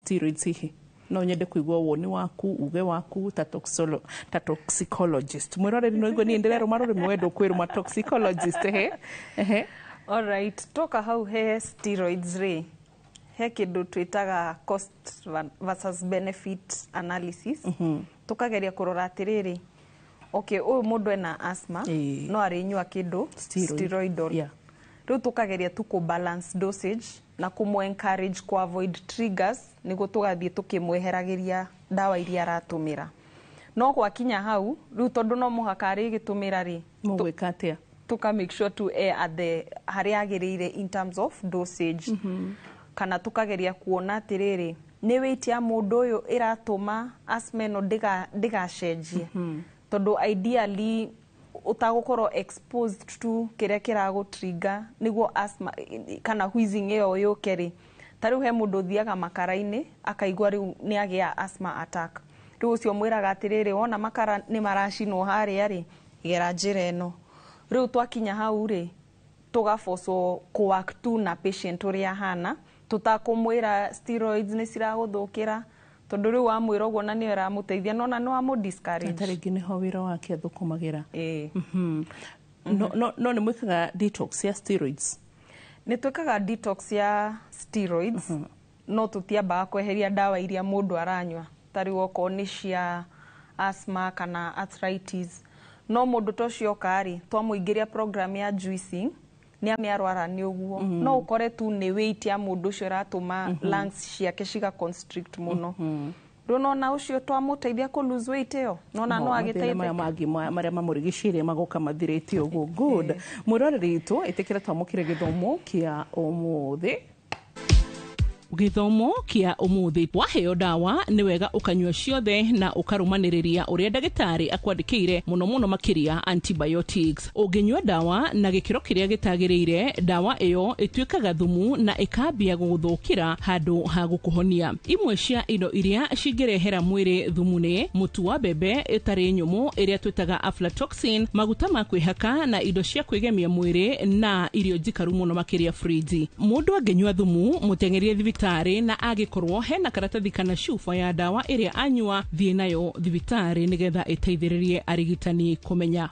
Steroids hihi no nyende kũigua woni waku, uge waku ta ta toxicologist. Mwĩroreri, no igue niĩ ndĩrerũma rũrĩmĩ, wendo kwĩrũma toxicologist. Ehe ehe. Alright, toka hau he steroids rĩ, he kĩndũ twĩtaga cost versus benefit analysis. Tũkageria kũrora atĩrĩrĩ, okay, ũyũ mũndũ ena asthma, no arĩnyua kĩndũ Steroid. Steroidal. Rĩu tũkageria tu kũ balance dosage na kũmũ encourage kũ avoid triggers, nĩguo tũgathiĩ tũkĩmweheragĩria ndawa iria aratũmĩra. No gwakinya hau rĩu, tondũ no mũhaka arĩgĩtũmĩra rĩ, Mũgwĩka atĩa? Tuka make sure tu e at the harĩa agĩrĩire in terms of dosage, kana tukageria kuona atĩrĩrĩ, nĩ weight ya mũndũ ũyũ ĩratũma asthma ĩno ndĩgacenjie, tondũ ideally ũtagũkorwo exposed to kĩrĩa kĩragũ-trigger nĩguo asthma kana wheezing ĩyo yũke rĩ. Ta rĩu he mũndũ ũthiaga makara-inĩ akaigua rĩu nĩ agĩa asthma attack. Rĩu ũcio mwĩraga atĩrĩrĩ, wona makara nĩ maracinwo harĩa rĩ, gera njĩra ĩno. Rĩu twakinya hau rĩ, tũgabocwo kũ-work tu na patient ũrĩa ahana, tũtakũmwĩra steroids nĩ ciragũthũkĩra, tondũ rĩu wamwĩra ũguo na nĩyo ĩramũteithia, nona nĩ wamũ discourage. Ta rĩngĩ nĩho wĩra wake athũkũmagĩra. Ĩĩ. No nĩ mwĩkaga detox ya steroids? Nĩ twĩkaga detox ya steroids, no tũtiambaga kweheria ndawa iria mũndũ aranyua, ta rĩu okorwo nĩ cia asthma kana arthritis. No mũndũ ta ũcio oka rĩ, twamũingĩria program ya juicing, nĩ arwara nĩ ũguo, no ũkore tu nĩ weight ya mũndũ ũcio ĩratũma lungs ciake ciga constrict mũno. Rĩu nona ũcio twamũteithia kũ lose weight ĩyo, nona no Mathĩna maya agĩteithĩka. Mangĩ marĩa mamũrigicĩirie magoka mathirĩte ũguo. Good. Mwĩroreri witũ, ĩtĩkĩra twamũkĩre gĩthomo kĩa ũmũthĩ. Gĩthomo kĩa ũmũthĩ: waheo ndawa nĩ wega ũkanyua ciothe na ũkarũmanĩrĩria ũrĩa ndagĩtarĩ akwandĩkĩire, mũno mũno makĩria antibiotics. Ũngĩnyua ndawa na gĩkĩro kĩrĩa gĩtagĩrĩire, ndawa ĩyo ĩtuĩkaga thumu na ĩkambia gũgũthũkĩra handũ ha gũkũhonia. Imwe cia indo iria cingĩrehera mwĩrĩ thumu nĩ mũtu wa mbembe ĩtarĩ nyũmũ ĩrĩa twĩtaga aflatoxin, maguta ma kwĩhaka na indo cia kwĩgemia mwĩrĩ, na irio njikaru mũno makĩria friji. Mũndũ angĩnyua thumu, mũteng'erie thibitarĩ, na angĩkorwo hena karatathi kana cuba ya ndawa ĩrĩa anyua, thiĩ nayo thibitarĩ nĩgetha ĩteithĩrĩrie arigitani kũmenya.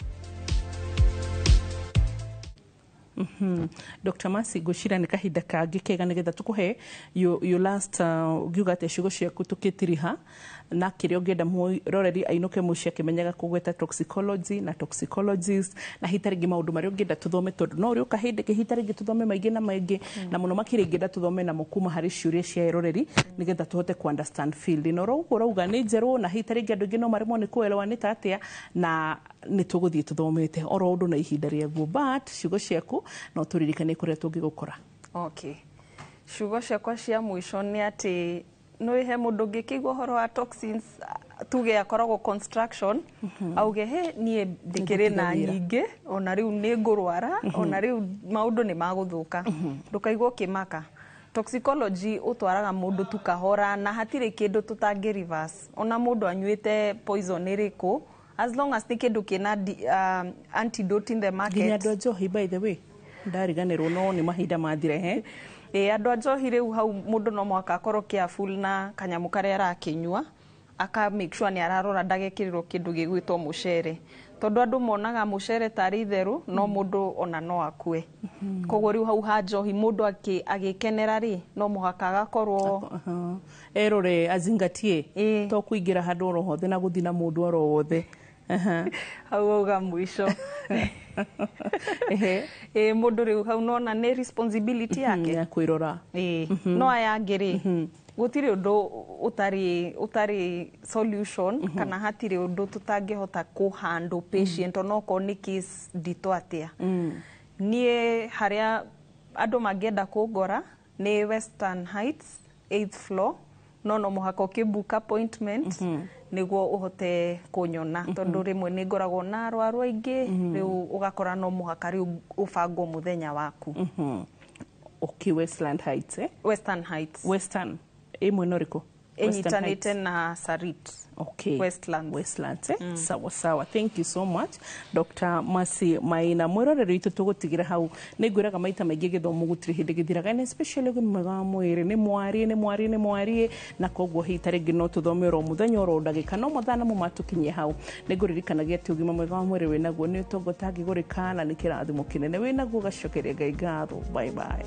Dr. Mercy, ngwĩciria nĩ kahinda kangĩ kega nĩgetha tũkũhe your last, ũngiuga atĩa ciugo ciaku tũkĩtiriha, na kĩrĩa ũngĩenda mwĩroreri ainũke mũciĩ akĩmenyaga kũgweta toxicology na toxicologist, na hita rĩngĩ maũndũ marĩa ũngĩenda tũthome, tondũ no ũrĩũka hĩndĩ kĩhita rĩngĩ tũthome maingĩ na maingĩ, na mũno makĩria ingĩenda tũthome namo kuma harĩ ciũria cia eroreri nĩgetha tũhote ku understand field ĩno ũguo ũrauga nĩ njerũ, na hita rĩngĩ andũ aingĩ no maremwo nĩ kuelewa nĩ ta atĩa, na nĩ tũgũthiĩ tũthomete oro ũndũ na ihinda rĩaguo. But ciugo ciaku no tũririkanie kũrĩa tũngĩgũkora. Okay, ciugo ciakwa cia mũico nĩ atĩ nĩ he mũndũ ũngĩkĩigua ũhoro wa toxins, tuge akoragwo construction, auge he niĩ ndĩkĩrĩ na Nĩngũtiga wĩra. Nyingĩ ona rĩu nĩ ngũrwara, ona rĩu maũndũ nĩ magũthũka. Ndũkaigua ũkĩmaka. Toxicology ũtwaraga mũndũ tu kahora, na hatirĩ kĩndũ tũtangĩ reverse. Ona mũndũ anyuĩte poison ĩrĩkũ, as long as nĩ kĩndũ kĩna antidote in the market. Nginya andũ a njohi, by the way, ndariganĩrwo, no nĩ mahinda mathire he. Ĩ, andũ a njohi rĩu hau mũndũ no mũhaka akorwo careful na kanyamũ karĩa arakĩnyua, aka make sure nĩ ararora ndagekĩrĩrwo kĩndũ gĩgwĩtwo mũcere, tondũ andũ monaga mũcere tarĩ itherũ, no mũndũ ona no akue. Koguo rĩu hau ha njohi, mũndũ agĩkenera rĩ, no mũhaka agakorwo Aha. Erore, azingatie. To kũingĩra handũ oro hothe na gũthiĩ na mũndũ oro wothe. Aha. Hau auga mũico. Ĩ, mũndũ rĩu hau nona nĩ responsibility yake ya kwĩrora. Ĩĩ, no aya angĩ rĩ, gũtirĩ ũndũ ũtarĩ solution, kana hatirĩ ũndũ tũtangĩhota kũ handle patient, onokorwo nĩ case nditũ atĩa. Niĩ harĩa andũ mangĩenda kũngora nĩ Western Heights, 8th floor, no mũhaka ũkĩ-book appointment nĩguo ũhote kũnyona, tondũ rĩmwe nĩ ngoragwo na arwaru aingĩ, rĩu ũgakora no mũhaka rĩu ũbangwo mũthenya waku. Okay, Westland Heights, eh? Western Heights. Western ĩ mwena ũrĩkũ? Ĩnyitanĩte na Sarit. Okay. Westlands. Westlands, eh? Sawa sawa, thank you so much Dr. Mercy Maina. Mwĩroreri witũ, tũgũtigĩra hau. Nĩ ngwĩraga maita maingĩ, gĩthomo gũtirĩ hĩndĩ gĩthiraga, and especially ũgima mwega wa mwĩrĩ. Nĩ mwarie, nĩ mwarie, nĩ mwarie, na koguo hihi ta rĩngĩ no tũthome oro mũthenya oro ndagĩka, no mathaa namo matũkinyie hau. Nĩ ngũririkanagia atĩ ũgima mwega wa mwĩrĩ wĩnaguo nĩ ũtonga ũtangĩgũrĩka, na nĩ kĩrathimo kĩnene. Wĩnaguo gacokeria Ngai ngatho. Bye bye.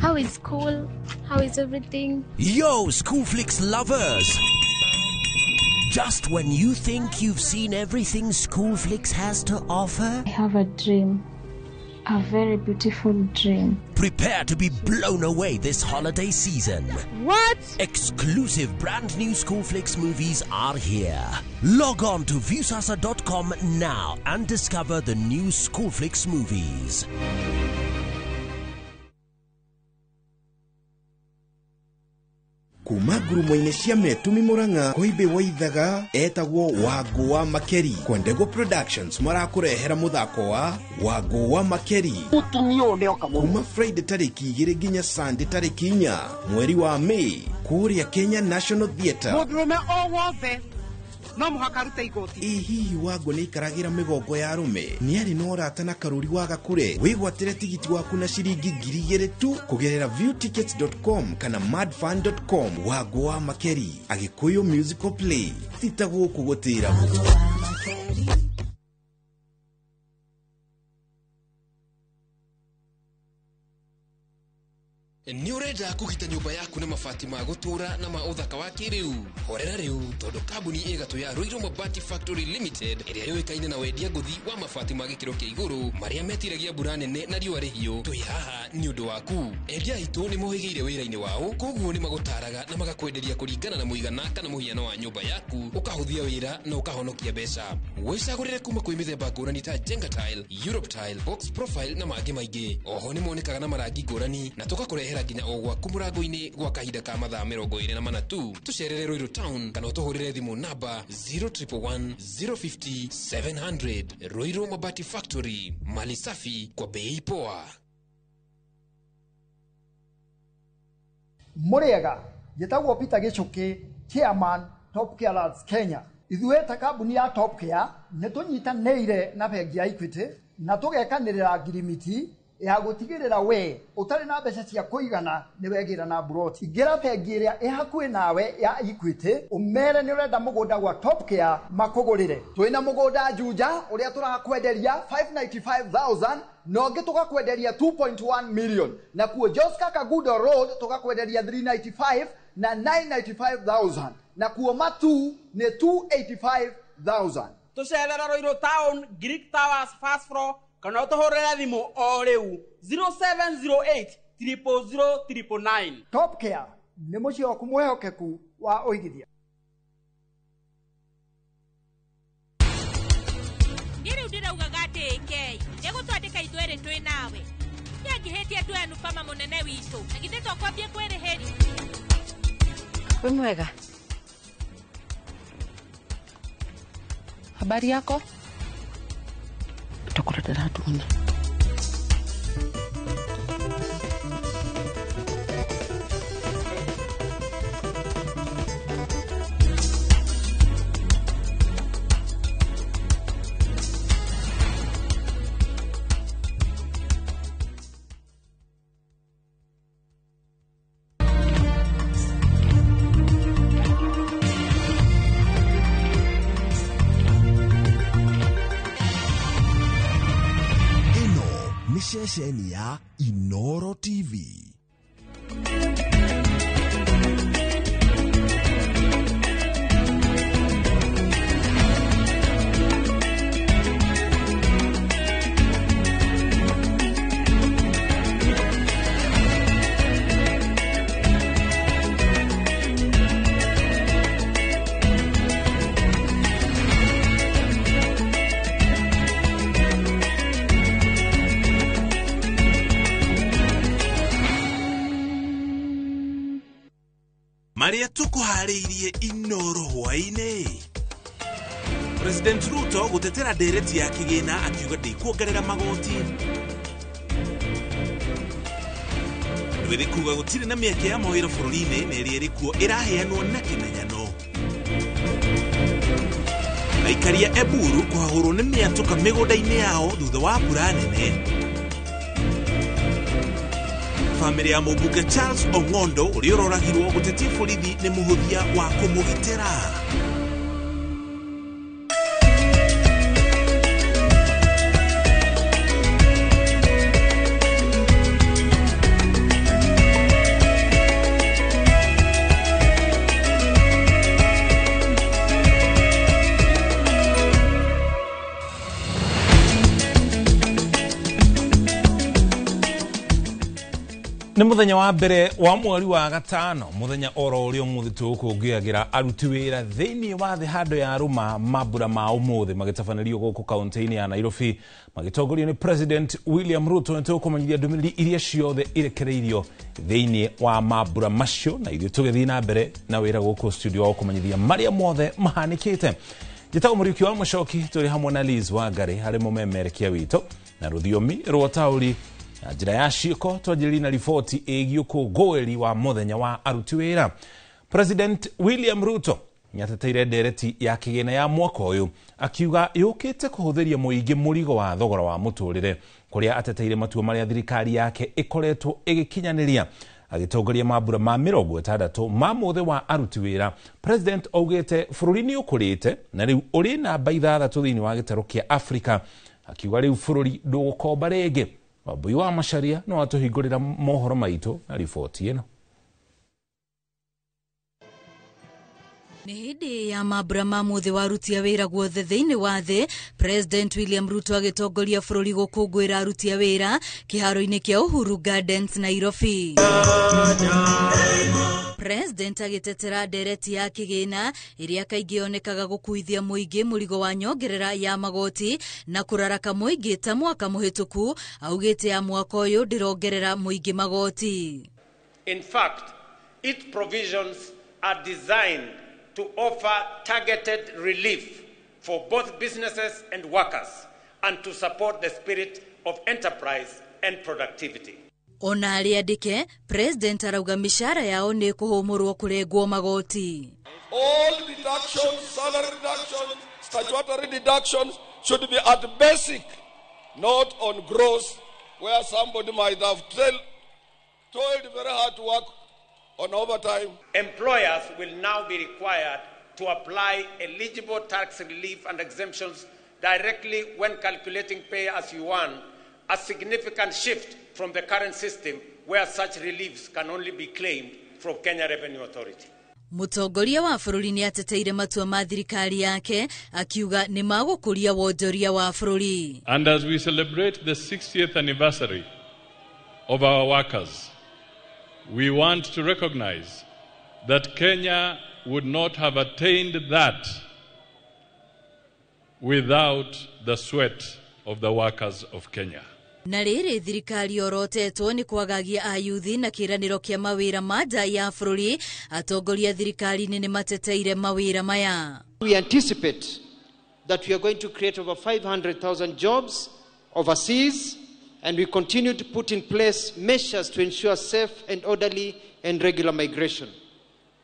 How is school? How is everything? Yo, Schoolflix lovers! Just when you think you've seen everything Schoolflix has to offer, I have a dream. A very beautiful dream. Prepare to be blown away this holiday season. What? Exclusive brand new Schoolflix movies are here. Log on to Viusasa.com now and discover the new Schoolflix movies. Kuma ngurumo-inĩ cia Metumi Murang'a Koimbe Waithaga etagwo Wangũ wa Makeri. Kwendego Productions marakũrehera mũthako wa Wangũ wa Makeri Mũtumia ũyũ nĩoka mũno. Kuma Friday tarĩki 2 nginya Sunday tarĩki 4 mweri wa May kũrĩa Kenya National Theatre. Mũndũrũme o wothe no mũhaka arute igoti. Ĩ hihi Wangũ nĩ aikaragĩra mĩgongo ya arũme? Nĩ arĩ na ũrata na Karũri wa Gakure? Wĩgwatĩre tigiti waku na ciringi 2,000 tu kũgerera viewtickets.com kana madfun.com. Wangũ wa Makeri, Agĩkũyũ musical play, ti ta gũkũ gũtĩragwo. Nĩ ũrenda kũgita nyũmba yaku na mabati ma gũtũũra na ma ũthaka wa kĩrĩu? Horera rĩu, tondũ kambuni ĩgatũ ya Ruiru Mabati Factory Limited, ĩrĩa yũĩkaine na wendia ngũthi wa mabati ma gĩkĩro kĩa igũrũ marĩa metiragia mbura nene na riũa rĩhiũ, twĩ haha nĩ ũndũ waku. Endia aitũ nĩ mohĩgĩire wĩra-inĩ wao, koguo nĩ magũtaraga na magakwenderia kũringana na mũigana kana mũhiano wa nyũmba yaku, ũkahũthia wĩra na ũkahonokia mbeca. Wĩcagũrĩre kuma kwĩ mĩthemba ngũrani ta Jenga Tile, Europe Tile, Box Profile na mangĩ maingĩ. Oho nĩ monekaga na marangi ngũrani na tũgakũrehera nginya o gwaku mũrango-inĩ gwa kahinda ka mathaa 24 tu. Tũcerere Ruiru Town kana ũtũhũrĩre thimũ namba 0111 050 700. Ruiru Mabati Factory, mali safi kwa bei poa. Mũrĩega, njĩtagwo Peter Gĩchũkĩ, chairman Top Care Lads Kenya. Ithuĩ ta kambuni ya Top Care nĩ tũnyitanĩire na bengi ya Equity na tũgekanĩrĩra ngirimiti ya gũtigĩrĩra we ũtarĩ na mbeca cia kũigana nĩ wegĩra na mburoti. Ingĩra bengi ĩrĩa ĩ hakuhĩ nawe ya Equity, ũmere nĩ ũrenda mũgũnda gwa Top Care makũgũrĩre. Twĩna mũgũnda Juja ũrĩa tũrakwenderia 595,000 na ũngĩ tũgakwenderia 2.1 million, na kuo Joska Kagudo Road tũgakwenderia 395 na 995,000, na kuo Matu nĩ 285,000. Tũcerere Ruiru Town, Greek Towers first floor, kana ũtũhũrĩre thimũ o rĩu 0708 000 999. Top Care nĩ mũciĩ waku mwĩhokeku wa ũigithia. Niĩ rĩu ndĩraugaga atĩ AK ĩgũtwandĩka ithuerĩ twĩ nawe. Nĩangĩhĩtie tuenu pama mũnene witũ, na githĩ to kwambie kwĩrĩhĩria? Wĩ mwega? Habari yako? Tokora ndĩratuona. Ceceni ya Inoro TV. Maria tukuharĩirie Inoro hwaĩ-inĩ. President Ruto gũtetera ndereti ya kĩgĩna akiuga ndĩkuongerera magoti. Ndwĩrĩ kuga gũtirĩ na mĩeke ya mawĩra bũrũri-inĩ na ĩrĩa ĩrĩ kuo ĩraheanwo na kĩmenyano. Aikaria Eburu kũhahũrwo nĩ mĩatũka mĩgũnda-inĩ yao thutha wa mbura nene. Famĩlĩ ya mũmbunge Charles Ong'ondo ũrĩa ũroragirwo gũtetia borithi nĩ mũhũthia wa kũmũgitĩra. Nĩ mũthenya wa mbere wa mweri wa gatano, mũthenya oro ũrĩa ũmũthĩ tũgũkũngũyagĩra aruti wĩra thĩinĩ wa thĩ handũ ya rũma mambura ma ũmũthĩ magĩtabanĩrio gũkũ kaunti-inĩ ya Nairobi magĩtongorio nĩ President William Ruto. Nĩ tũgũkũmenyithia ndũmĩrĩri iria ciothe irekereirio thĩinĩ wa mambura macio, na ithuĩ tũgĩthiĩ na mbere na wĩra gũkũ studio wa gũkũmenyithia marĩa mothe mahanĩkĩte. Njĩtagwo Mũriũki wa Mũcoki, tũrĩ hamwe na Liz Wangari harĩ mũmemerekia witũ na rũthiomi rwa taũri na njĩra ya ciĩko. Twanjĩrĩrie na riboti ĩgiĩ ũkũngũĩri wa mũthenya wa aruti wĩra. President William Ruto nĩateteire ndereti ya kĩgĩna ya mwaka ũyũ akiuga yũkĩte kũhũthĩria mũingĩ mũrigo wa thogora wa mũtũrĩre, kũrĩa ateteire matua marĩa thirikari yake ĩkoretwo ĩgĩkinyanĩria. Agĩtongoria mambura ma 60 ma mũthĩ wa aruti wĩra, President augĩte bũrũri nĩ ũkũrĩte na rĩu ũrĩ namba 6 thĩinĩ wa gĩtarũ kĩa Afrika, akiuga rĩu bũrũri ndũgũkomba rĩngĩ. Wambui wa Macharia no atũhingũrĩra mohoro maitũ na riboti ĩno. Nĩ hĩndĩ ya mambura ma mũthĩ wa aruti a wĩra guothe thĩinĩ wa thĩ, President William Ruto agĩtongoria bũrũri gũkũngũĩra aruti a wĩra kĩharo-inĩ kĩa Uhuru Gardens, Nairobi. President agĩtetera ndereti ya kĩgĩna ĩrĩa kaingĩ yonekaga gũkuithia mũingĩ mũrigo wa nyongerera ya magoti na kũraraka mũingĩ ta mwaka mũhĩtũku, augĩte ya mwaka ũyũ ndĩrongerera mũingĩ magoti. In fact, its provisions are designed to offer targeted relief for both businesses and workers and to support the spirit of enterprise and productivity. Ona arĩa andĩke, President arauga mĩcara yao nĩ kũhũmũrwo kũrengwo magoti. All deductions, salary deductions, statutory deductions should be at basic, not on gross, where somebody might have toiled very hard to work on overtime. Employers will now be required to apply eligible tax relief and exemptions directly when calculating pay as you earn, a significant shift from the current system where such reliefs can only be claimed from Kenya Revenue Authority. Mũtongoria wa bũrũri nĩ ateteire matua ma thirikari yake akiuga nĩ magũkũria wonjoria wa bũrũri. And as we celebrate the 60th anniversary of our workers, we want to recognize that Kenya would not have attained that without the sweat of the workers of Kenya. Na rĩrĩ thirikari yorotetwo nĩ kwagagia ayuthi na kĩĩranĩro kĩa mawĩra ma nja ya bũrũri, atongoria thirikari-inĩ nĩ mateteire mawĩra maya. We anticipate that we are going to create over 500,000 jobs overseas, and we continue to put in place measures to ensure safe and orderly and regular migration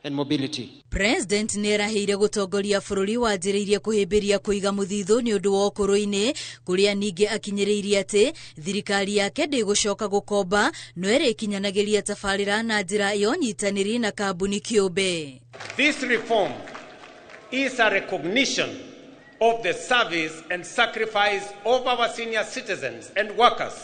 and mobility. President nĩ erahĩire gũtongoria bũrũri wanjĩrĩirie kũhĩmbĩria kũiga mũthithũ nĩ ũndũ wa ũkũrũ-inĩ, kũrĩa ningĩ akinyĩrĩirie atĩ thirikari yake ndĩgũcoka gũkomba no ĩrĩkinyanagĩria tabarĩra na njĩra ya ũnyitanĩri na kambuni kĩũmbe. This reform is a recognition of the service and sacrifice of our senior citizens and workers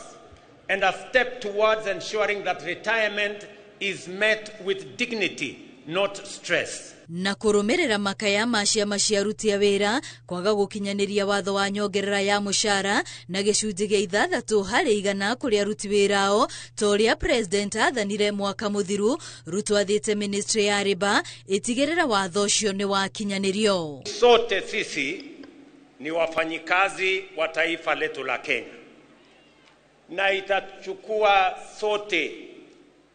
and a step towards ensuring that retirement is met with dignity, not stress. Na kũrũmĩrĩra makaya ma ciama cia aruti a wĩra kwaga gũkinyanĩria watho wa nyongerera ya mũcara na gĩcunjĩ gĩa 6% kũrĩ aruti wĩra ao ta ũrĩa president athanire mwaka mũthiru. Ruto athĩte ministry ya Labour ĩtigĩrĩra watho ũcio nĩ wakinyanĩrio. Sote sisi ni wafanyikazi wa taifa letu la Kenya, na itachukua sote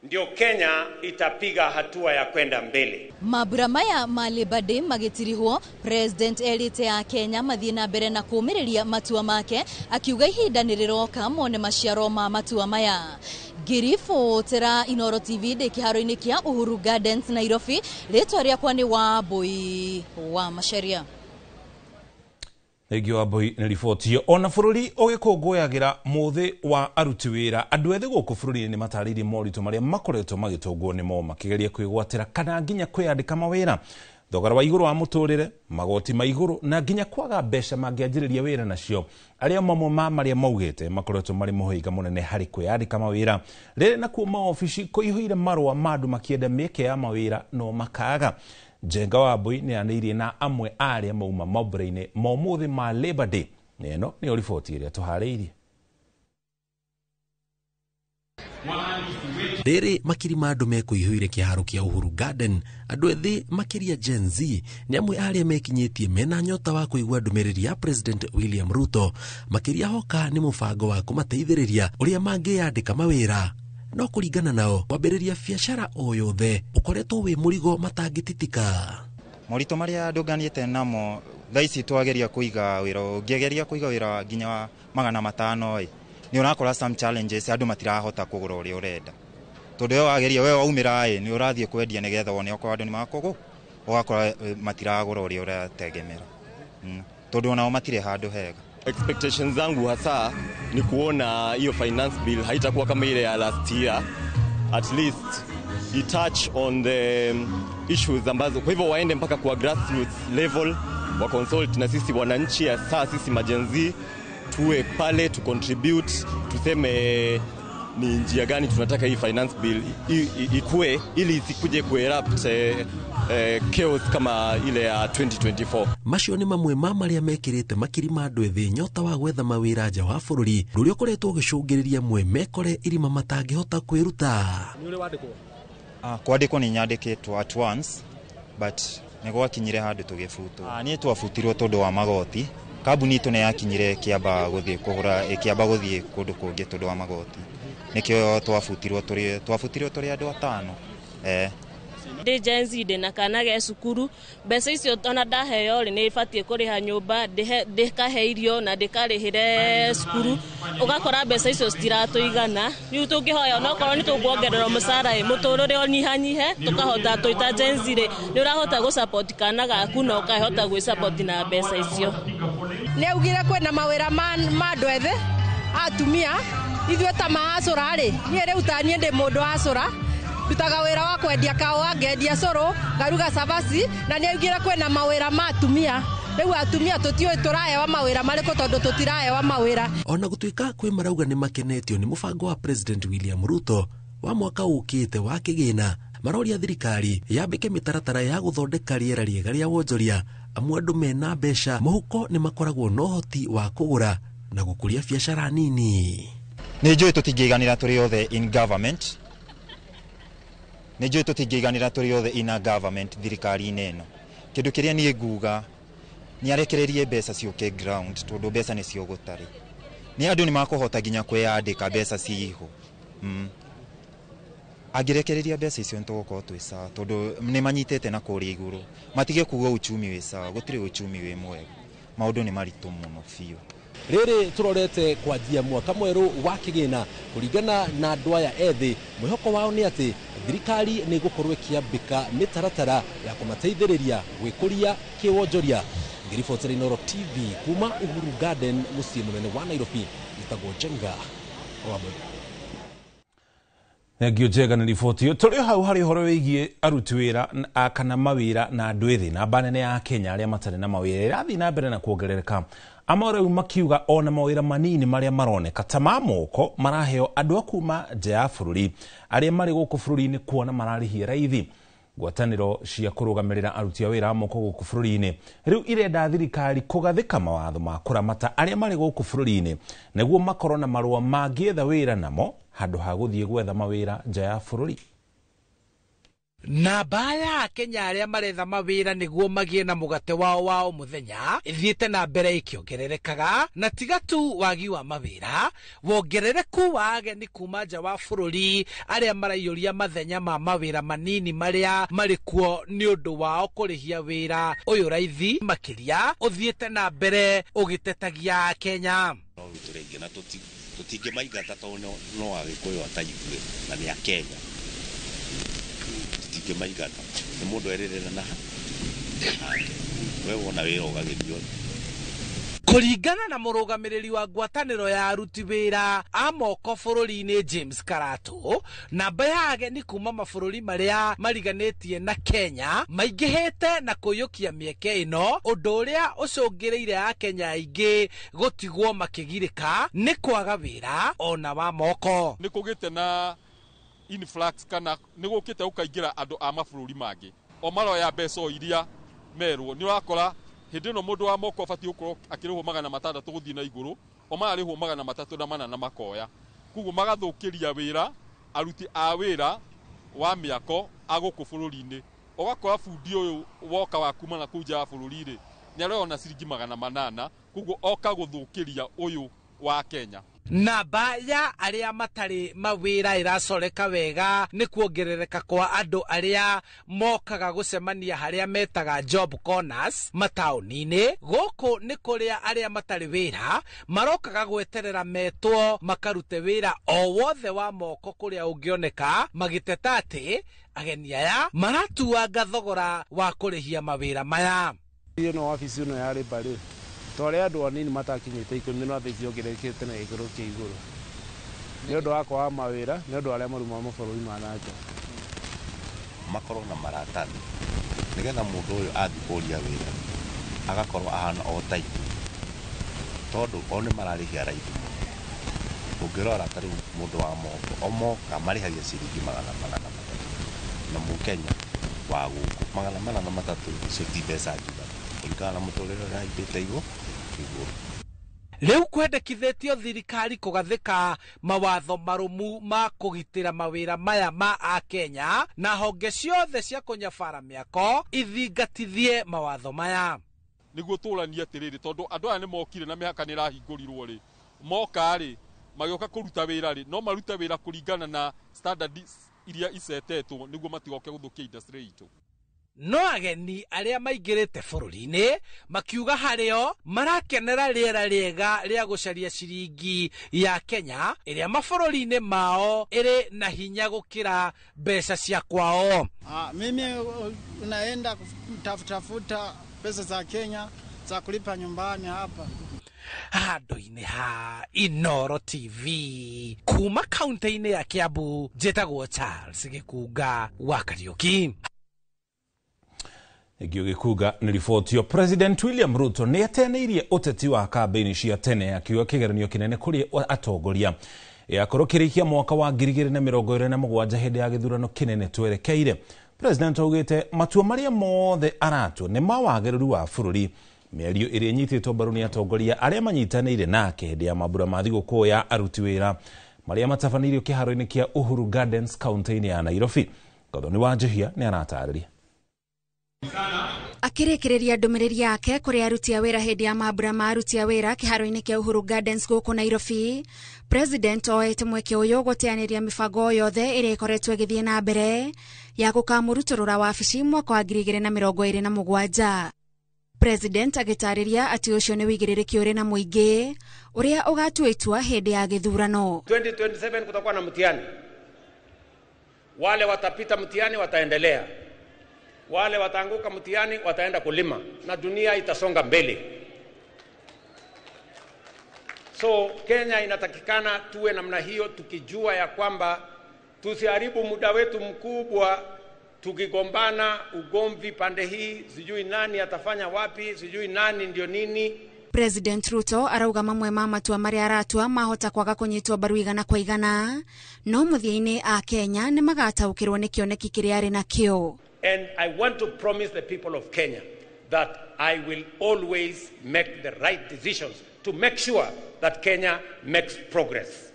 ndio Kenya itapiga hatua ya kwenda mbele. Mambura maya ma Labour Day magĩtirihwo, President erĩte a Kenya mathiĩ na mbere na kũũmĩrĩria matua make, akiuga ihinda nĩ rĩroka mone maciaro ma matua maya. Ngĩribotera Inooro TV ndĩ kĩharo-inĩ kĩa Uhuru Gardens, Nairobi. Rĩtwa rĩakwa nĩ Wambui wa Macharia. Thengio Wambui nĩ riboti ĩyo. Ona bũrũri ũgĩkũngũyagĩra mũthĩ wa aruti wĩra, andũ ethĩ gũkũ bũrũri-inĩ nĩ matarĩirie moritũ marĩa makoretwo magĩtũngwo nĩmo makĩgeria kwĩgwatĩra kana nginya kwĩyandĩka mawĩra. Thogora wa igũrũ wa mũtũrĩre, magoti ma igũrũ na nginya kwaga mbeca mangĩanjĩrĩria wĩra nacio, arĩa mamwe ma marĩa maugĩte makoretwo marĩ mũhĩnga mũnene harĩ kwĩyandĩka mawĩra. Rĩrĩ nakuo maobici kũihũire marũa ma andũ makĩenda mĩeke ya mawĩra no makaga. Njenga Wambui nĩ anĩirie na amwe arĩa mauma mambura-inĩ ma ũmũthĩ ma Labour Day. Na ĩno nĩyo riboti ĩrĩa tũharĩirie. Rĩrĩ makiri ma andũ mekũihũire kĩharo kĩa Uhuru Garden, andũ ethĩ makĩria Gen Z nĩ amwe arĩa mekinyĩtie mena nyota wa kũigua ndũmĩrĩri ya President William Ruto, makĩria hoka nĩ mũbango wa kũmateithĩrĩria ũrĩa mangĩyandĩka mawĩra. No kũringana nao kwambĩrĩria biacara o yothe ũkoretwo wĩ mũrigo matangĩtitika. Moritũ marĩa ndũnganĩte namo thaa ici twageria kũiga wĩra, ũngĩgeria kũiga wĩra nginya wa 500 nĩ ũrakora some challenges, andũ matirahota kũgũra ũrĩa ũrenda, tondũ we wageria we waumĩra ĩ nĩ ũrathiĩ kwendia nĩgetha wone okorwo andũ nĩ makũgũ, ũgakora matiragũra ũrĩa ũrategemera, tondũ onao matirĩ handũ hega. Expectations zangu hasa ni kuona hiyo finance bill haitakuwa kama ile ya last year, at least i touch on the issues ambazo, kwa hivyo waende mpaka kwa grassroots level wa consult na sisi wananchi, hasa sisi majenzi tuwe pale tu contribute, tuseme ni njia gani tunataka hii finance bill ikue ili isikuje kuerupt chaos kama ile ya 2024. Macio nĩ mamwe ma marĩa mekĩrĩte makiri ma andũ ethĩ nyota wa gwetha mawĩra nja wa bũrũri, rũrĩa ũkoretwo ũgĩcũngĩrĩria mwe mekore irima matangĩhota kwĩruta. Nĩ ũrĩ wandĩkwo? Kwandĩkwo nĩ nyandĩkĩtwo at once, but nĩ gwakinyire handũ tũgĩbutwo. Niĩ twabutirwo tondũ wa magoti. Kambuni itũ nĩ yakinyire kĩamba gũthiĩ kũgũra, ĩkĩamba gũthiĩ kũndũ kũngĩ tondũ wa magoti. Nĩkĩo twabutirwo tũrĩ andũ 5. Ndĩ Gen Z ndĩna kana ge cukuru, mbeca icio ona ndaheo rĩ nĩ batiĩ kũrĩha nyũmba, ndĩkahe irio na ndĩkarĩhĩre cukuru, ũgakora mbeca icio citiratũigana. Rĩu tũngĩhoya onokorwo nĩ tũkuongererwo mũcara ĩ, mũtũrĩre ũnyihanyihe, tũkahota twĩ ta Gen Z rĩ, nĩ ũrahota gũ support kana gaku na ũkahota gwĩ support na mbeca icio. Nĩ augire kwĩna mawĩra ma andũ ethĩ atumia, ithuĩ ta maacũra rĩ, niĩ rĩu ta niĩ ndĩ mũndũ acũra, ndutaga wĩra wa kwendia kaũa, ngendia cũrũ, ngaruga cabaci, na nĩ augire kwĩna mawĩra ma atumia. Rĩu atumia tũtiũĩ tũrahewa mawĩra marĩkũ tondũ tũtirahewa mawĩra. Ona gũtuĩka kwĩ marauga nĩ makenetio nĩ mũbango wa President William Ruto wa mwaka ũkĩte wa kĩgĩna, maroria thirikari yambĩke mĩtaratara ya gũthondeka rĩera rĩega rĩa wonjoria, amu andũ mena mbeca mũhuko nĩ makoragwo na ũhoti wa kũgũra na gũkũria biacara nini. Nĩ njũĩ tũtingĩiganĩra tũrĩ othe in government, nĩ njũĩ tũtingĩiganĩra tũrĩ othe in a government thirikari-inĩ ĩno. Kĩndũ kĩrĩa niĩ nguga nĩ arekererie mbeca ciũke ground, tondũ mbeca nĩcio gũtarĩ. Nĩ andũ nĩ makũhota nginya kwĩyandĩka mbeca ciho. Angĩrekereria mbeca icio nĩ tũgũkorwo twĩ sawa, tondũ nĩ manyitĩte na kũrĩa igũrũ. Matige kuga uchumi wĩ sawa, gũtirĩ uchumi wĩ mwega. Maũndũ nĩ maritũ mũno biũ. Rĩrĩ tũrorete kwanjia mwaka mwerũ wa kĩgĩna, kũringana na andũ aya ethĩ, mwĩhoko wao nĩ atĩ thirikari nĩ ĩgũkorwo ĩkĩambĩka mĩtaratara ya kũmateithĩrĩria gwĩkũria kĩwonjoria. Ngĩribotera Inooro TV kuma Uhuru Garden, mũciĩ mũnene wa Nairobi, njĩtagwo Njenga Wambui. Thengio Njega nĩ riboti ĩyo. Tũrĩ o hau harĩ ũhoro wĩgiĩ aruti wĩra kana mawĩra na andũ ethĩ. Namba nene ya Kenya arĩa matarĩ na mawĩra ĩrathiĩ na mbere na kuongerereka. Amwe rĩu makiuga ona mawĩra manini marĩa maroneka ta ma moko maraheo andũ a kuma nja ya bũrũri arĩa marĩ gũkũ bũrũri-inĩ kuona mararĩhia raithi. Ngwatanĩro cia kũrũgamĩrĩra aruti a wĩra a moko gũkũ bũrũri-inĩ rĩu irenda thirikari kũgathĩka mawatho ma kũramata arĩa marĩ gũkũ bũrũri-inĩ nĩguo makorwo na marũa mangĩetha wĩra namo handũ ha gũthiĩ gwetha mawĩra nja ya bũrũri. Namba ya Kenya arĩa maretha mawĩra nĩguo magĩe na mũgate wao wa o mũthenya ĩthiĩte na mbere ĩkĩongererekaga, na tiga tu wagi wa mawĩra, wongerereku wa ageni kuma nja wa bũrũri arĩa maraiyũria mathenya ma mawĩra manini marĩa marĩ kuo nĩ ũndũ wao kũrĩhia wĩra ũyũ raithi makĩria ũthiĩte na mbere ũgĩtetagia Kenya. Tũtingĩmaingata tondũ no Agĩkũyũ ataithuĩ na nĩ a Kenya. Tũtingĩmaingata, nĩ mũndũ erĩrĩra na hake, we wona wĩra ũgagĩthiĩ. Kũringana na mũrũgamĩrĩri wa ngwatanĩro ya aruti wĩra a moko bũrũri-inĩ James Karatu, namba ya ageni kuma mabũrũri marĩa mariganĩtie na Kenya maingĩhĩte na kũiyũkia mĩeke ĩno, ũndũ ũrĩa ũcũngĩrĩire Akenya aingĩ gũtigwo makĩgirĩka nĩ kwaga wĩra ona wa moko. Nĩ kũgĩte na influx kana nĩ gũkĩte gũkaingĩra andũ a mabũrũri mangĩ o maroya mbeca iria merwo. Nĩ ũrakora hĩndĩ ĩno mũndũ wa moko abatiĩ gũkorwo akĩrĩhwo 600 gũthiĩ na igũrũ, o mararĩhwo 304 na makoya. Koguo magathũkĩria wĩra aruti a wĩra wa mĩako a gũkũ bũrũri-inĩ. Ũgakora bundi ũyũ woka wa kuma na kũu nja ya bũrũri-rĩ, nĩ arona ciringi 800, koguo oka gũthũkĩria ũyũ wa Kenya. Namba ya arĩa matarĩ mawĩra ĩracoreka wega nĩ kuongerereka kwa andũ arĩa mokaga gũcemania harĩa metaga job corners mataũni-inĩ. Gũkũ nĩ kũrĩa arĩa matarĩ wĩra marokaga gweterera metwo makarute wĩra o wothe wa moko kũrĩa ũngĩoneka, magĩteta atĩ ageni aya maratuanga thogora wa kũrĩhia mawĩra maya. Ĩno wabici ĩno ya Labour rĩ, twarĩ andũ anini matakinyĩte 10 no thaa ici yongererekete na gĩkĩro kĩa igũrũ nĩ ũndũ wa kwaga mawĩra, nĩ ũndũ arĩa maruma mabũrũri ma na nja. Makorwo na maratathi nĩgetha mũndũ ũyũ athiĩ kũria wĩra agakorwo ahana o ta ithuĩ, tondũ o nĩ mararĩhia raithi mũno. Ũngĩrora ta rĩu mũndũ wa moko o moka marĩhagia ciringi 403 na mũkenya wa gũkũ 403 icio ti mbeca njiganu kũringana na mũtũrĩre ũrĩa ũhaimbĩte igũrũ. Rĩu kwendekithĩtio thirikari kũgathĩka mawatho marũmu ma kũgitĩra mawĩra maya ma Akenya na honge ciothe cia kũnyabara mĩako ithingatithie mawatho maya. Nĩguo tũranie atĩrĩrĩ, tondũ andũ aya nĩ mokire na mĩhaka nĩ ĩrahingũrirwo rĩ, moka rĩ magĩũka kũruta wĩra rĩ, no marute wĩra kũringana na standards iria icetetwo nĩguo matigoke gũthũkia industry itũ. No ageni arĩa maingĩrĩte bũrũri-inĩ makiuga harĩo marakenera rĩera rĩega rĩa gũcaria ciringi ya Kenya ĩrĩa mabũrũri-inĩ mao ĩrĩ na hinya gũkĩra mbeca cia kwao. Mimi naenda kutafuta pesa za Kenya za kulipa nyumbani hapa. Handũ-inĩ ha Inooro TV kuma kaunti-inĩ ya Kiambu, njĩtagwo Charles Gĩkunga wa Kariũki. Gĩkunga nĩ riboti yo. President William Ruto nĩ ateanĩirie ũteti wa kambĩini cia tene akiuga kĩgeranio kĩnene kũrĩ atongoria yakorwo kĩrĩkia mwaka wa 2027 hĩndĩ ya gĩthurano kĩnene twerekeire. President augĩte matua marĩa mothe aratua nĩ ma wagĩrĩru wa bũrũri. Mĩario ĩrĩa ĩnyitĩtwo mbaru nĩ atongoria arĩa manyitanĩire nake hĩndĩ ya mambura ma thigũkũ ya aruti wĩra marĩa matabanĩirio kĩharo-inĩ kĩa Uhuru Gardens kaunti-inĩ ya Nairobi. Gathoni wa Njihia nĩ aratarĩria. Akĩrĩkĩrĩria ndũmĩrĩri yake kũrĩ aruti a wĩra hĩndĩ ya mambura ma aruti a wĩra kĩharo-inĩ kĩa Uhuru Gardens gũkũ Nairobi, President oete mweke ũyũ gũteanĩria mĩbango yothe ĩrĩa ĩkoretwo ĩgĩthiĩ na mbere ya gũkamũrutũrũra wabici mwaka wa 2027. President agĩtarĩria atĩ ũcio nĩ wĩigĩrĩrĩki ũrĩ na mũingĩ ũrĩa ũgatua itua hĩndĩ ya gĩthurano. 2027 kutakuwa na mtihani. Wale watapita mtihani wataendelea, wale wataanguka mtihani wataenda kulima na dunia itasonga mbele. So Kenya inatakikana tuwe namna hiyo, tukijua ya kwamba Tusiharibu muda wetu mkubwa tukigombana ugomvi pande hii, sijui nani atafanya wapi, sijui nani ndio nini. President Ruto arauga mamwe ma matua maria aratua mahota kwaga kunyitwo mbaru igana kwa igana, no muthia-inĩ a Kenya nĩ magataũkĩrwo nĩ kĩoneki kĩrĩa arĩ nakĩo. And I want to promise the people of Kenya that I will always make the right decisions to make sure that Kenya makes progress.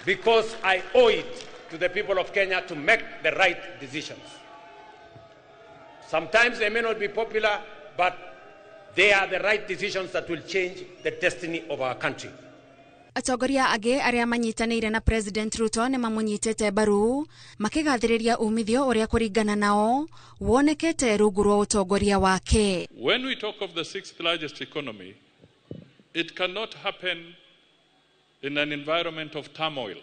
Because I owe it to the people of Kenya to make the right decisions. Sometimes they may not be popular, but they are the right decisions that will change the destiny of our country. Atongoria angĩ arĩa manyitanĩire na President Ruto nĩ mamũnyitĩte mbaru makĩgathĩrĩria umithio ũrĩa kũringana nao wonekete rungu rwa ũtongoria wake. When we talk of the sixth largest economy, it cannot happen in an environment of turmoil,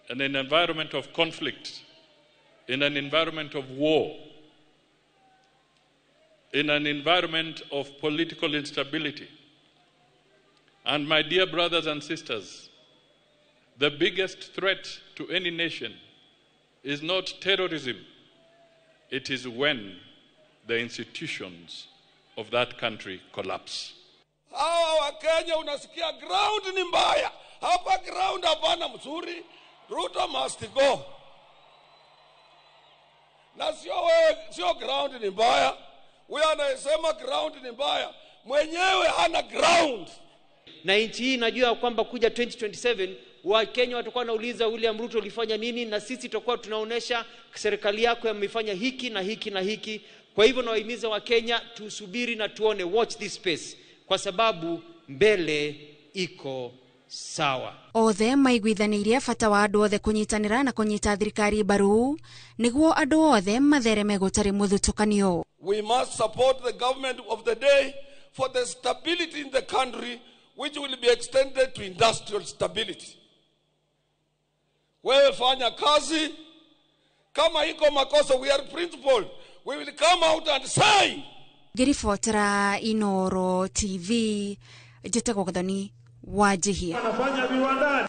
in an environment of conflict, in an environment of war, in an environment of political instability. And my dear brothers and sisters, the biggest threat to any nation is not terrorism. It is when the institutions of that country collapse. Hawa Wakenya unasikia ground ni mbaya. Hapa ground hapana mzuri. Ruto must go. Na sio wewe, sio ground ni mbaya. Huyo anayesema ground ni mbaya, mwenyewe hana ground. Na nchi hii najua kwamba kuja 2027 Wakenya watakuwa wanauliza William Ruto ulifanya nini, na sisi tutakuwa tunaonesha serikali yako imefanya hiki na hiki na hiki. Kwa hivyo nawahimiza Wakenya tusubiri na tuone, watch this space, kwa sababu mbele iko sawa. Othe maiguithanĩirie bata wa andũ othe kũnyitanĩra na kũnyita thirikari mbaru nĩguo andũ othe mathereme gũtarĩ mũthutũkanio. We must support the government of the day for the stability in the country, which will be extended to industrial stability. Wewe fanya kazi, kama iko makosa, we are principled. We will come out and say. Ngĩribotera Inoro TV, njĩtagwo Gathoni Wanjihia. Anafanya viwandani.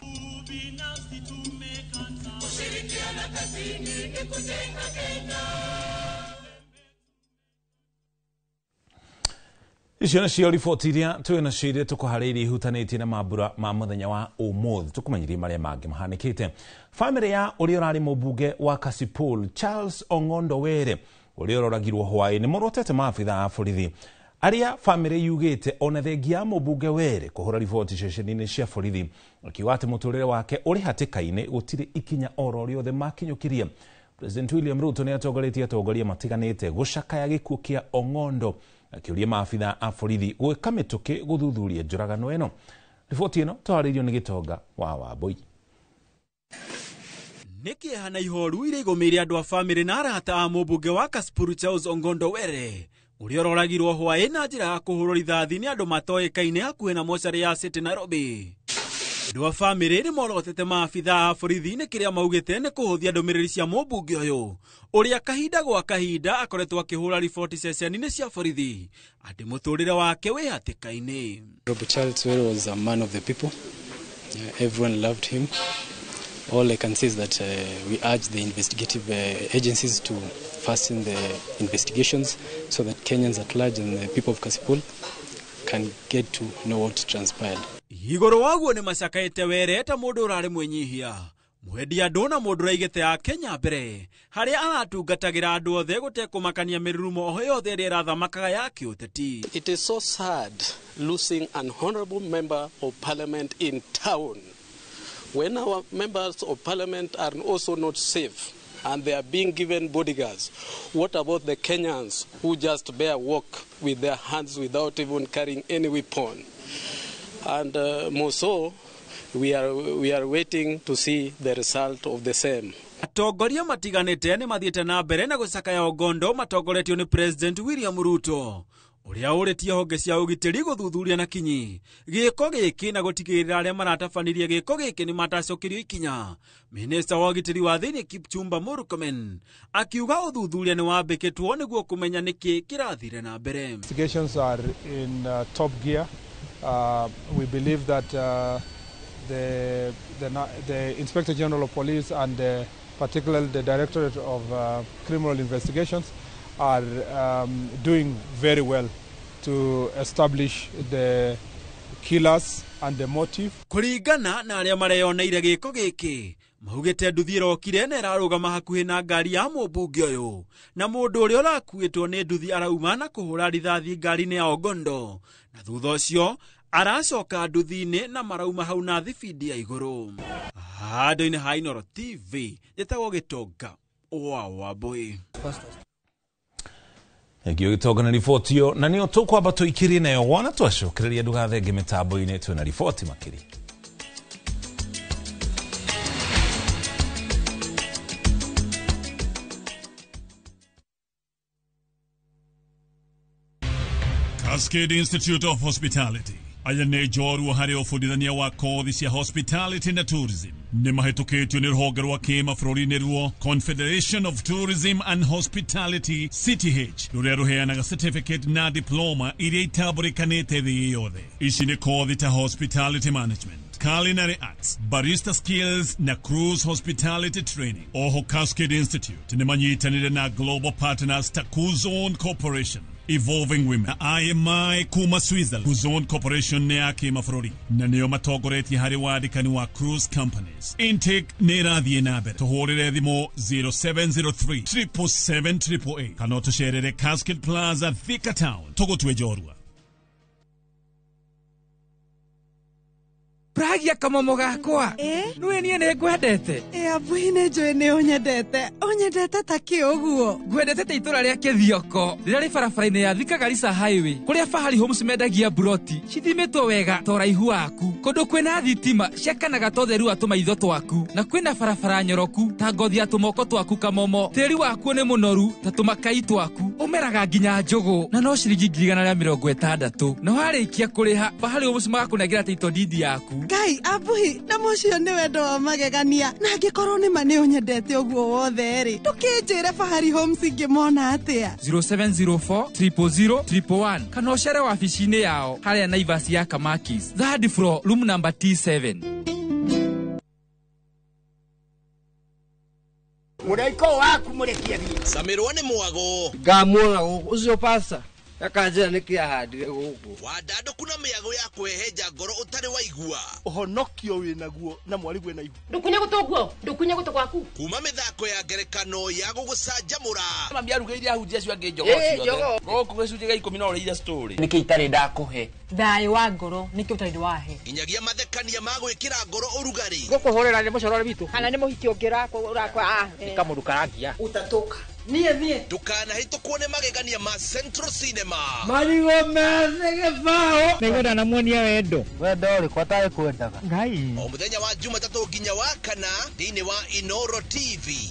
Icio nĩcio riboti iria twĩ nacio iria tũkũharĩirie ihutanĩtie na mambura ma mũthenya wa ũmũthĩ. Tũkũmenyerie marĩa mangĩ mahanĩkĩte. Bamĩrĩ ya ũrĩa ũrarĩ mũmbunge wa Kasipul Charles Ong'ondo Were ũrĩa ũroragirwo hwaĩ-inĩ morotete maabitha a borithi arĩa bamĩrĩ yugĩte ona thengia ya mũmbunge Were kũhũra riboti ceceni-inĩ cia borithi akiuga atĩ mũtũrĩre wake ũrĩ hatĩka-inĩ gũtirĩ ikinya oro rĩothe makinyũkirie. President William Ruto nĩ atongoretie atongoria matiganĩte gũcakaya gĩkuũ kĩa Ong'ondo akĩũria maabitha a borithi gwĩka mĩtũkĩ gũthuthuria njũragano ĩno. Riboti ĩno twarĩirio nĩ Gĩtonga wa Wambũi. Nĩ kĩeha na ihoru iria igũmĩire andũ a bamĩrĩ na arata a mũmbunge wa Kasipul Charles Ong'ondo Were ũrĩa ũroragirwo hwaĩ na njĩra ya kũhũrwo rithathi nĩ andũ matoĩkaine hakuhĩ na mocarĩ ya City Nairobi. Andũ a bamĩrĩ nĩ morotete maabitha a borithi nĩ kĩrĩa maugĩte nĩ kũhũthia ndũmĩrĩri cia mũmbunge ũyũ ũrĩa kahinda gwa kahinda akoretwo akĩhũra riboti ceceni-inĩ cia borithi atĩ mũtũrĩre wake wĩ hatĩka-inĩ. Robert Charles Were was a man of the people. Everyone loved him. All I can say is that we urge the investigative agencies to fasten the investigations so that Kenyans at large and the people of Kasipul can get to know what transpired. Igũrũ waguo nĩ macakaĩte Were ta mũndũ ũrarĩ mwĩnyihia, mwendi andũ na mũndũ ũraigĩte a Kenya mbere harĩa aratungatagĩra andũ othe gũtekũmakania mĩrurumo o yothe ĩrĩa ĩrathamakaga ya kĩũteti. It is so sad losing an honorable member of parliament in town when our members of parliament are also not safe and they are being given bodyguards. What about the Kenyans who just bear walk with their hands without even carrying any weapon? And more so, we are waiting to see the result of the same. Atongoria matiganĩte nĩ mathiĩte na mbere na gũcakaya Ong'ondo matongoretio nĩ President William Ruto ũrĩa ũrĩtie honge cia ũgitĩri gũthuthuria na kinyi gĩko gĩkĩ na gũtigĩrĩra arĩa maratabanirie gĩko gĩkĩ nĩ matacokirio ikinya. Minista wa ũgitĩri wa thĩinĩ Kipchumba Murkomen akiuga ũthuthuria nĩ wambĩkĩtwo nĩguo kũmenya nĩkĩ kĩrathire na mbere. Investigations are in top gear. We believe that The Inspector General of Police and particularly the Directorate of Criminal Investigations are doing very well to establish the killers and the motive. Kũringana na arĩa mareyoneire gĩko gĩkĩ maugĩte nduthi ĩrokire na ĩrarũgama hakuhĩ na ngari ya mũmbunge ũyũ na mũndũ ũrĩa ũrakuĩtwo nĩ nduthi arauma na kũhũra rithathi ngari-inĩ ya Ongondo na thutha ũcio aracoka nduthi-inĩ na marauma hau na thibindi ya igũrũ. Handũ-inĩ ha Inooro TV njĩtagwo Gĩtonga wa Wambui. Thengio Gĩtonga na riboti ĩyo na nĩyo tũkwamba tũikĩrie nayo wona twacokereria ndũgathenge mĩtambo-inĩ twĩna riboti makĩria. Cascade Institute of Hospitality aya nĩ njorua harĩ ũbundithania wa kothi cia hospitality na tourism nĩ mahĩtũkĩtio nĩ rũhonge rwa kĩmabũrũri ruo Confederation of Tourism and Hospitality CTH rũrĩa rũheanaga certificate na diploma iria itambũrĩkanĩte thĩ yothe. Ici nĩ kothi ta hospitality management, culinary arts, barista skills na cruise hospitality training. Oho Cascade Institute nĩ manyitanĩire na global partners ta Kuzon Corporation, Evolving Women na IMI kuma Switzerland. Kuzon Corporation nĩ ya kĩmabũrũri na nĩo matongoretie harĩ wandĩkani wa cruise companies. Intake nĩ ĩrathiĩ na mbere. Tũhũrĩre thimũ 0703 777 888 kana ũtũcerere Cascade Plaza, Thika Town. Tũgũtue njorua. Pragia kamomo gakwa nĩwe niĩ nĩ ngwendete. Abuhi nĩ njũĩ nĩ ũnyendete. Ũnyendete ta kĩ ũguo? Ngwendete ta itũra rĩa Kĩthioko rĩrĩa rĩ barabara-inĩ ya Thika Garissa Highway kũrĩa Fahari Homes mendagia mburoti cithimĩtwo wega ta ũraihu waku kũndũ kwĩna thitima ciakanaga ta ũtheru wa tũmaitho twaku na kwĩna barabara nyoroku ta ngothi ya tũmoko twaku kamomo. Tĩri wakuo nĩ mũnoru ta tũmakai twaku ũmeraga nginya njũgũ na no ciringi 160 na warĩkia kũrĩha Fahari Homes magakũnengera title deed yaku. Ngai abuhi na mũcio nĩ wendo wa magegania na angĩkorwo nĩ ma nĩ ũnyendete ũguo wothe rĩ ndũkĩnjĩre Fahari Homes ingĩmona atĩa? 0704 000 111 kana ũcere wabici-inĩ yao harĩa Naivas ya Kamakis, third floor, room number T7. Mũraiko waku mũrekie thiĩ. Camirwo nĩ mwago. Ngamuona gũkũ ũcio pasta akanjĩra nĩkĩ ahandire gũkũ. Wandandũku na mĩago ya kwĩhenja ngoro ũtarĩ waigua. Ũhonokio wĩnaguo na mwarigwe na ihu. Ndũkunye gũtũ guo, ndũkunye gũtũ gwaku. Kuma mĩthako ya ngerekano ya gũgũcanjamũra. Mami arugĩire ahunjia acio angĩ njogoo ciothe. Gũkũ gĩcunjĩ gĩa 10 no ũrĩire story. Nĩkĩ itarĩ ndakũhe? Thayũ wa ngoro nĩkĩ ũtarĩ wahe? Nginyagia mathekania ma gwĩkĩra ngoro ũrugarĩ. Gũkũhũrĩra nĩ mũcorore witũ. Kana nĩ mũhiki ũngĩ ũrakwa. Nĩ kamũndũ karangia. Ũtatũka. Niĩ niĩ. Ndũkanahĩtũkwo nĩ magegania ma Central Cinema. Marigũ methĩ gĩbaũ. Nĩngwenda namuonia wendo. Wendo ũrĩkũ atarĩ kwendaga? Ngai. O mũthenya wa Jumatatũ nginya wa kana thĩinĩ wa Inooro TV.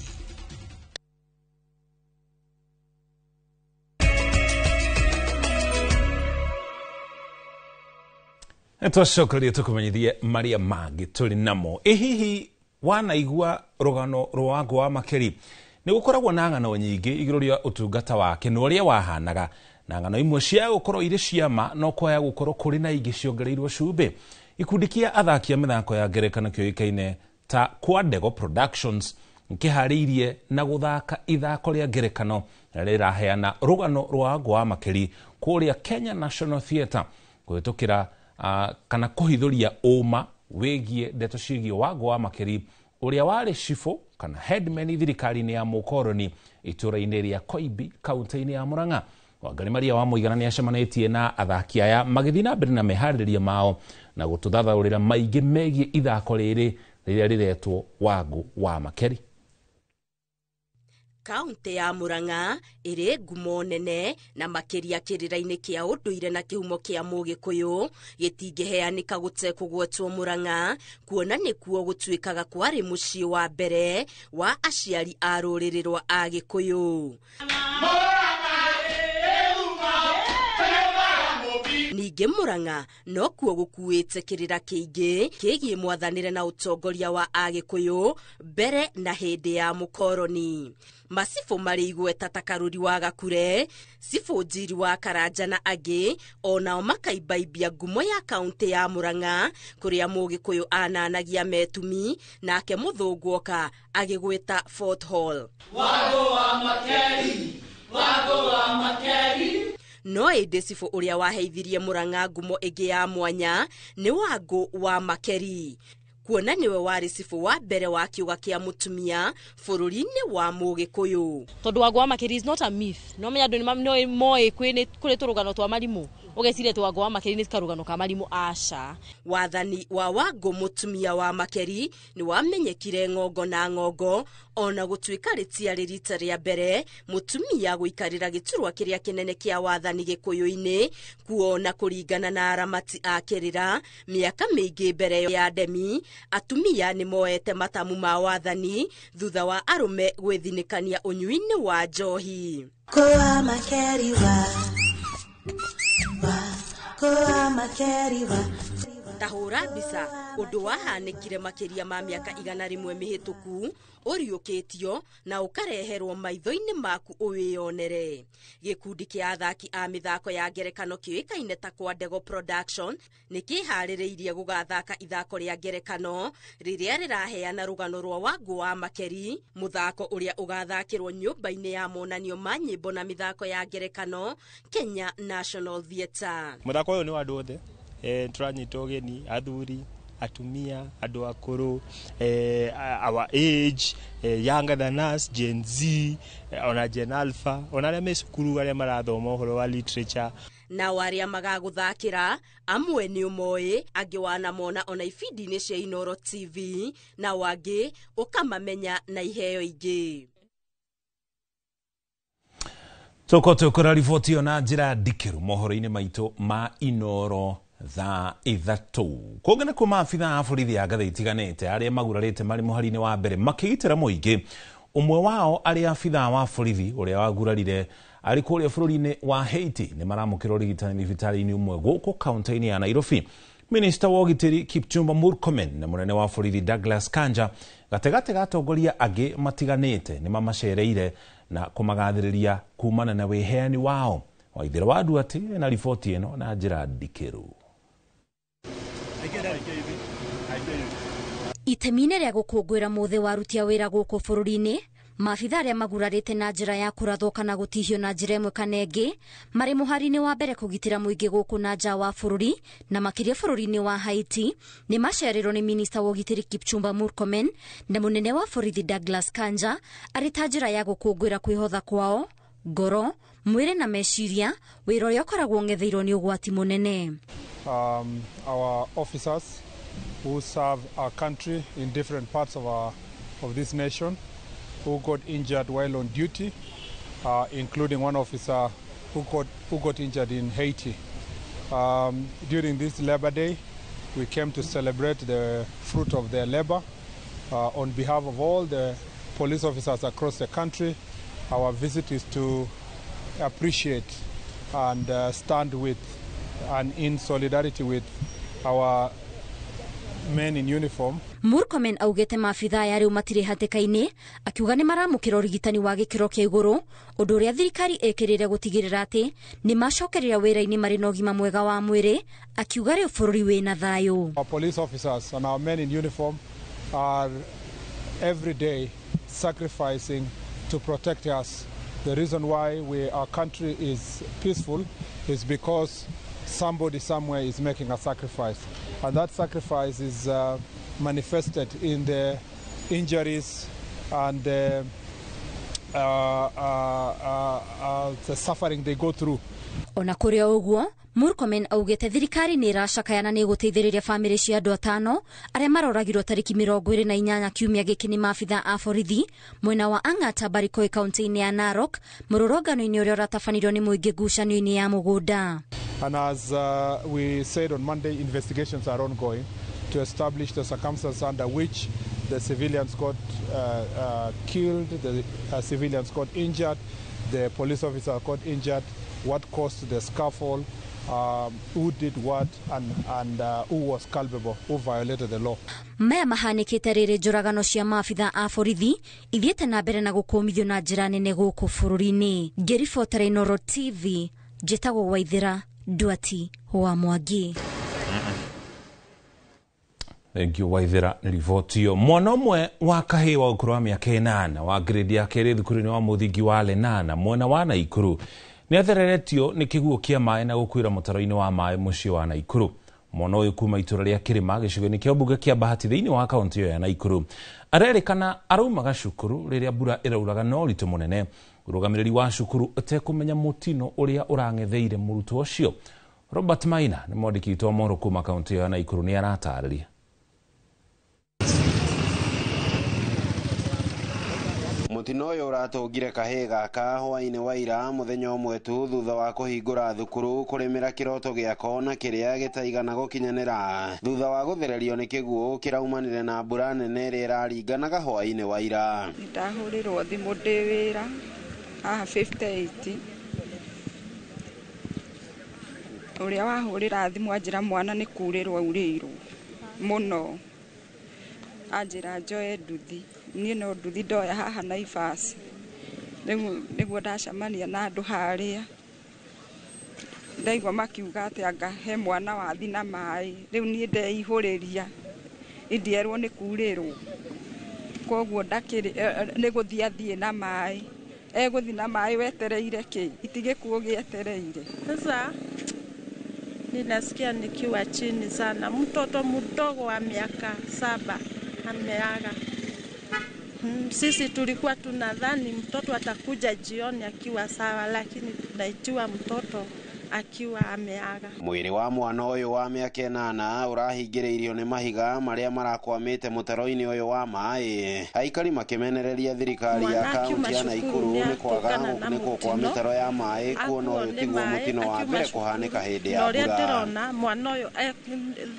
Twacokereria tũkũmenyithie marĩa mangĩ tũrĩ namo. Ĩ hihi wanaigua rũgano rwa Wangũ wa Makeri? Nĩ gũkoragwo na ng'ano nyingĩ igũrũ rĩa ũtungata wake na ũrĩa wahanaga na ng'ano imwe cia gũkorwo irĩ ciama no kwaya gũkorwo kũrĩ na ingĩ ciongereirwo cumbĩ. Ikundi kĩa athaki a mĩthako ya ngerekano kĩũĩkaine ta Kwadego Productions kĩharĩirie na gũthaka ithako rĩa ngerekano rĩraheana rũgano rwa Wangũ wa Makeri kũrĩa Kenya National Theatre kũhĩtũkĩra kana kũhithũria ũma wĩgiĩ ndeto ciĩgiĩ Wangũ wa Makeri ũrĩa warĩ cibũ kana headman thirikari-inĩ ya mũkoroni itũra-inĩ rĩa Koimbi kaunti-inĩ ya Murang'a. Wangari Maria wa Mũigana nĩ acemanĩtie na athaki aya magĩthiĩ na mbere na meharĩrĩria mao na gũtũthathaũrĩra maingĩ megiĩ ithako rĩrĩ rĩrĩa rĩretwo Wangũ wa Makeri. Kaunti ya Murang'a ĩrĩ ngumo nene na makĩria kĩrĩra-inĩ kĩa ũndũire na kĩhumo kĩa Mũgĩkũyũ gĩtingĩheanĩka gũtekũgwetwo Murang'a kuona nĩkuo gũtuĩkaga kwarĩ mũciĩ wa mbere wa aciari a rũrĩrĩ rwa Agĩkũyũ. Ningĩ Murang'a nokuo gũkuĩte kĩrĩra kĩingĩ kĩgiĩ mwathanĩre na ũtongoria wa Agĩkũyũ mbere na hĩndĩ ya mũkoroni. Macibũ marĩ igweta ta Karuri wa Gakure, Cibũ Njiri wa Karanja na angĩ onao makaimbaimbia ngumo ya kaũntĩ ya Murang'a kũrĩa Mũgĩkũyũ ananagia metumi nake mũthũngũ oka agĩgwĩta Fort Hall. Wago wa Makeri, Wago wa Makeri. No ĩndĩ cibũ ũrĩa waheithirie Murang'a ngumo ĩngĩ ya mwanya nĩ Wangũ wa Makeri, kuona nĩwe warĩ cibũ wa mbere wa kĩũga kĩa mũtumia bũrũri-inĩ wa Mũgĩkũyũ. Tondũ Wangũ wa Makeri is not a myth. No menya andũ nĩ moĩ kũrĩ tũrũgano twa marimũ, ũgeciria atĩ Wangũ wa Makeri nĩ karũgano ka marimũ. Aca. Wathani wa Wangũ mũtumia wa Makeri nĩ wamenyekire ng'ongo na ng'ongo, ona gũtuĩka rĩtiarĩ rita rĩa mbere mũtumia gũikarĩra gĩturwa kĩrĩa kĩnene kĩa wathani Gĩkũyũ-inĩ, kuona kũringana na aramati a kĩrĩra mĩaka mĩingĩ mbere ya Ndemi atumia nĩ moete matamu ma wathani thutha wa arũme gwĩthinĩkania ũnyui-inĩ wa njohi. Koa Makeri wa, koa Makeri wa. Ta hũra mbica ũndũ wahanĩkire makĩria ma mĩaka 100 mĩhĩtũku ũriũkĩtio na ũkareherwo maitho-inĩ maku ũwĩyonere. Gĩkundi kĩa athaki a mĩthako ya ngerekano kĩũĩkaine ta Kwandego Production nĩ kĩharĩrĩirie gũgathaka ithako rĩa ngerekano rĩrĩa rĩraheana rũgano rwa Wangũ wa Makeri, mũthako ũrĩa ũgathakĩrwo nyũmba-inĩ ya monanio ma nyĩmbo na mĩthako ya ngerekano Kenya National Theatre. Mũthako ũyũ nĩ wa andũ othe, tũranyita ũgeni athuri, atumia, andũ akũrũ, our age, younger than us, Gen Z, ona Gen Alpha, ona arĩa me cukuru arĩa marathoma ũhoro wa literature. Nao arĩa magagũthakĩra amwe nĩ ũmoĩ, angĩ wanamona ona ibindi-inĩ cia Inooro TV, nao angĩ ũkamamenya na iheo ingĩ. Tũkorwo twĩkũra riboti ĩyo na njĩra ndikĩru mohoro-inĩ maitũ ma Inooro thaa 3. Kũngĩ nĩkuo maabitha a borithi ya ngathĩ itiganĩte arĩa magurarĩte marĩ mũhari-inĩ wa mbere makĩgitĩra mũingĩ. Ũmwe wao arĩ abitha wa borithi ũrĩa wagurarire arĩ kũrĩa bũrũri-inĩ wa Haiti nĩ maramũkĩra ũrigitani thibitarĩ-inĩ ũmwe gũkũ kaũntĩ-inĩ ya Nairobi. Minista wa ũgitĩri Kipchumba Murkomen na mũnene wa borithi Douglas Kanja gatagatĩ ga atongoria angĩ matiganĩte nĩ mamacereire na kũmagathĩrĩria kumana na wĩheani wao. Waithĩra wa Nduati na riboti ĩno na njĩra ndikĩru. Itemi-inĩ rĩa gũkũngũĩra mũthĩ wa aruti a wĩra gũkũ bũrũri-inĩ, maabitha arĩa magurarĩte na njĩra ya kũrathwo kana gũtihio na njĩra ĩmwe kana ĩngĩ marĩ mũhari-inĩ wa mbere kũgitĩra mũingĩ gũkũ na nja wa bũrũri na makĩria bũrũri-inĩ wa Haiti nĩ macereirwo nĩ minista wa ũgitĩri Kipchumba Murkomen na mũnene wa borithi Douglas Kanja arĩ ta njĩra ya gũkũngũĩra kwĩhotha kwao ngoro, mwĩrĩ na meciria, wĩra ũrĩa ũkoragwo ũng'etheirwo nĩ ũgwati mũnene. Our officers who serve our country in different parts of this nation who got injured while on duty, including one officer who got injured in Haiti. During this Labor Day, we came to celebrate the fruit of their labor. On behalf of all the police officers across the country, our visit is to appreciate and stand with and in solidarity with our men in uniform. Murkomen augĩte maabitha aya rĩu matirĩ hatĩka-inĩ, akiuga nĩ maramũkĩra ũrigitani wa gĩkĩro kĩa igũrũ, ũndũ ũrĩa thirikari ĩkĩrĩire gũtigĩrĩra atĩ nĩ macokerera wĩra-inĩ marĩ na ũgima mwega wa mwĩrĩ, akiuga rĩu bũrũri wĩna thayũ. Our police officers and our men in uniform are every day sacrificing to protect us. The reason why our country is peaceful is because somebody somewhere is making a sacrifice, and that sacrifice is manifested in the injuries and the suffering they go through. Ona kũrĩ o ũguo, Murkomen augĩte thirikari nĩ ĩracakaya na nĩ ĩgũteithĩrĩria bamĩrĩ cia andũ 5 arĩa maroragirwo tarĩki 28 kiumia gĩkĩ nĩ maabitha a borithi mwena wa Ang'ata Barikoi kaunti-inĩ ya Narok, mũrũrũngano-inĩ ũrĩa ũratabanĩrio nĩ mũingĩ ngucanio-inĩ ya mũgũnda. And as we said on Monday, investigations are ongoing to establish the circumstances under which the civilians got killed, the civilians got injured, the police officer got injured, what caused the scuffle, who did what and who was culpable, who violated the law. Maya mahanĩkĩte rĩrĩ njũragano cia maabitha a borithi ithiĩte na mbere na gũkũmithio na njĩra nene gũkũ bũrũri-inĩ. Ngĩribotera Inooro TV, njĩtagwo Waithĩra Nduati wa Mwangi. Thank you Waithĩra nĩ riboti ĩyo. Mwana ũmwe wa kahĩĩ wa ũkũrũ wa mĩaka 8 wa grade ya kerĩ thukuru-inĩ wa mũthingi wa Lenana mwena wa Naikuru nĩ athereretio nĩ kĩguũ kĩa maĩ na gũkuĩra mũtaro-inĩ wa maĩ mũciĩ wa Naikuru. Mwana ũyũ kuma itũra rĩa Kĩrĩma gĩcigo-inĩ kĩa mbunge kĩa Bahati thĩinĩ wa kaunti ĩyo ya Naikuru arerĩkana araumaga cukuru rĩrĩa mbura ĩrauraga na ũritũ mũnene. Ũrũgamĩrĩri wa cukuru ũtekũmenya mũtino ũrĩa ũrang'etheire mũrutwo ũcio. Robert Maina nĩ mwandĩki witũ wa mohoro kuma kaunti ĩyo ya Naikuru nĩ aratarĩria. Mũtino ũyũ ũratũngire kahĩĩ gaka hwaĩ-inĩ wa ira mũthenya ũmwe tu thutha wa kũhingũra thukuru kũrĩmĩra kĩroto gĩako na kĩrĩa gĩtaigana gũkinyanĩra thutha wa gũthererio nĩ kĩguũ kĩraumanire na mbura nene ĩrĩa ĩraringanaga hwaĩ-inĩ wa ira. Nĩndahũrĩrwo thimũ ndĩ wĩra haha 58 ũrĩa wahũrĩra thimũ anjĩra mwana nĩ kurĩrwo aurĩirwo mũno, anjĩra njoe nduthi, niĩ no nduthi ndoya haha Naivas nĩguo ndacemania na andũ harĩa ndaigua makiuga atĩ anga he mwana wathi na maĩ, rĩu niĩ ndeihũrĩria indierwo nĩ kurĩrwo, koguo ndakĩrĩ nĩ gũthiĩ athiĩ na maĩ, egũthiĩ na maĩ wetereire kĩ, itigĩkuũ gĩetereire. Sasa ninasikia nikiwa chini sana, mtoto mdogo wa miaka 7 ameaga. Sisi tulikuwa tunadhani mtoto atakuja jioni akiwa sawa, lakini tunaitiwa mtoto akiwa ameaga. Mwĩrĩ wa mwana ũyũ wa mĩaka 8 ũrahingĩrĩirio nĩ mahiga marĩa marakwamĩte mũtaro-inĩ ũyũ wa maĩ. Aikari makĩmenereria thirikari ya kaunti ya Naikuru nĩ kwaga gũkunĩkwo kwa mĩtaro ya maĩ kuona ũyũ tiguo mũtino wa mbere kũhanĩka hĩndĩ ya mbura. Ũrĩa ndĩrona mwana ũyũ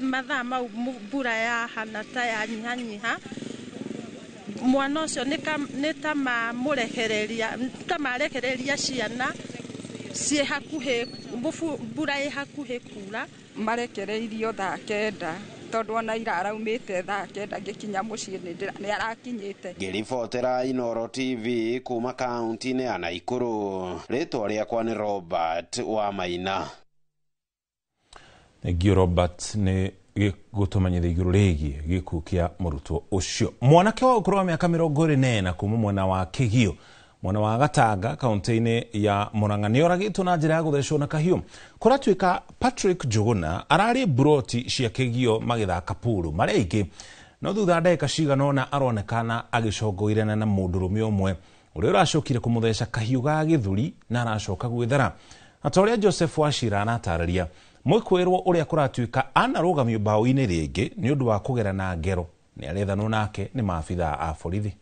mathaa mau mbura yahana ta yanyihanyiha, mwana ũcio nĩ ta mamũrekereria, ta marekereria ciana ciĩ hakuhĩ, mbura ĩ hakuhĩ kura. Marekereirio thaa 9 tondũ ona ira araumĩte thaa 9 ngĩkinya mũciĩ nĩ arakinyĩte. Ngĩribotera Inooro TV kuma kaunti-inĩ ya Naikuru, rĩtwa rĩakwa nĩ Robert wa Maina. Thank you Robert nĩ gũtũmenyithia igũrũ rĩgiĩ gĩkuũ kĩa mũrutwo ũcio. Mwanake wa ũkũrũ wa mĩaka 24 kuma mwena wa Kĩgio mwena wa Gatanga kaunti-inĩ ya Murang'a nĩ oragĩtwo na njĩra ya gũthecwo na kahiũ. Kũratuĩka Patrick Njuguna ararĩ mburoti cia Kĩgio magĩthaka puru marĩa aingĩ, no thutha wa ndagĩka cigana ũna aronekana agĩcongoirana na mũndũrũme ũmwe ũrĩa ũracokire kũmũtheca kahiũ ga gĩthũri na aracoka gwĩthara. Ata ũrĩa Joseph Wachira aratarĩria, mwĩkwĩrwo ũrĩa kũratuĩka anarũgamio mbaũ-inĩ rĩngĩ nĩ ũndũ wa kũgerana ngero nĩ arethanwo nake nĩ maabithaa a borithi.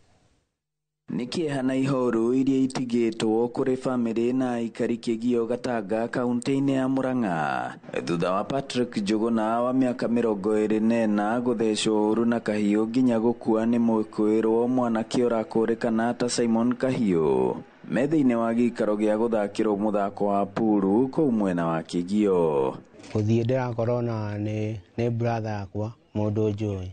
Nĩ kĩeha na ihoru iria itigĩtwo kũrĩ bamĩrĩ na aikari Kĩgio Gatanga kaunti-inĩ ya Murang'a thutha wa Patrick Njuguna wa mĩaka 24 gũthecwo ũru na kahiũ nginya gũkua nĩ mwĩkũĩrwo mwanake ũrakũrĩkana ta Simon Kahiũ me thĩinĩ wa gĩikaro gĩa gũthakĩrwo mũthako wa puru kũu mwena wa Kĩgio. Gũthiĩ ndĩrakora ona nĩ brother yakwa mũndũ njũĩ,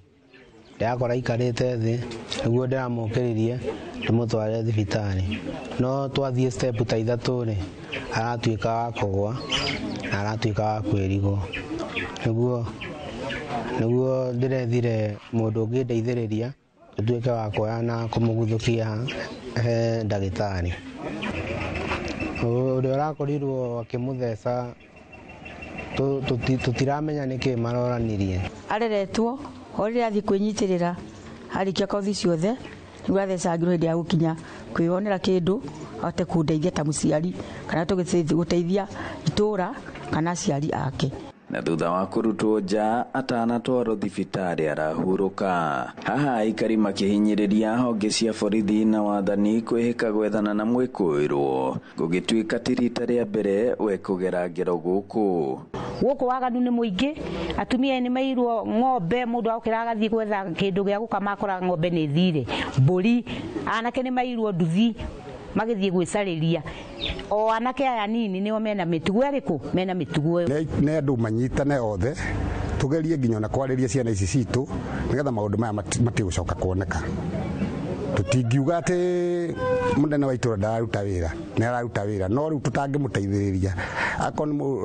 ndĩrakora aikarĩte thĩ nĩguo ndĩramũkĩririe ndĩmũtware thibitarĩ, no twathiĩ step ta 3 rĩ aratuĩka wa kũgwa na aratuĩka wa kwĩrigwo, nĩguo ndĩrethire mũndũ ũngĩndeithĩrĩria tũtuĩke wa kuoya na kũmũguthũkia he ndagĩtarĩ. Ũrĩa ũrakorirwo akĩmũtheca tũtiramenya nĩkĩ maroranirie. Areretwo o rĩrĩa athiĩ kwĩnyitĩrĩra arĩkia kothi ciothe nĩguo athecangirwo hĩndĩ ya gũkinya kwĩyonera kĩndũ ahote kũndeithia ta mũciari kana gũteithia itũra kana aciari ake. Na thutha wa kũrutwo nja atanatwarwo thibitarĩ arahurũka. Haha aikari makĩhinyĩrĩria honge cia borithi na wathani kwĩhĩka gwethana na mwĩkũĩrwo gũgĩtuĩka ti rita rĩa mbere we kũgera ngero gũkũ. Gũkũ waganu nĩ mũingĩ, atumia nĩ mairwo ng'ombe, mũndũ aokĩra agathiĩ gwetha kĩndũ gĩa gũkama akora ng'ombe nĩ thire, mbũri, anake nĩ mairwo nduthi, Magĩthiĩ gwĩcarĩria o anake aya nini nĩo mena mĩtugo ĩrĩkũ, mena mĩtugo ĩyo. Nĩ andũ manyitane othe, tugerie nginya ona kwarĩria ciana ici citũ nĩgetha maũndũ maya matigũcoka kuoneka. Tũtingiuga atĩ mũnene wa itũra ndararuta wĩra, nĩ araruta wĩra, no rĩu tũtangĩmũteithĩrĩria.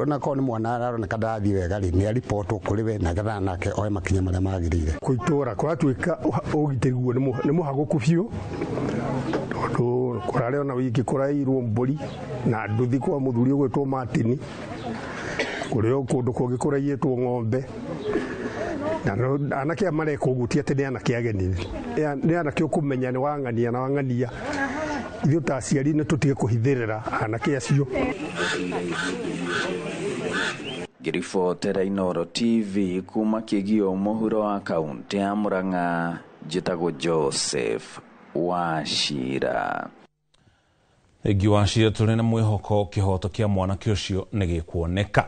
Onakorwo nĩ mwana aroneka ndarathiĩ wega rĩ, nĩ aribotwo kũrĩ we na getha nake oe makinya marĩa magĩrĩire. Kwĩ itũra kũratuĩka ũgitĩri guo nĩ mũhagũku biũ, tondũ kũrarĩ ona wiki kũrairwo mbũri na nduthi kwa mũthuri ũgwĩtwo Martin, kũrĩ o kũndũ kũngĩ kũraiyĩtwo ng'ombe. Na anake aya mareka ũguo ti atĩ nĩ anake ageni, nĩ anake ũkũmenya nĩ wang'ania na wang'ania. Ithuĩ ta aciari nĩ tũtige kũhithĩrĩra anake acio. Ngĩribotera Inooro TV kuma Kĩgio mũhuro wa kaũntĩ ya Murang'a, njĩtagwo Joseph Wachira. Thengiũ Wachira, tũrĩ na mwĩhoko kĩhoto kĩa mwanake ũcio nĩ gĩkuoneka.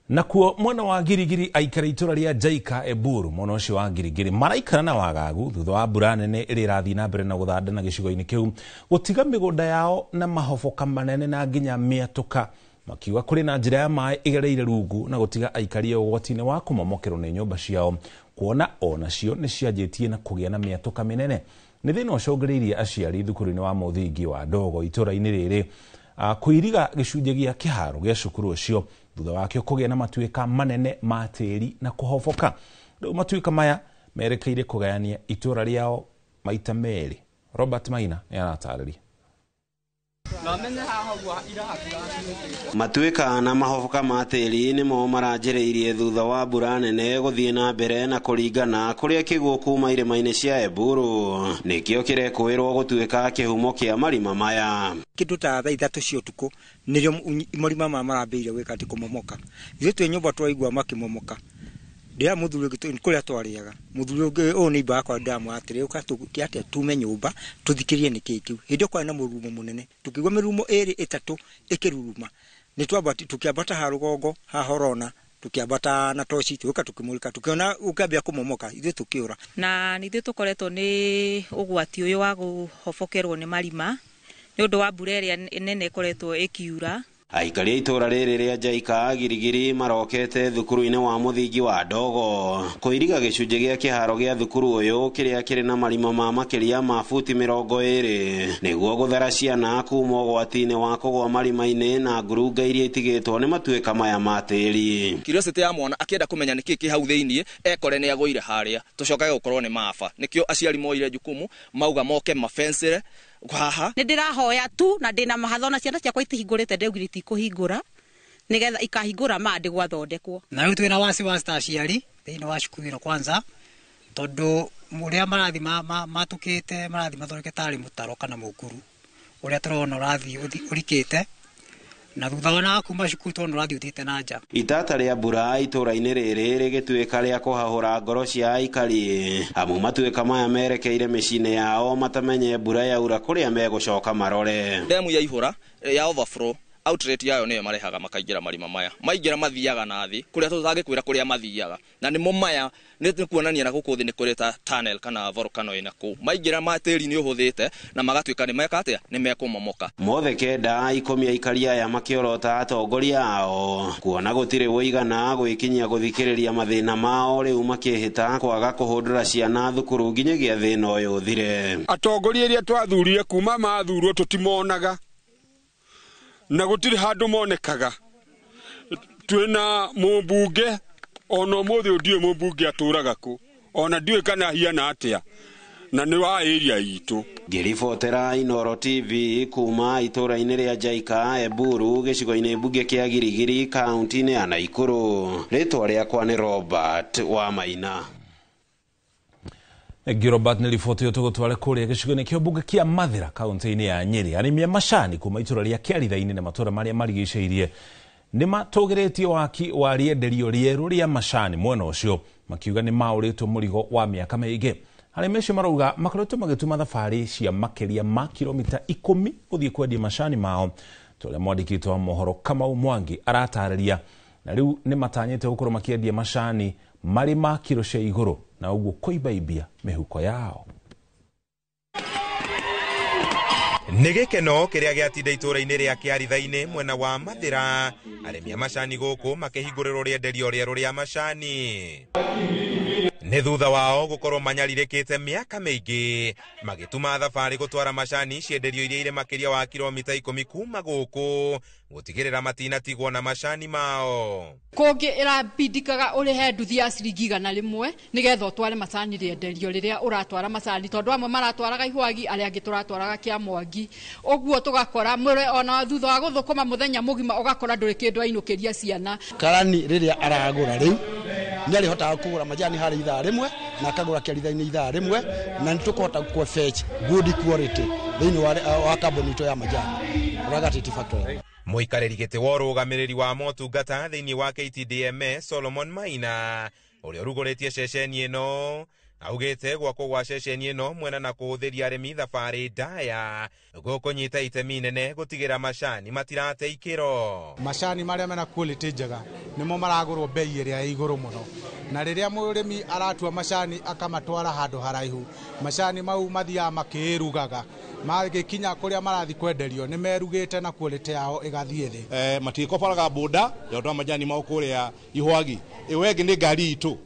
Nakuo mwena wa Girigiri aikara itũra rĩa Jaika Eburu mwena ũcio wa Girigiri maraikara na wagagu thutha wa mbura nene ĩrĩa ĩrathiĩ na mbere na gũthandana gĩcigo-inĩ kĩu gũtiga mĩgũnda yao na mahoboka manene na nginya mĩatũka, makiuga kũrĩ na njĩra ya maĩ ĩgereire rungu na gũtiga aikari ũgwati-inĩ wa kũmomokerwo nĩ nyũmba ciao, kuona onacio nĩ cianjĩtie na kũgĩa na mĩatũka mĩnene. Nĩ thĩna ũcũngĩrĩirie aciari thukuru-inĩ wa mũthingi wa Ndogo itũra-inĩ rĩrĩ kũiriga gĩcunjĩ gĩa kĩharo gĩa cukuru ũcio thutha wakĩo kũgĩa na matuĩka manene ma tĩri na kũhoboka. Rĩu matuĩka maya merekeire kũgayania itũra rĩao maita merĩ. Robert Maina nĩ aratarĩria. Matuĩka na mahoboka ma tĩri nĩmo maranjĩrĩirie thutha wa mbura nene gũthiĩ na mbere na kũringana kũrĩa kĩguũ kuma irĩma-inĩ cia Eburu nĩkĩo kĩrekũĩrwo gũtuĩka kĩhumo kĩa marima maya. Kĩndũ ta thaa 3 cia ũtukũ nĩrĩo marima maya marambĩrĩria gwĩka atĩ kũmomoka. Ithuĩ twĩ nyũmba twaigua makĩmomoka. Ndĩra mũthuri ũngĩ kũrĩa twarĩaga, mũthuri ũngĩ ũyũ nĩ imba yakwa ndĩramwĩra atĩrĩ, ũka tũke atĩa tume nyũmba tũthikĩrĩrie nĩkĩĩ kĩu. Hĩndĩ ĩyo kwarĩ na mũrurumo mũnene, tũkĩigua mĩrurumo 2 3 ĩkĩruruma. Nĩ tũkĩambata ha rũgongo ha Horona, tũkĩambata na toci tũgĩũka tũkĩmũrĩka, tũkĩona ũkĩambia kũmomoka, ithuĩ tũkĩũra. Na nĩ ithuĩ tũkoretwo nĩ ũgwati ũyũ wa kũhobokerwo nĩ marima nĩ ũndũ wa mbura ĩrĩa nene ĩkoretwo ĩkiura. Aikari a itũra rĩrĩ rĩa Jaika Girigiri marokete thukuru-inĩ wa mũthingi wa Ndogo kũiriga gĩcunjĩ gĩa kĩharo gĩa thukuru ũyũ kĩrĩa kĩrĩ na marima ma makĩria ma futi 20 nĩguo gũthara ciana kuma ũgwati-inĩ wa kũgũa marima-inĩ na ngurunga iria itigĩtwo nĩ matuĩka maya ma tĩri. Curiosity ya mwana akĩenda kũmenya nĩkĩ kĩ hau thĩiniĩ ekore nĩ agũire harĩa tũcokage gũkorwo nĩ maba. Nĩkĩo aciari moire jukumu mauga moke mafencere haha. Nĩ ndĩrahoya tu na ndĩna mahatho na ciana ciakwa itihingũrĩte ndeugire itikũhingũra nĩgetha ikahingũra ma ndĩ gwathondekwo. Na rĩu twĩna wasiwasi ta aciari thĩinĩ wa cukuru ĩno kwanza, tondũ ũrĩa marathi matũkĩte marathi mathondeke tarĩ mũtaro kana mũkuru ũrĩa tũrona ũrathiĩ ũrikĩte, na thutha wa kuma cukuru tũrona ũrathiĩ ũthiĩte na nja. Itata rĩa mbura itũra-inĩ rĩrĩ rĩgĩtuĩka rĩa kũhahũra ngoro cia aikari amu matuĩka maya merekeire mĩciĩ-inĩ yao matamenye mbura yaura kũrĩa megũcoka marore. Ndemu yaihũra ya overflow outlet yayo nĩyo marehaga makaingĩra marima maya, maingĩra mathiaga na thĩ kũrĩa tũtangĩkwĩra kũrĩa mathiaga, na nĩmo maya nĩ kuonania na gũkũ thĩ nĩ kũrĩ ta tunnel kana volcano ĩna kũu maingĩra ma tĩri nĩ ũhũthĩte na magatuĩka nĩ meka atĩa, nĩ mekũmomoka. Mothe 9 10 aikari aya makĩorota atongoria ao kuona gũtirĩ wũigana gwĩkinyia gũthikĩrĩria mathĩna mao, rĩu makĩhĩta kwaga kũhũndũra ciana thukuru nginyagia thĩna ũyũ ũthire. Atongoria arĩa twathurire kuma mathurwo tũtimonaga na gũtirĩ handũ monekaga. Twĩna mũmbunge ona ũmũthĩ ndiũĩ mũmbunge atũraga kũ, ona ndiũĩ kana ahiana atĩa, na nĩ wa area itũ. Ngĩribotera Inooro TV kuma itũra-inĩ rĩa Jaika Eburu gĩcigo-inĩ mbunge kĩa Girigiri kaunti-inĩ ya Naikuru, rĩtwa rĩakwa nĩ Robert wa Maina. Thengiũ Robert nĩ riboti ĩyo tũgũtware kũrĩa gĩcigo-inĩ kĩa mbunge kĩa Mathĩra kaunti-inĩ ya Nyĩrĩ. Arĩmi a macani kuma itũra rĩa Kĩaritha-inĩ na matũra marĩa marigicĩirie nĩ matũgĩrĩtie waki wa rĩenderio rĩerũ rĩa macani mwena ũcio, makiuga nĩ maũrĩtwo mũrigo wa mĩaka mĩingĩ. Arĩmi acio marauga makoretwo magĩtuma thabarĩ cia makĩria ma kilomita 10 gũthiĩ kwendia macani mao, ta ũrĩa mwandĩki witũ wa mohoro Kamau Mwangi aratarĩria. Na rĩu nĩ matanyĩte gũkorwo makĩendia macani marĩ ma kiro cia igũrũ na ũguo kũimbaimbia mĩhuko yao. Nĩ gĩkeno kĩrĩa gĩatinda itũũra-inĩ rĩa Kĩaritha-inĩ mwena wa Mathĩra, arĩmi a macani gũkũ makĩhingũrĩrwo rĩenderio rĩerũ rĩa macani. Nĩ thutha wao gũkorwo manyarirĩkĩte mĩaka mĩingĩ magĩtuma thabarĩ gũtwara macani cienderio iria irĩ makĩria wa kilomita 10 kuma gũkũ gũtigĩrĩra matinatigwo na macani mao. Kũngĩ ĩrabindikaga ũrĩhe nduthi ya ciringi 100 nĩgetha ũtware macani rĩenderio rĩrĩa ũratwara macani, tondũ amwe maratwaraga Ihwagi, arĩa angĩ tũratwaraga Kĩamwangi. Ũguo tũgakora mũre ona thutha wa gũthũkũma mũthenya mũgima ũgakora ndũrĩ kĩndũ ainũkĩria ciana. Karani rĩrĩa aragũra rĩu nĩarĩhotaga kũgũra majani harĩ ithaa rĩmwe na akagũra Kĩaritha-inĩ ithaa rĩmwe, na nĩtũkũhota kũ fetch good quality thĩinĩ wa kambuni itũ ya majani Ragati Tea Factory. Mũikarĩri gĩtĩ wa ũrũgamĩrĩri wa motungata thĩinĩ wa KTDMA Solomon Maina ũrĩa ũrugũrĩtie ceceni ĩno augĩte gwakwo gwa ceceni ĩno mwena na kũhũthĩria arĩmi thabarĩ ndaya gũkũnyita itemi inene gũtigĩra macani matirate ikĩro. Macani marĩa mena quality njega nĩmo maragũrwo bei ĩrĩa ĩ igũrũ mũno, na rĩrĩa mũrĩmi aratua macani akamatwara handũ haraihu, macani mau mathiaga makĩĩrugaga, magĩkinya kũrĩa marathiĩ kwenderio nĩ merugĩte na quality yao ĩgathiĩ thĩ. Matigĩkobaraga boda ya gũtwara majani mao kũrĩa Ihwagi. Ĩyo ĩngĩ nĩ ngari itũ,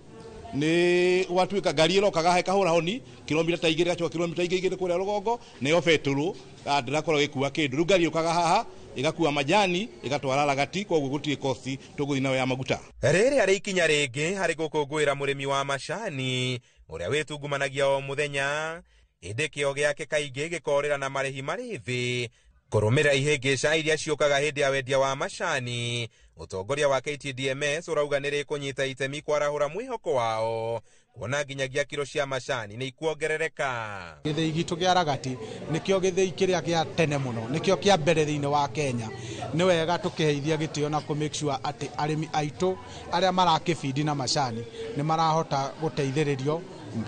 nĩ gwatuĩka ngari ĩrokaga haha ĩkahũra honi kilomita ta 2 ĩgacoka kilomita 2 kũrĩa rũgongo, nĩyo betũrũ ndĩrakorwo ĩgĩkua kĩndũ. Rĩu ngari yũkaga haha ĩgakua majani ĩgatwara Ragati, koguo gũtirĩ kosti tũgũthiĩ nayo ya maguta. Rĩrĩa rĩ ikinya rĩngĩ harĩ gũkũngũĩra mũrĩmi wa macani ũrĩa wĩtungumanagia o mũthenya, ĩndĩ kĩo gĩake kaingĩ gĩkorĩra na marĩhi marĩ thĩ kũrũmĩrĩra ihĩngĩca iria ciũkaga hĩndĩ ya wendia wa macani. Ũtongoria wa KTDMS ũrauga nĩ rĩkũnyita itemi kwarahũra mwĩhoko wao kuona nginyagia kiro cia macani nĩ ikuongerereka. Gĩthĩi gitũ kĩa Ragati nĩkĩo gĩthĩi kĩrĩa kĩa tene mũno, nĩkĩo kĩa mbere thĩinĩ wa Kenya. Nĩ wega tũkĩheithia gĩtĩo na kũ make sure atĩ arĩmi aitũ arĩa marakĩbindi na macani nĩ marahota gũteithĩrĩrio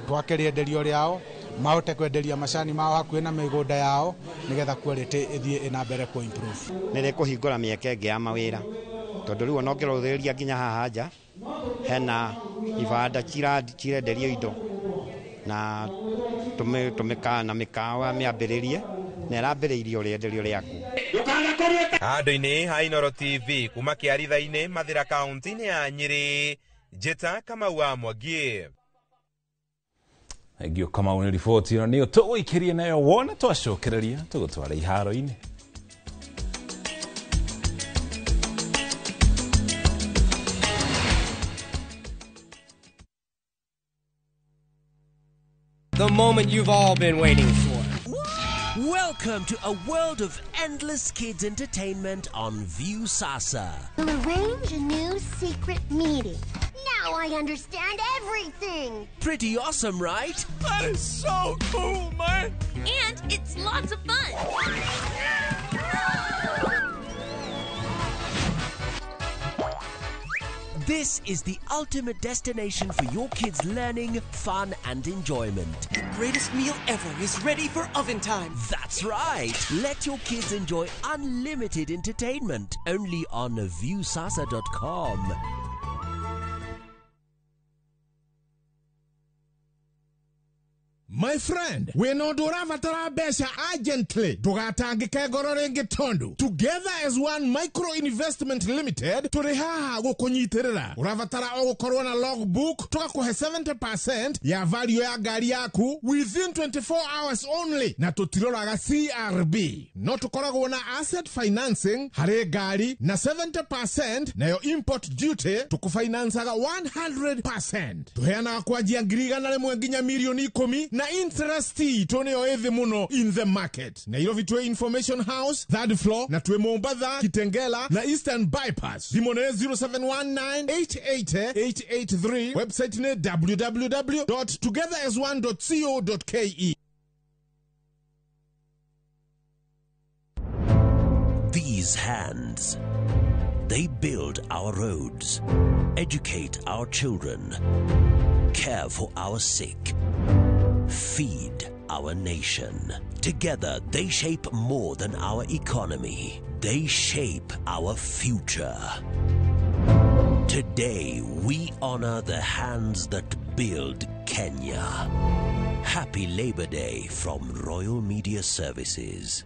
twake rĩenderio rĩao, mahote kwenderia macani mao hakuhĩ na mĩgũnda yao nĩgetha quality ĩthiĩ ĩna mbere kũ improve. Nĩ rĩkũhingũra mĩeke ĩngĩ ya mawĩra, tondũ rĩu ona ũngĩrũthĩrĩria nginya haha nja hena ibanda cirenderio indo na tũmĩkawa na mĩkawa mĩambĩrĩrie na ĩrambĩrĩirio rĩenderio rĩaku. Handũ-inĩ ha Inooro TV kuma Kĩaritha-inĩ Mathĩra kaunti-inĩ ya Nyĩrĩ, Njĩta Kamau wa Mwangi. Thengio Kamau nĩ riboti ĩno nĩyo tũgũikĩrie nayo wona twacokereria tũgũtwara iharo-inĩ. The moment you've all been waiting for. Welcome to a world of endless kids entertainment on Viusasa. We'll arrange a new secret meeting. Now I understand everything. Pretty awesome, right? That is so cool, man. And it's lots of fun. This is the ultimate destination for your kids' learning, fun, and enjoyment. The greatest meal ever is ready for oven time. That's right. Let your kids enjoy unlimited entertainment only on Viusasa.com. My friend, wĩna ũndũ ũrabatara mbeca urgently, ndũgatangĩke ngoro rĩngĩ tondũ Together as One Micro Investment Limited tũrĩ haha gũkũnyitĩrĩra. Ũrabatara o gũkorwo na logbook, tũgakũhe 70% ya value ya ngari yaku within 24 hours only, na tũtiroraga CRB. No tũkoragwo na asset financing harĩ ngari na 70% nayo import duty tũkũfinancaga 100%. Tũheanaga kwanjia 100,000 nginya 10,000,000 na interest itũ nĩyo ĩthĩ mũno in the market. Nairobi twĩ Information House third floor, na twĩ Mombatha, Kitengela na Eastern Bypass. Thimũ nĩ 0719888883, website nĩ www.togetherasone.co.ke. These hands, they build our roads, educate our children, care for our sick, feed our nation. Together, they shape more than our economy. They shape our future. Today, we honor the hands that build Kenya. Happy Labor Day from Royal Media Services.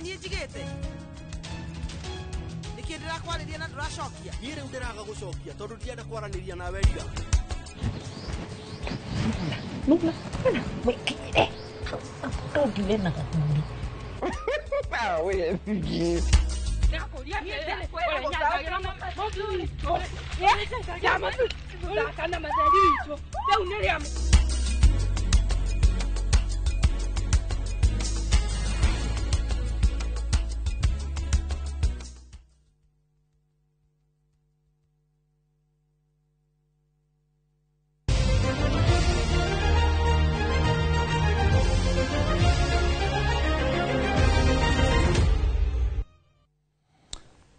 nĩ niĩ njigĩte. Nĩkĩ ndĩrakwarĩria na ndũracokia? Niĩ rĩu ndĩraga gũcokia tondũ ndirenda kwaranĩria nawe riga. Nula, nula, wĩkinyire ndũngire na gathuri.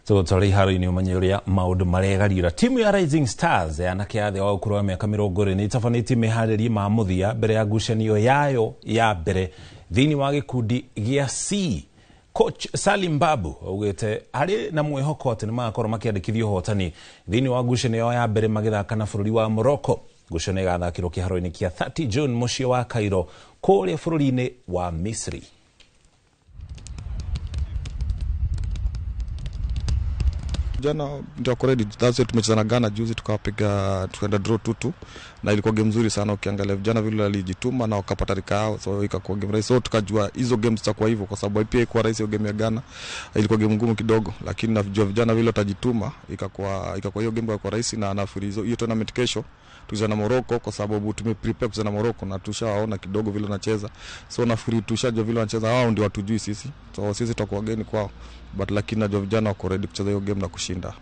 Tũgũtwara iharo-inĩ ũmenye ũrĩa maũndũ maregariũra. Timu ya Rising Stars ya anake a thĩ wa ũkũrũ wa mĩaka 20 nĩ ĩtabanĩtie meharĩria ma mũthia mbere ya ngucanio yayo ya mbere thĩinĩ wa gĩkundi gĩa C. Coach Salim Babu augĩte harĩ na mwĩhoko atĩ nĩ magakorwo makĩandĩkithia ũhotani thĩinĩ wa ngucanio yao ya mbere magĩthaka na bũrũri wa Morocco. Ngucanio ĩgathakĩrwo kĩharo-inĩ kĩa 30 June mũciĩ wa Cairo kũrĩa bũrũri-inĩ wa Misri. Jana ndio ready. That's it, tumecheza na Ghana juzi tukawapiga, tukaenda draw 2-2 na ilikuwa game nzuri sana. Ukiangalia vijana vile walijituma na wakapata rika yao, so ikakuwa game rahisi. So tukajua hizo games zitakuwa hivyo, kwa sababu pia ilikuwa rahisi hiyo game ya Ghana, ilikuwa game ngumu kidogo, lakini najua vijana vile watajituma, ikakuwa hiyo game kwa rahisi. Na nafikiri hiyo tournament kesho tucheza na Morocco, kwa sababu tumeprepare kucheza na Morocco na tushawaona kidogo vile wanacheza, so nafikiri tushajua vile wanacheza. Wao ndio watujui sisi, so sisi tutakuwa wageni kwao, but lakini najua vijana wako ready kucheza hiyo game na kushinda.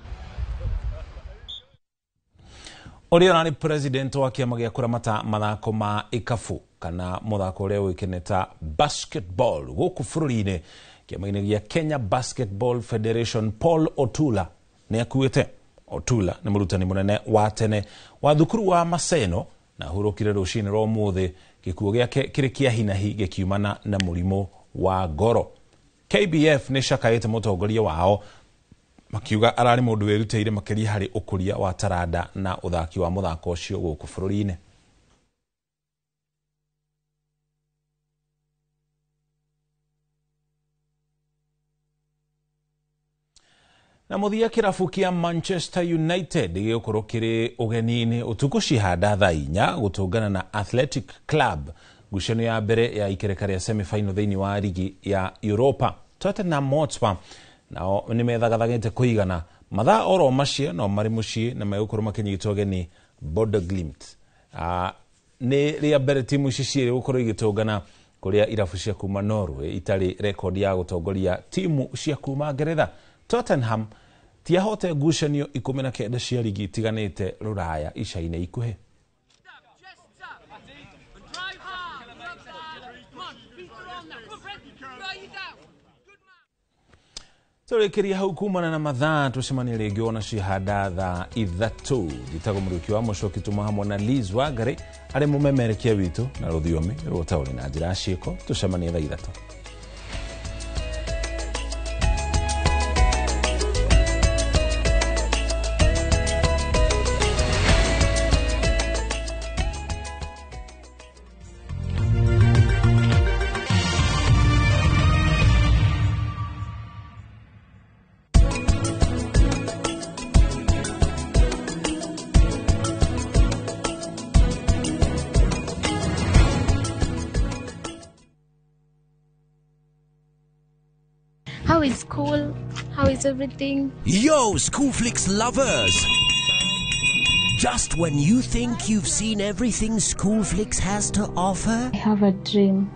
Ũrĩa ũrarĩ president wa kĩama gĩa kũramata mathako ma ikabu kana mũthako ũrĩa ũĩkaine ta basketball gũkũ bũrũri-inĩ, kĩama-inĩ gĩa Kenya Basketball Federation, Paul Otula nĩ akuĩte. Otula nĩ mũrutani mũnene wa tene wa thukuru wa Maseno na ahurũkire rũcinĩ rwa ũmũthĩ, gĩkuũ gĩake kĩrĩ kĩa hinahi gĩkiumana na mũrimũ wa ngoro. KBF nĩ cakaĩte mũtongoria wao makiuga ararĩ mũndũ wĩrutĩire makĩria harĩ ũkũria wa taranda na ũthaki wa mũthako ũcio gũkũ bũrũri-inĩ. Na mũthia, kĩrabu kĩa Manchester United gĩgũkorwo kĩrĩ ũgeni-inĩ ũtukũ cihanda thaa 4 gũtũngana na Athletic Club ngucanio ya mbere ya ikereka rĩa semi-final thĩinĩ wa rigi ya Europa. Tottenham Hotspur nao nĩ methagathagĩte kũigana mathaa oro macio no marĩ mũciĩ na megũkorwo makĩnyitwo ũgeni Bodo Glimt. Nĩ rĩa mbere timu ici cierĩ gũkorwo igĩtũngana kũrĩa irabu cia kuma Norway itarĩ rekondi ya gũtongoria timu cia kuma Ngeretha. Tottenham tiahote ngucanio 19 cia rigi itiganĩte rũraya ica-inĩ ikuhĩ. Tũrĩkĩria hau kumana na mathaa, tũcemanie rĩngĩ ona cihanda thaa 3. Njĩtagwo Mũrĩũki wa Mũcoki, tuma hamwe na Liz Wangari arĩ mũmemerekia witũ na rũthiomi rwa ũtaũri na njĩra ya ciĩko. Tũcemanie thaa 3. How is school? How is everything? Yo, Schoolflix lovers! Just when you think you've seen everything Schoolflix has to offer, I have a dream.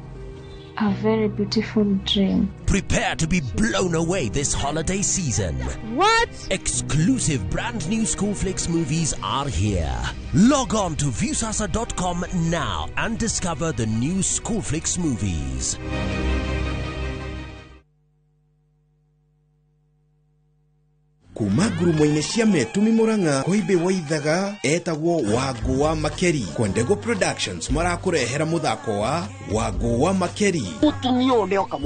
A very beautiful dream. Prepare to be blown away this holiday season. What? Exclusive brand new Schoolflix movies are here. Log on to Viusasa.com now and discover the new Schoolflix movies. Kuma ngurumo-inĩ cia Metumi Murang'a Koimbe Waithaga etagwo Wangũ wa Makeri. Kwendego Productions marakũrehera mũthako wa Wangũ wa Makeri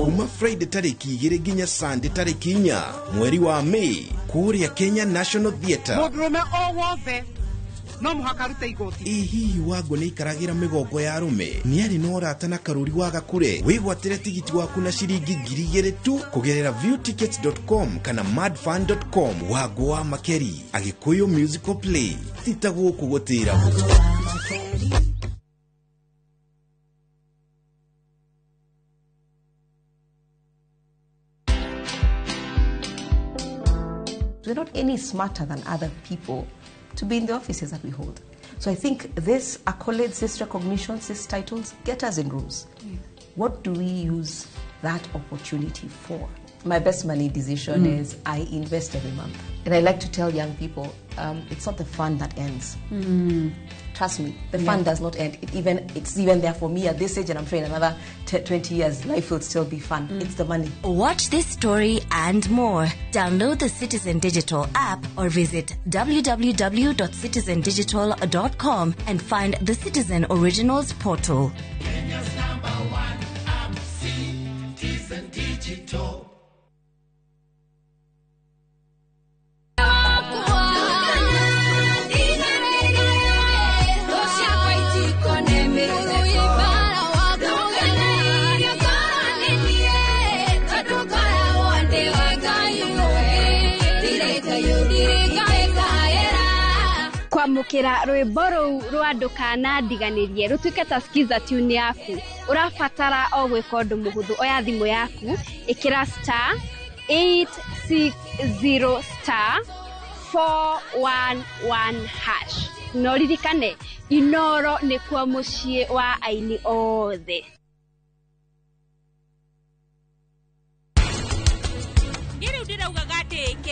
kuma Friday tarĩki 2 nginya Sunday tarĩki 4 mweri wa May kũrĩa Kenya National Theatre. Mũndũrũme o wothe No mũhaka arute igoti. Ĩ hihi Wangũ nĩ aikaragĩra mĩgongo ya arũme? Nĩ arĩ na ũrata na Karũri wa Gakure? Wĩgwatĩre tigiti waku na ciringi 2000 tu kũgerera viewtickets.com kana madfun.com. Wangũ wa Makeri, Agĩkũyũ musical play, ti ta gũkũ gũtĩragwo. We're not any smarter than other people to be in the offices that we hold. So I think this accolades, this recognitions, these titles get us in rooms. What do we use that opportunity for? My best money decision is I invest every month. And I like to tell young people, it's not the fun that ends. Trust me, the fun does not end. It's even there for me at this age, and I'm sure in another 20 years, life will still be fun. It's the money. Watch this story and more. Download the Citizen Digital app or visit www.citizendigital.com and find the Citizen Originals portal. Kenya's number one app, Citizen Digital. Kwamũkĩra rwĩmbo rũu rwa ndũkanandiganĩrie rũtuĩke ta skiza tune yaku, ũrabatara o gwĩka ũndũ mũhũthũ. Oya thimũ yaku, ĩkĩra star 860 star 411 hash. Na ũririkane Inoro nĩkuo mũciĩ wa aini othe. Niĩ rĩu ndĩraugaga atĩ AK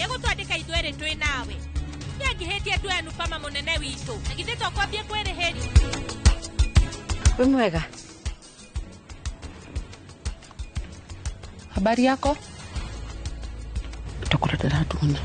ĩgũtwandĩka ithuerĩ twĩ nawe. Nĩangĩhĩtie tuoe Nupama mũnene witũ, na githĩ to kwambie kwĩrĩhĩria? Wĩ mwega? Habari yako? Tokora ndĩratuona.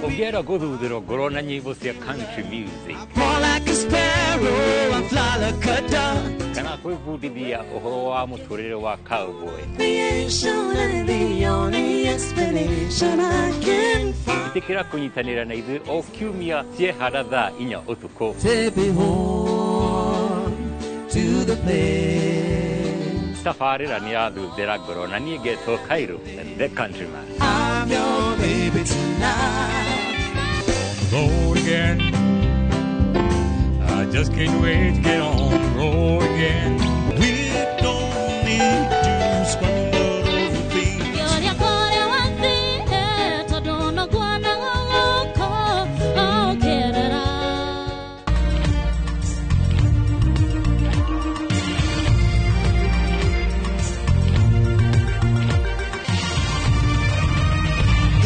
Ũngĩenda gũthuthĩrwo ngoro na nyĩmbo cia country music More like a sparrow, I fly like a dove. kana kwĩbundithia ũhoro wa mũtũrĩre wa cowboy, The ancient and the only explanation I can find. ĩtĩkĩra kũnyitanĩra na ithuĩ o kiumia ciehara thaa 4 ũtukũ. Take me home to the place. Tabarĩra nĩ yathuthĩra ngoro na niĩ ngetwo Cairo the countryman. I'm your baby tonight. Road again. I just can't wait to get on the road again. We don't need to squabble over things.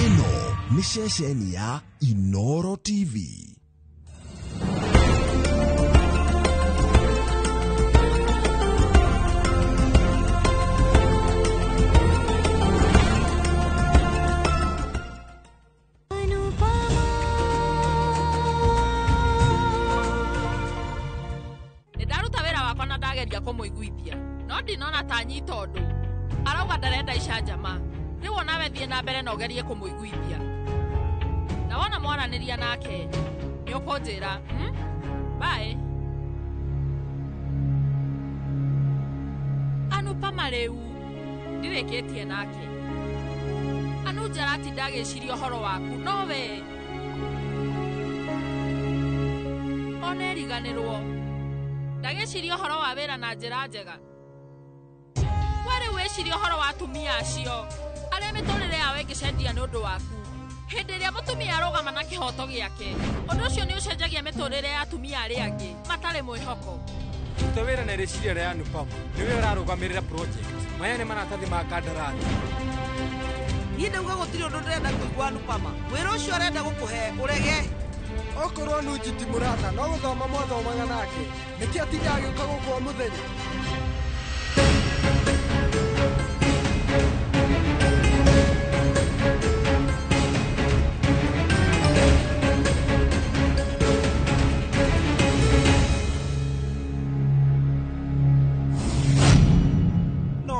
Ĩno nĩ ceceni ya Inoro TV. Nĩ ndaruta wĩra wakwa na ndageria kũmũiguithia, no ndinona ta anyita ũndũ. Arauga ndarenda icanjama. Rĩu onawe thiĩ na mbere na ũgerie kũmũiguithia. Na wona mwaranĩria nake, nĩ ũkũnjĩra, Bye. Anupama rĩu, ndirĩkĩtie nake. Anuja aratinda agĩciria ũhoro waku, no we ona eriganĩrwo. Ndagĩciria ũhoro wa wĩra na njĩra njega. We rĩu wĩcirie ũhoro wa atumia acio arĩa mĩtũrĩre yao ĩngĩcenjia nĩ ũndũ waku. Hĩndĩ ĩrĩa mũtumia arũgama na kĩhoto gĩake, ũndũ ũcio nĩ ũcenjagia mĩtũrĩre ya atumia arĩa angĩ matarĩ mwĩhoko. Ruta wĩra na rĩciria rĩa Anupama, nĩwe ũrarũgamĩrĩra project. Maya nĩ maratathi ma kandarathi. Niĩ ndauga gũtirĩ ũndũ ndĩrenda kũigua Anupama. Wĩra ũcio arenda gũkũhe ũrege. Okorwo Anuji ti mũrata, no gũthoma mwathomaga nake. Nĩkĩ atindaga agĩũka gũkũ o mũthenya?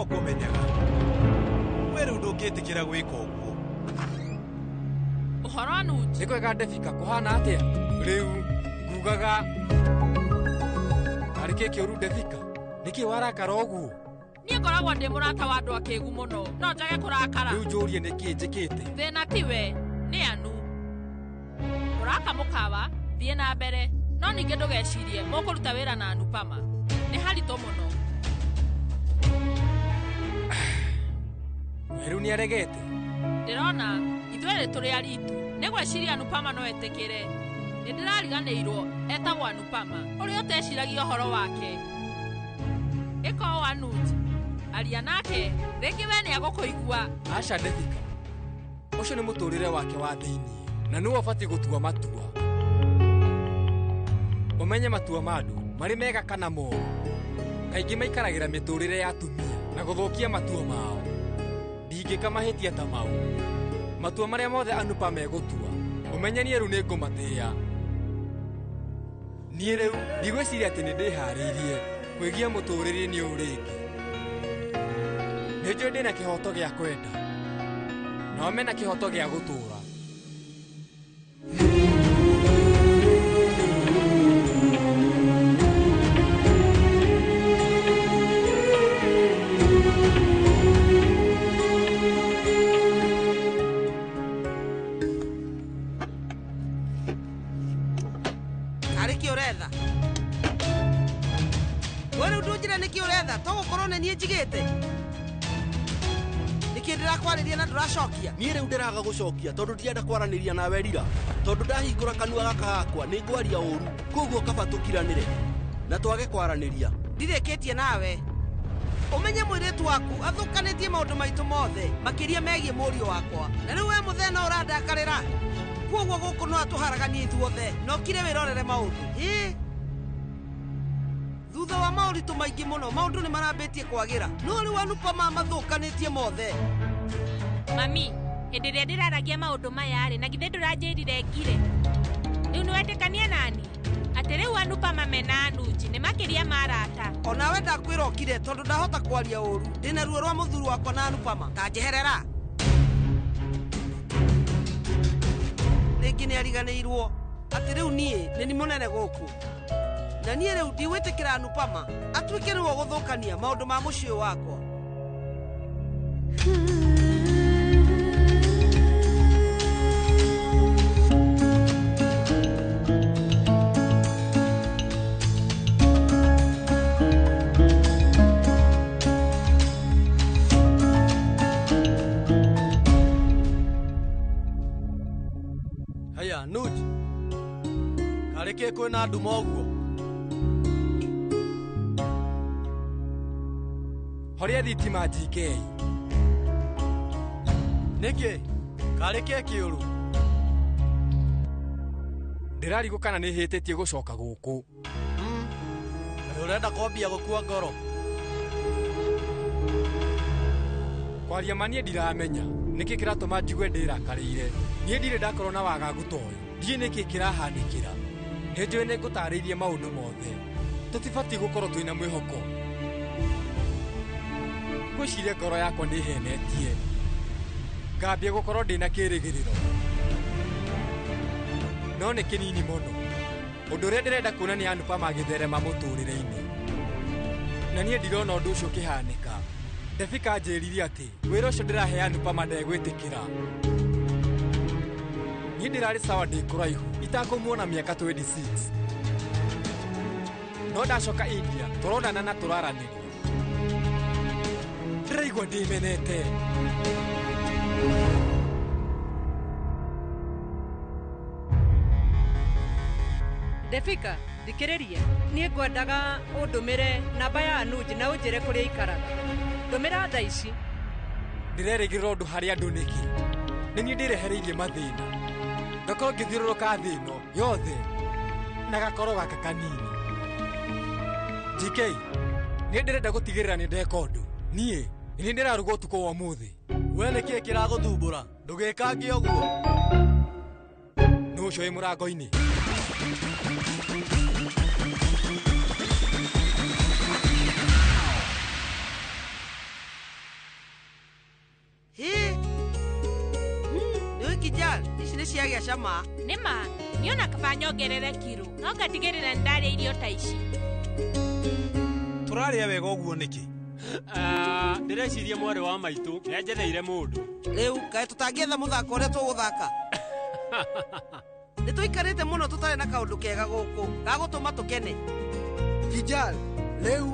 No ngũmenyaga. We rĩu ndũngĩtĩkĩra gwĩka ũguo. Ũhoro Anuj. Nĩ kwega Ndebika, kũhana atĩa? Rĩu ngugaga arĩ kĩ kĩũru Ndebika? Nĩkĩ warakara ũguo? Niĩ ngoragwo ndĩ mũrata wa andũ akĩgu mũno, no njage kũrakara. Rĩu njũrie nĩkĩ njĩkĩte? Thĩna tiwe, nĩ Anu. Ũraka mũkawa, thiĩ na mbere, no ningĩ ndũgecirie mũkũruta wĩra na Anupama. Nĩ haritũ mũno. Rĩu nĩaregete? Ndĩrona ithuerĩ tũrĩ aritu. Nĩ gwĩciria Anupama no etĩkĩre. Nĩ ndĩrariganĩirwo etagwo Anupama, ũrĩa ũteciragia ũhoro wake. Ĩka ũũ Anuj, aria nake, rĩngĩ we nĩegũkũigua. Aca Ndebika, ũcio nĩ mũtũrĩre wake wa thĩiniĩ na nĩwe ũbatiĩ gũtua matua. Ũmenye matua ma andũ marĩ mega kana moru. Kaingĩ maikaragĩra mĩtũrĩre ya atumia na gũthũkia matua mao. Ndingĩka mahĩtia ta mau. Matua marĩa mothe Anupama egũtua, ũmenye niĩ rĩu nĩngũmatĩĩa. Niĩ rĩu ndigwĩciria atĩ nĩndĩharĩirie kwĩgia mũtũrĩre-inĩ ũyũ rĩngĩ. Nĩnjũĩ ndĩna kĩhoto gĩa kwenda, nao mena kĩhoto gĩa gũtũũra. Arĩ kĩ ũretha? We rĩu ndũnjĩre nĩkĩ ũretha, to gũkorwo nĩ niĩ njigĩte? Nĩkĩ ndĩrakwarĩria na ndũracokia? Niĩ rĩu ndĩraga gũcokia tondũ ndirenda kwaranĩria nawe rira. Tondũ ndahingũra kanua gaka gakwa nĩ ngwaria ũru, koguo kaba tũkiranĩre na twage kwaranĩria. Ndirĩkĩtie nawe. Ũmenye mũirĩtu waku athũkanĩtie maũndũ maitũ mothe, makĩria megiĩ mũriũ wakwa. Na rĩu we mũthee no ũrandakarĩra. Koguo gũkũ no atũharaganie ithuothe, na ũkire wĩrorere maũndũ. Hĩ! Thutha wa maũritũ maingĩ mũno, maũndũ nĩ marambĩtie kwagĩra. No rĩu Anupama mathũkanĩtie mothe. Mami, hĩndĩ ĩrĩa ndĩraragia maũndũ maya rĩ, na githĩ ndũranjĩrire ngire? Rĩu nĩwetĩkania nani? Atĩ rĩu Anupama mena Anuj nĩ makĩria ma arata. Onawe ndakwĩra ũkire tondũ ndahota kwaria ũru. Ndĩna ruo rwa mũthuri wakwa na Anupama. Ta njeherera. Rĩngĩ nĩariganĩirwo atĩ rĩu niĩ nĩ ni mũnene gũkũ. Na niĩ rĩu ndigwĩtĩkĩra Anupama atuĩke nĩwe ũgũthũkania maũndũ ma mũciĩ ũyũ wakwa. Haya, Nuj. Karĩ kĩ kwĩna nduma ũguo? Horia thitima GK. Nĩkĩ? Karĩ kĩ kĩũru? Ndĩrarigwo kana nĩhĩtĩtie gũcoka gũkũ. Kaĩ ũrenda kwambia gũkua ngoro? Kwaria ma niĩ ndiramenya nĩkĩ kĩratũma njigue ndĩrakarĩire. Niĩ ndirĩ ndakorwo na wagagu ta ũyũ. Ndiũĩ nĩkĩ kĩrahanĩkĩra. Nĩnjũĩ nĩngũtarĩirie maũndũ mothe. Tũtibatiĩ gũkorwo twĩna mwĩhoko. Ngwĩciria ngoro yakwa nĩĩhenetie. Ngambia gũkorwo ndĩna kĩrĩgĩrĩro. No nĩ kĩnini mũno. Ũndũ ũrĩa ndĩrenda kuona nĩ Anupama agĩtherema mũtũrĩre-inĩ. Na niĩ ndirona ũndũ ũcio ũkĩhanĩka. Ndebika anjĩrire atĩ wĩra ũcio ndĩrahe Anupama ndegwĩtĩkĩra. Niĩ ndĩrarĩ sawa ndĩ kũraihu itakũmuona mĩaka 26. No ndacoka India tũronana na tũraranĩria. Ndĩraigua ndĩmenete. Ndebika, thikĩrĩria. Niĩ ngwendaga ũndũmĩre namba ya Anuj na ũnjĩre kũrĩa aikaraga. Ndũmĩra thaa ici. Ndĩrerĩgĩrĩra ũndũ harĩ andũ nĩkĩ? Nĩ niĩ ndĩrehereirie mathĩna. Ngakorwo ngĩthiũrũrũka thĩ ĩno yothe na gakoro gaka kanini. GK, niĩ ndĩrenda gũtigĩrĩra nĩ ndeka ũndũ. Niĩ nĩ ndĩraruga ũtukũ wa ũmũthĩ. We nĩkĩ kĩragũthumbũra? Ndũgĩkange ũguo. Nũ ũcio wĩ mũrango-inĩ? Kijal, ici nĩ ciagĩa cama. Nĩ ma, niona kaba nyongerere kiro. No ngatigĩrĩra nĩndarĩa irio ta ici. Tũrarĩa wega ũguo nĩkĩ? Ndĩreciria mwarĩ wa maitũ nĩanjetheire mũndũ. Rĩu kaĩ tũtangĩetha mũthako ũrĩa tũgũthaka? Nĩ tũikarĩte mũno tũtarĩ na kaũndũ kega gũkũ ga gũtũma tũkene. Kijal, rĩu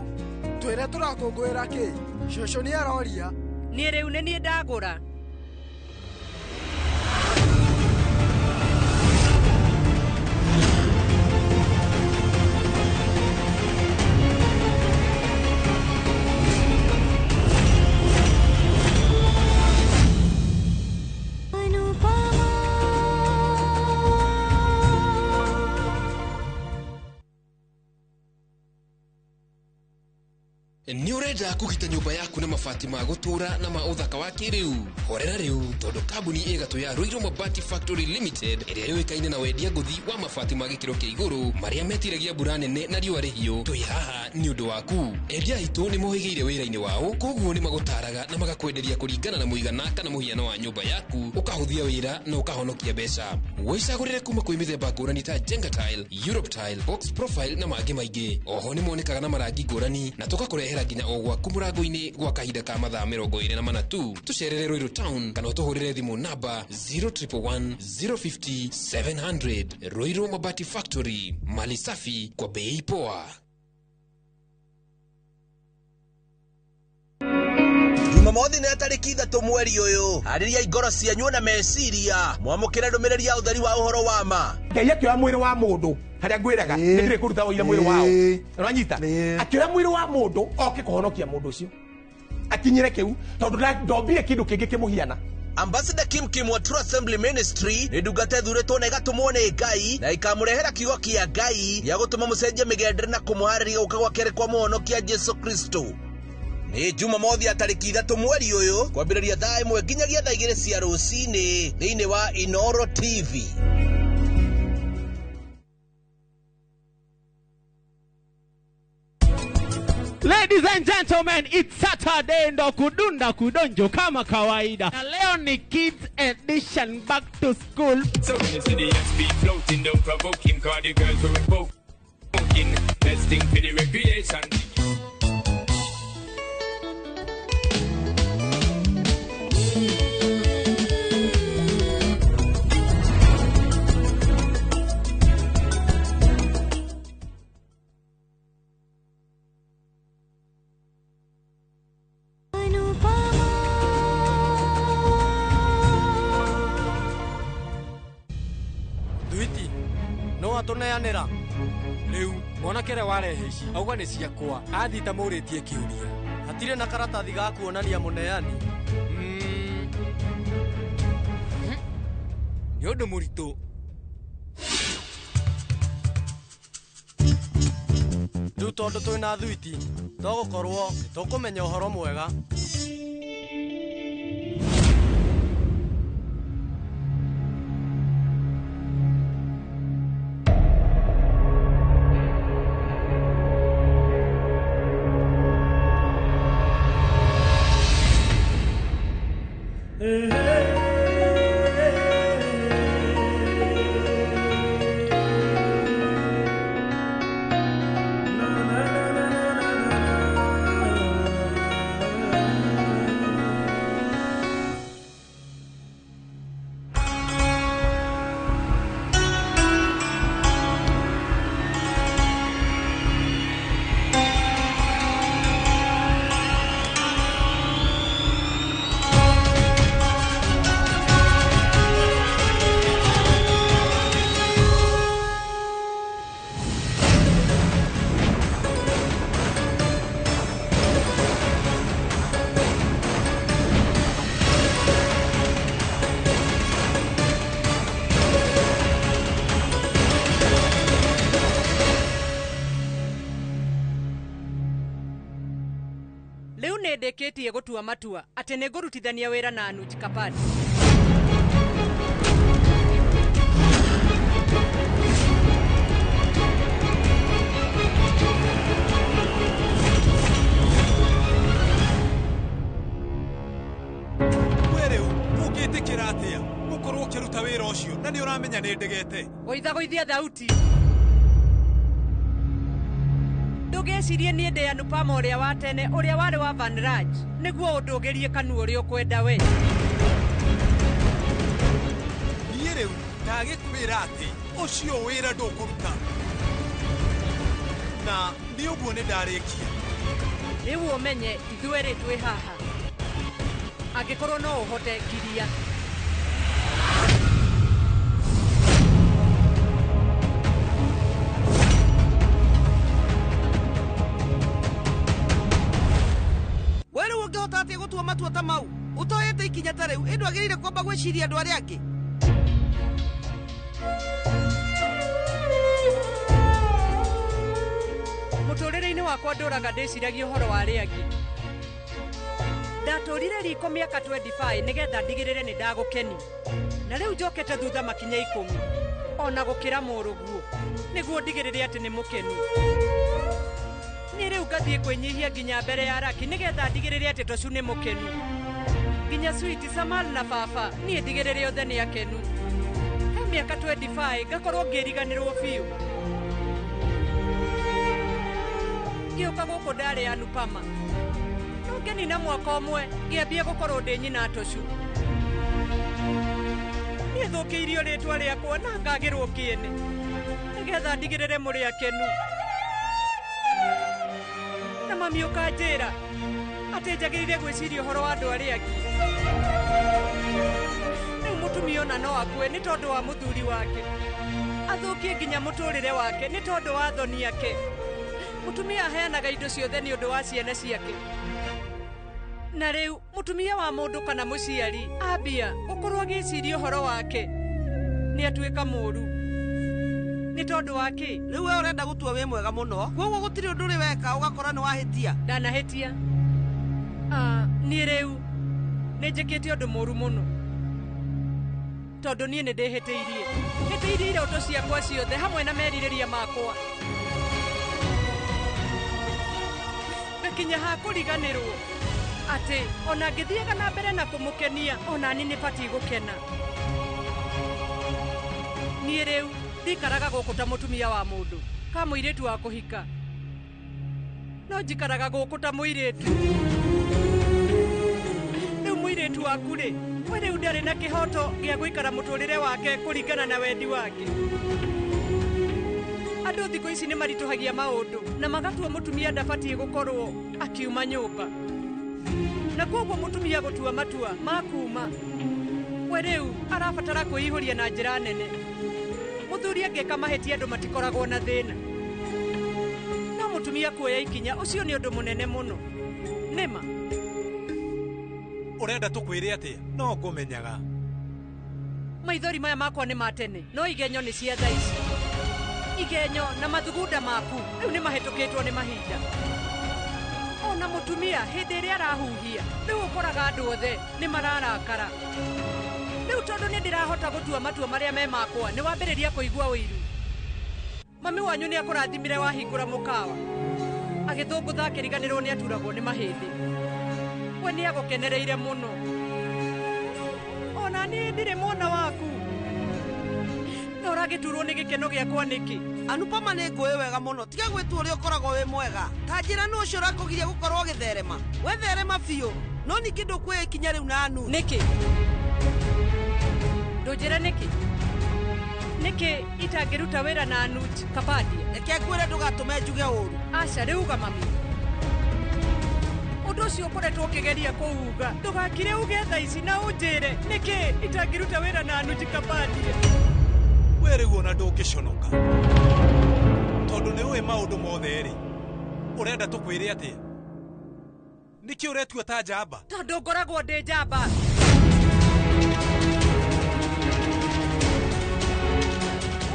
twĩre tũrakũngũĩra kĩ? Cũcũ nĩ aroria. Niĩ rĩu nĩ niĩ ndagũra. Nĩ ũrenda kũgita nyũmba yaku na mabati ma gũtũũra na ma ũthaka wa kĩrĩu? Horera rĩu tondũ kambuni ĩgatũ ya Ruiru Mabati Factory Limited ĩrĩa yũĩkaine na wendia ngũthi wa mabati ma gĩkĩro kĩa igũrũ marĩa metiragia mbura nene na riũa rĩhiũ, twĩ haha nĩ ũndũ waku. Endia aitũ nĩ mohĩgĩire wĩra-inĩ wao, koguo nĩ magũtaraga na magakwenderia kũringana na mũigana kana mũhiano wa nyũmba yaku, ũkahũthia wĩra na ũkahonokia mbeca. Wĩcagũrĩre kuma kwĩ mĩthemba ngũrani ta Jenga Tile, Europe Tile, Box Profile na mangĩ maingĩ. Oho nĩ monekaga na marangi ngũrani na tũgakũrehera nginya o gwaku mũrango-inĩ gwa kahinda ka mathaa 24 tu. Tũcerere Ruiru Town kana ũtũhũrĩre thimũ namba 0111 050 700. Ruiru Mabati Factory, mali safi kwa bei poa. Jumamothi nĩ tarĩki 3 mweri ũyũ, harĩria ngoro cianyu na meciria mwamũkĩre ndũmĩrĩri ya ũtheri wa ũhoro wa ma. Ngai akĩoya mwĩrĩ wa mũndũ harĩa ngwĩraga nĩ ndĩrĩ kũruta ũira mwĩrĩ wao, ũranyita? Akĩoya mwĩrĩ wa mũndũ oke kũhonokia mũndũ ũcio akinyĩre kĩu, tondũ ndombire kĩndũ kĩngĩ kĩmũhiana. Ambassador Kim Kim wa True Assembly Ministry nĩ ndungata ĩthurĩtwo na ĩgatũmwo nĩ Ngai na ĩkamũrehera kiugo kĩa Ngai gĩa gũtũma mũcenjie mĩgendere na kũmũharĩria gũka gwa kerĩ kwa mũhonokia Jesu Kristo. Nĩ Jumamothi ya tarĩki 3 mweri ũyũ kwambĩrĩria thaa 1 nginyagia thaa 2 cia rũcinĩ thĩinĩ wa Inoro TV. Ladies and gentlemen, it's Saturday ndo kudunda kudonjo kama kawaida. Na leo ni kids edition back to school. So when you see the SP floating, don't provoke him, cause the girls will revoke. Best thing for the recreation. Atũneanĩra rĩu mwanake ũrĩa warehe ici auga nĩ ciakwa athiĩ ta mũrĩtie kĩũria. Hatirĩ na karatathi ga kuonania mũneani. Nĩ ũndũ mũritũ. Rĩu tondũ twĩna thuiti togũkorwo tũkũmenya ũhoro mwega. Ndĩkĩtie gũtua matua atĩ nĩ ngũrutithania wĩra na Anuj Kapadi. We rĩu ũngĩtĩkĩra atĩa? Ũgũkorwo ũkĩruta wĩra ũcio na nĩ ũramenya nĩ ndegete. Gũithagũithia thauti. Ndũgecirie niĩ ndĩ Anupama ũrĩa wa tene ũrĩa warĩ wa Vanraj nĩguo ũndũgĩrie kanua ũrĩa ũkwenda we. Niĩ rĩu ndagĩkwĩra atĩ ũcio wĩra ndũkũruta. Na nĩ ũguo nĩ ndarĩkia. Rĩu ũmenye ithuerĩ twĩ haha. Angĩkorwo no ũhote ngiria. We rĩu ũngĩhota atĩa gũtua matua ta mau ũtoyete ikinya ta rĩu ĩ ndwagĩrĩire kwamba gwĩciria andũ arĩa angĩ. Mũtũrĩre-inĩ wakwa ndũraga ndĩciragia ũhoro wa arĩa angĩ. Ndatũrire riko mĩaka 25 nĩgetha ndigĩrĩre nĩ ndagũkenia. Na rĩu njokete thutha makinya 10 ona gũkĩra mũrũguo nĩguo ndigĩrĩre atĩ nĩ mũkenu. Niĩ rĩu ngathiĩ kwĩnyihia nginya mbere ya Raki nĩgetha ndigĩrĩre atĩ Tocu nĩ mũkenu. Nginya Sweet, Samal na baba niĩ ndigĩrĩre othe nĩ akenu. He mĩaka 25 ngakorwo ngĩriganĩrwo biũ. Ngĩũka gũkũ ndarĩ Anupama. No ngĩnina mwaka ũmwe ngĩambia gũkorwo ndĩ nyina Tocu. Niĩ thũkĩirio rĩtwa rĩakwa na ngagĩrwo kĩene nĩgetha ndigĩrĩre mũrĩ akenu. Na mami ũkanjĩra atĩ njagĩrĩire gwĩciria ũhoro wa andũ arĩa angĩ. Rĩu mũtumia ona no akue nĩ tondũ wa mũthuri wake. Athũkie nginya mũtũrĩre wake nĩ tondũ wa thoni yake. Mũtumia aheanaga indo ciothe nĩ ũndũ wa ciana ciake. Na rĩu mũtumia wa mũndũ kana mũciari ambia gũkorwo agĩciria ũhoro wake nĩ atuĩka mũũru. Nĩ tondũ wa kĩ? Rĩu we ũrenda gũtua wĩ mwega mũno koguo gũtirĩ ũndũ ũrĩ weka ũgakora nĩ wahĩtia. Ndanahĩtia. Niĩ rĩu nĩ njĩkĩte ũndũ mũũru mũno tondũ niĩ nĩ ndĩhĩtĩirie. Hĩtĩirie iroto ciakwa ciothe hamwe na merirĩria makwa. Ngakinya ha kũriganĩrwo atĩ ona ngĩthiaga na mbere na kũmũkenia ona niĩ nĩ batiĩ gũkena. Niĩ rĩu ndikaraga gũkũ ta mũtumia wa mũndũ ka mũirĩtu wa kũhika. No njikaraga gũkũ ta mũirĩtu. Rĩu mũirĩtu waku rĩ, we rĩu ndarĩ na kĩhoto gĩa gũikara mũtũrĩre wake kũringana na wendi wake. Andũ thikũ ici nĩ maritũhagia maũndũ na magatua mũtumia ndabatiĩ gũkorwo akiuma nyũmba. Na koguo mũtumia gũtua matua ma kuma we rĩu arabatara kwĩihũria na njĩra nene. Mũthuri angĩka mahĩtia andũ matikoragwo na thĩna. No mũtumia kuoya ikinya ũcio nĩ ũndũ mũnene mũno. Nĩma. Ũrenda tũkwĩre atĩa? No ngũmenyaga. Maithori maya makwa nĩ ma tene no igenyo nĩ cia thaa ici. Igenyo na mathugunda maku rĩu nĩ mahĩtũkĩtwo nĩ mahinda. Ona mũtumia hĩndĩ ĩrĩa arahuhia rĩu ũkoraga andũ othe nĩ mararakara. Rĩu tondũ nĩ ndĩrahota gũtua matua marĩa me makwa nĩ wambĩrĩria kũigua ũiru. Mami wanyu nĩ akũrathimire wahingũra mũkawa. Agĩthũngũtha akĩriganĩrwo nĩ aturagwo nĩ mahĩndĩ. We nĩ agũkenereire mũno. Ona niĩ ndirĩ mwana waku. Na ũragĩturwo nĩ gĩkeno gĩakwa nĩkĩ? Anupama nĩ ngũĩ wega mũno tiga gwĩtua ũrĩa ũkoragwo wĩ mwega. Ta njĩra nũ ũcio ũrakũgiria gũkorwo ũgĩtherema. Wetherema biũ no ningĩ ndũkuoya ikinya rĩu na Anu. Nĩkĩ? Ndũnjĩre nĩkĩ? Nĩkĩ itangĩruta wĩra na Anuj Kapadia? Reke ngwĩre ndũgatũme njuge ũũru. Aca rĩu uga mami. Ũndũ ũcio ũkoretwo ũkĩgeria kũuga ndũgakire uge thaa ici na ũnjĩre nĩkĩ itangĩruta wĩra na Anuj Kapadia. We rĩu ona ndũngĩconoka tondũ nĩ ũĩ maũndũ mothe rĩ. Ũrenda tũkwĩre atĩa? Nĩkĩ ũretua ta njamba? Tondũ ngoragwo ndĩ njamba.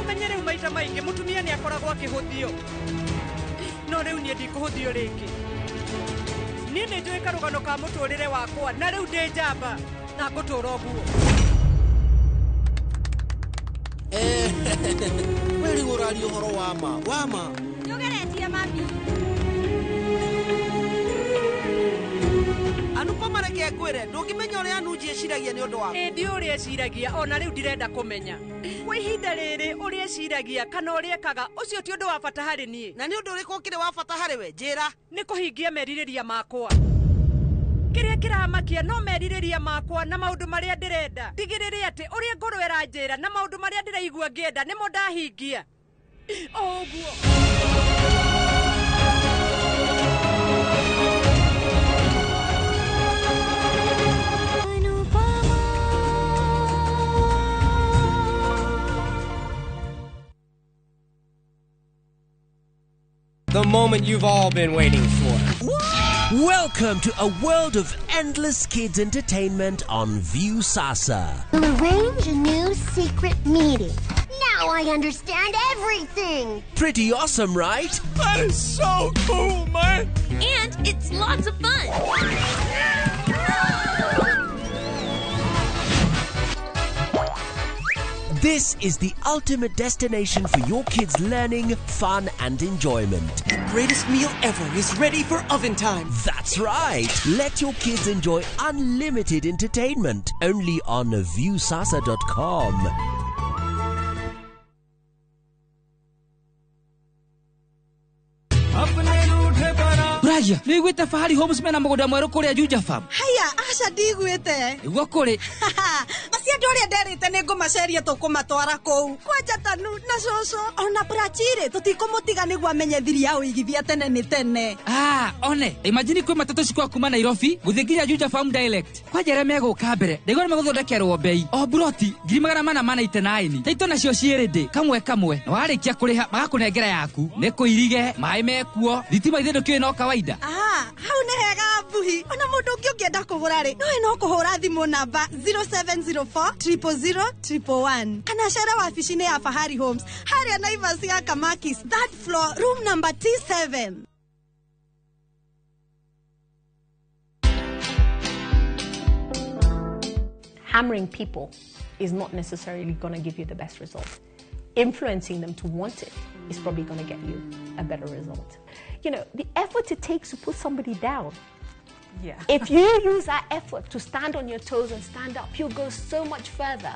Ũmenye rĩu maita maingĩ mũtumia nĩ akoragwo akĩhũthio. No rĩu niĩ ndikũhũthio rĩngĩ. Niĩ nĩ njũĩ karũgano ka mũtũrĩre wakwa na rĩu ndĩ njamba na ngũtũra ũguo. We rĩu ũraria ũhoro wa ma wa ma. Nĩũgeretie mami. Anupama reke Reke ngwĩre, ndũngĩmenya ũrĩa Anunji eciragia nĩ ũndũ waku. Ĩ ndiũ ũrĩa eciragia, ona rĩu ndirenda kũmenya. Kwa ihinda rĩrĩ ũrĩa eciragia kana ũrĩa ekaga, ũcio ti ũndũ wa bata harĩ niĩ. Na nĩ ũndũ ũrĩkũ ũkĩrĩ wa bata harĩ we? Njĩra. Nĩ kũhingia merirĩria makwa. Kĩrĩa kĩramakia no merirĩria makwa na maũndũ marĩa ndĩrenda. Ndigĩrĩre atĩ ũrĩa ngoro ĩranjĩra na maũndũ marĩa ndĩraigua ngĩenda nĩmo ndahingia. O ũguo. The moment you've all been waiting for. Welcome to a world of endless kids entertainment on Viusasa. We'll arrange a new secret meeting. Now I understand everything. Pretty awesome, right? That is so cool, man. And it's lots of fun. This is the ultimate destination for your kids' learning, fun, and enjoyment. The greatest meal ever is ready for oven time. That's right. Let your kids enjoy unlimited entertainment only on Viusasa.com. Ragia, nĩ wĩiguĩte Fahari Homes mena mũgũnda mwerũ kũrĩa Juja Farm? Haya, aca ndiguĩte. Nĩguo kũrĩ. Acio andũ arĩa nderĩte nĩ ngũmaceria tũkũmatwara kũu. Kwanja Tanu na cũcũ ona Prachire tũtikũmũtiga nĩguo amenye thiri ya ũigithia tene nĩ tene. Ah, one, imagine kwĩ matatũ cikwa kuma Nairobi gũthiĩ nginya Juja Farm direct. Kwanja arĩa megũka mbere, ndaigua nĩ megũthondekerwo bei. O buroti 489. Taito nacio ciĩ ready kamwe kamwe. Na warĩkia kũrĩha magakũnengera yaku. Nĩ kũirige, maĩ mekuo, thitima ithe ndũkĩũĩ no kawaida. Ah, hau nĩ hega Mbuhi. Ona mũndũ ũngĩ ũngĩenda kũgũra rĩ, nowe no kũhũra thimũ namba 0704 000 111 kana cere wabici-inĩ ya Fahari Homes harĩa Naivas ya Kamakis, third floor, room number T7. Hammering people is not necessarily going to give you the best result. Influencing them to want it is probably going to get you a better result. You know, the effort it takes to put somebody down. Yeah. If you use that effort to stand on your toes and stand up, you'll go so much further.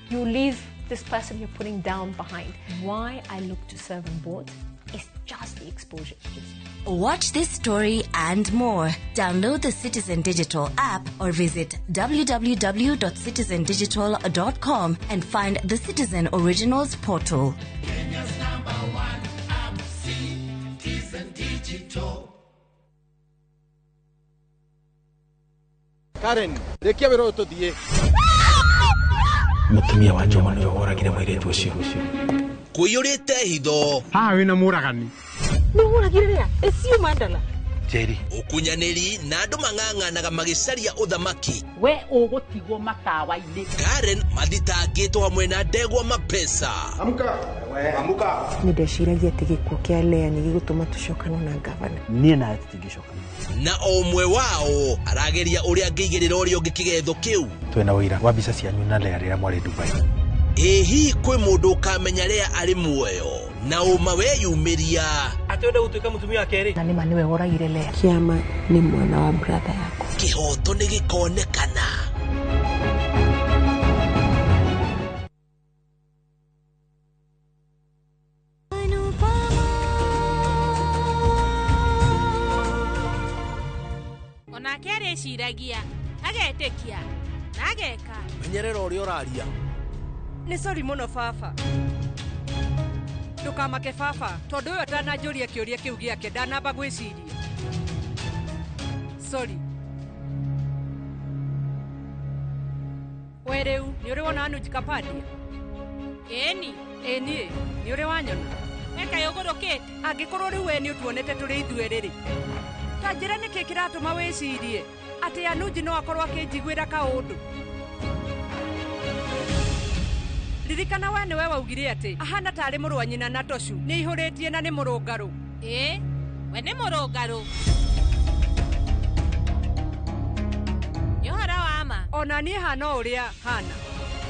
You leave this person you're putting down behind. Why I look to serve on boards is just the exposure it gives you. Watch this story and more. Download the Citizen Digital app or visit www.citizendigital.com and find the Citizen Originals portal. Kenya's number one app, Citizen Digital. Karen, rĩkia wĩra ũyũ tũthiĩ. Mũtumia wa Njoma nĩwe woragire mũirĩtu ũcio. Kũiyũrĩte hitho. Haha wĩna mũragani. Nĩ mũragire rĩa? It's you Mandala. Njeri. Ũkunyanĩri na andũ mang'ang'anaga magĩcaria ũthamaki. We ũgũtigwo matawa-inĩ. Karen mathitangĩtwo hamwe na ndegwa mapesa. Amka. Amka. Nĩ ndeciragia atĩ gĩkuũ kĩa Lea nĩ gĩgũtũma tũcokane na ngavana. Niĩ nawe tũtingĩcokana. Na o ũmwe wao arageria ũrĩa angĩigĩrĩra ũrĩa ũngĩ kĩgetho kĩu. Twĩna ũira wa mbica cianyu na Lea rĩrĩa mwarĩ Dubai. Ĩ hihi kwĩ mũndũ ũkamenya Lea arĩ muoyo na ũma weyumĩria. Atĩ wenda gũtuĩka mũtumia wa kerĩ. Na nĩma nĩwe woragire Lea. Kĩama nĩ mwana wa brother yakwa. Kĩhoto nĩ gĩkonekana. Onake arĩciragia, agetĩkia, na ageka. Menyerera ũrĩa ũraria. Nĩ sorry mũno baba. Ndũkamake baba, tondũ ũyũ atananjũria kĩũria kĩu gĩake ndanamba gwĩciria. Sorry. We rĩu nĩ ũrĩ wona Anuj Kapadia? Ĩni. Ĩ niĩ, nĩ ũrĩ wanyona? We kaĩ ũgũrũkĩte? Angĩkorwo rĩu we nĩ ũtuonete tũrĩ ithuerĩ rĩ, ta njĩra nĩkĩ kĩratũma wĩcirie atĩ Anuj no akorwo akĩnjiguĩra kaũndũ? Ririkana we nĩwe waugire atĩ ahana tarĩ mũrũ wa nyina na Toshu, nĩ aihũrĩtie na nĩ mũrũngarũ. Ĩ, we nĩ mũrũngarũ. Nĩ ũhoro wa ma. Ona niĩ hana o ũrĩa hana.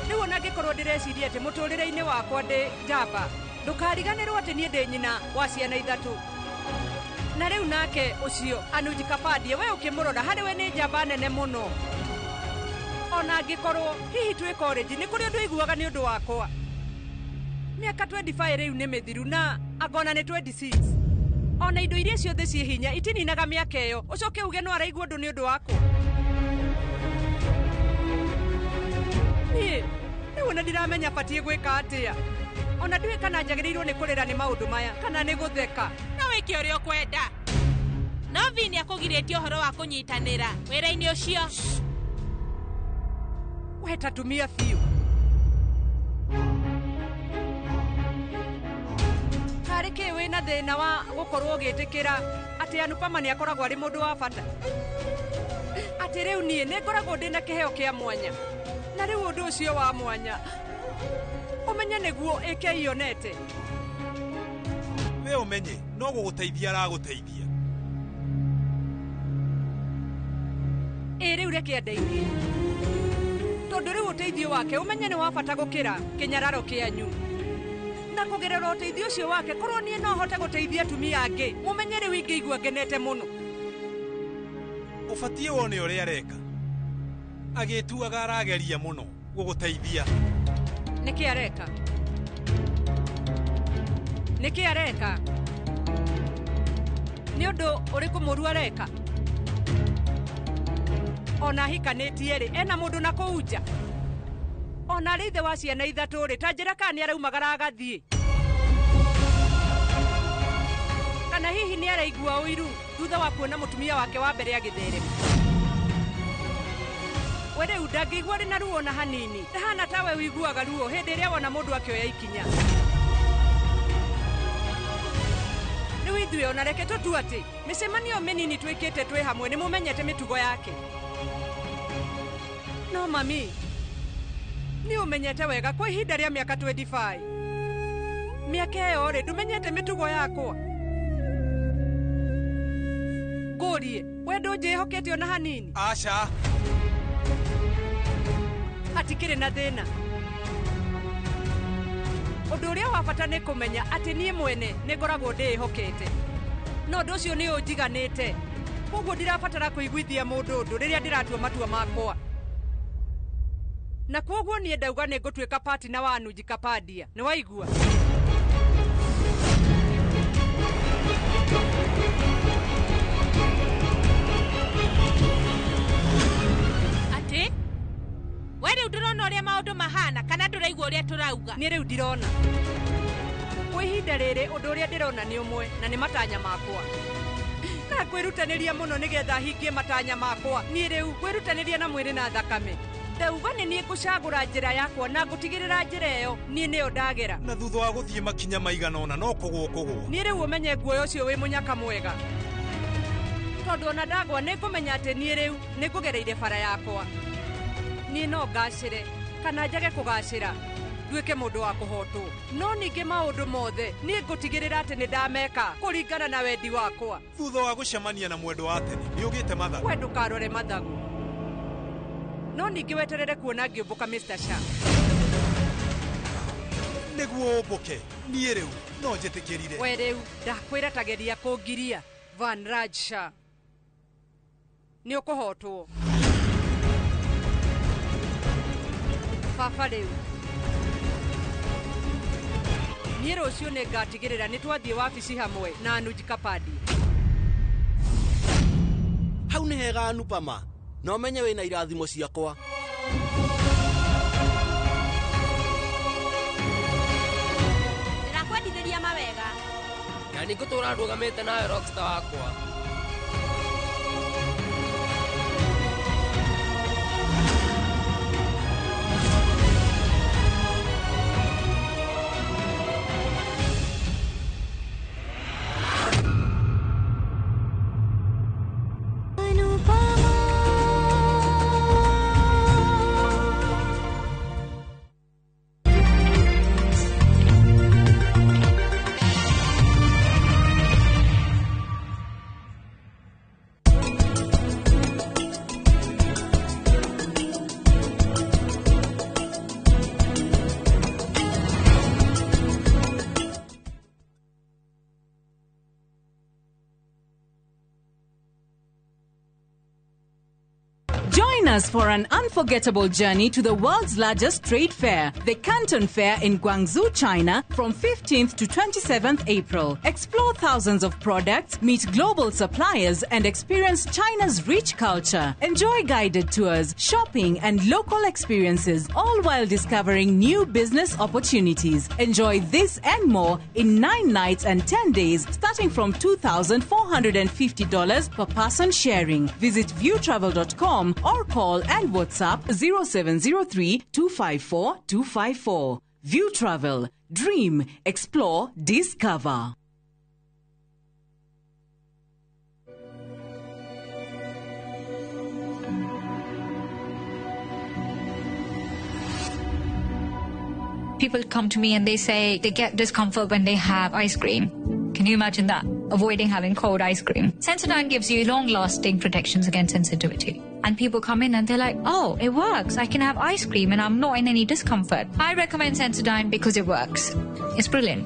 Rĩu ona angĩkorwo ndĩreciria atĩ mũtũrĩre-inĩ wakwa ndĩ njamba, ndũkariganĩrwo atĩ niĩ ndĩ nyina wa ciana ithatũ. Na rĩu nake ũcio Anuj Kapadia we ũkĩmũrora harĩ we nĩ njamba nene mũno. Ona angĩkorwo hihi twĩ college nĩ kũrĩ ũndũ aiguaga nĩ ũndũ wakwa. Mĩaka 25 rĩu nĩ mĩthiru na angona nĩ 26. Ona indo iria ciothe ciĩ hinya itininaga mĩaka ĩyo ũcoke uge no araigua ũndũ nĩ ũndũ wakwa. Niĩ rĩu ona ndiramenya batiĩ gwĩka atĩa. Ona ndiũĩ kana njagĩrĩirwo nĩ kũrĩra nĩ maũndũ maya kana nĩ gũtheka. No wĩke ũrĩa ũkwenda. No Vi nĩ akũgirĩtie ũhoro wa kũnyitanĩra wĩra-inĩ ũcio. We tatumia biũ. Karĩ kĩ wĩna thĩna wa gũkorwo ũgĩtĩkĩra atĩ Anupama nĩ akoragwo arĩ mũndũ wa bata? Atĩ rĩu niĩ nĩ ngoragwo ndĩna kĩheo kĩa mwanya. Na rĩu ũndũ ũcio wa mwanya ũmenye nĩguo ĩke ionete. We ũmenye no gũgũteithia aragũteithia. Ĩ rĩu reke andeithie. Tondũ rĩu ũteithio wake ũmenye nĩ wa bata gũkĩra kĩnyararo kĩanyu. Na kũgerera ũteithio ũcio wake korwo niĩ no hote gũteithia atumia angĩ mũmenye rĩu ingĩigua ngenete mũno. Ũbatiĩ wone ũrĩa areka. Agĩtuaga arageria mũno gũgũteithia. Nĩkĩ areka? Nĩkĩ areka? Nĩ ũndũ ũrĩkũ mũũru areka? Ona ahikanĩtie rĩ ena mũndũ na kũu nja. Ona arĩ ithe wa ciana ithatũ rĩ ta njĩra kana nĩ araumagara agathiĩ. Kana hihi nĩ araigua ũiru thutha wa kuona mũtumia wake wa mbere agĩtherema. We rĩu ndangĩigua arĩ na ruo na hanini. Ndahana tawe ũiguaga ruo hĩndĩ ĩrĩa wona mũndũ akĩoya ikinya. Rĩu ithuĩ ona reke tũtue atĩ mĩcemanio mĩnini twĩkĩte twĩ hamwe nĩ mũmenyete mĩtugo yake. No mami, nĩ ũmenyete wega kwa ihinda rĩa mĩaka 25. Mĩaka ĩyo rĩ ndũmenyete mĩtugo yakwa. Ngũrie, we ndũnjĩhokete ona hanini? Aca. Hatikĩrĩ na thĩna. Ũndũ ũrĩa wa bata nĩ kũmenya atĩ niĩ mwene nĩ ngoragwo ndĩĩhokete. No ũndũ ũcio nĩ ũnjiganĩte. Koguo ndirabatara kũiguithia mũndũ ũndũ rĩrĩa ndĩratua matua makwa. Na koguo niĩ ndauga nĩ ngũtuĩka partner wa Anuj Kapadia. Nĩ waigua? Atĩ? We rĩu ndũrona ũrĩa maũndũ mahana kana ndũraigua ũrĩa tũrauga? Niĩ rĩu ndirona. Kwa ihinda rĩrĩ ũndũ ũrĩa ndĩrona nĩ ũmwe na nĩ matanya makwa. Na kwĩrutanĩria mũno nĩgetha hingie matanya makwa. Niĩ rĩu kwĩrutanĩria na mwĩrĩ na thakame. Ndauga nĩ niĩ ngũcagũra njĩra yakwa na ngũtigĩrĩra njĩra ĩyo niĩ nĩyo ndagera. Na thutha wa gũthiĩ makinya maigana ũna no kũgũa kũgũa. Niĩ rĩu ũmenye nguoya ũcio wĩ mũnyaka mwega. Tondũ ona ndagwa nĩ ngũmenya atĩ niĩ rĩu nĩ ngũgereire bara yakwa. Niĩ no ngacĩre kana njage kũgacĩra nduĩke mũndũ wa kũhotwo. No ningĩ maũndũ mothe niĩ ngũtigĩrĩra atĩ nĩ ndameka kũringana na wendi wakwa. Thutha wa gũcemania na mwendwa wa tene nĩ ũgĩte mathagu. We ndũkarore mathagu. No ningĩ weterere kuona ngĩũmbũka Mr. Shah. Nĩguo ũmbũke niĩ rĩu no njĩtĩkĩrire. We rĩu ndakwĩra tageria kũngiria Van Raj Shah. Nĩ ũkũhotwo. Baba rĩu niĩ rũciũ nĩ ngatigĩrĩra nĩ twathiĩ wabici hamwe na Anuj Kapadia. Hau nĩ hega Anupama. No menye wĩna irathimo ciakwa. Ndĩrakwendithĩria mawega. Na nĩ ngũtũra ndũgamĩte nawe rockstar wakwa. Join us for an unforgettable journey to the world's largest trade fair, the Canton Fair in Guangzhou, China, from 15th to 27th April. Explore thousands of products, meet global suppliers, and experience China's rich culture. Enjoy guided tours, shopping, and local experiences, all while discovering new business opportunities. Enjoy this and more in 9 nights and 10 days, starting from $2,450 per person sharing. Visit viewtravel.com or call and WhatsApp 0703 254 254. View Travel. Dream, explore, discover. People come to me and they say they get discomfort when they have ice cream. Can you imagine that? Avoiding having cold ice cream. Sensodyne gives you long-lasting protections against sensitivity. And people come in and they're like, oh, it works. I can have ice cream and I'm not in any discomfort. I recommend Sensodyne because it works. It's brilliant.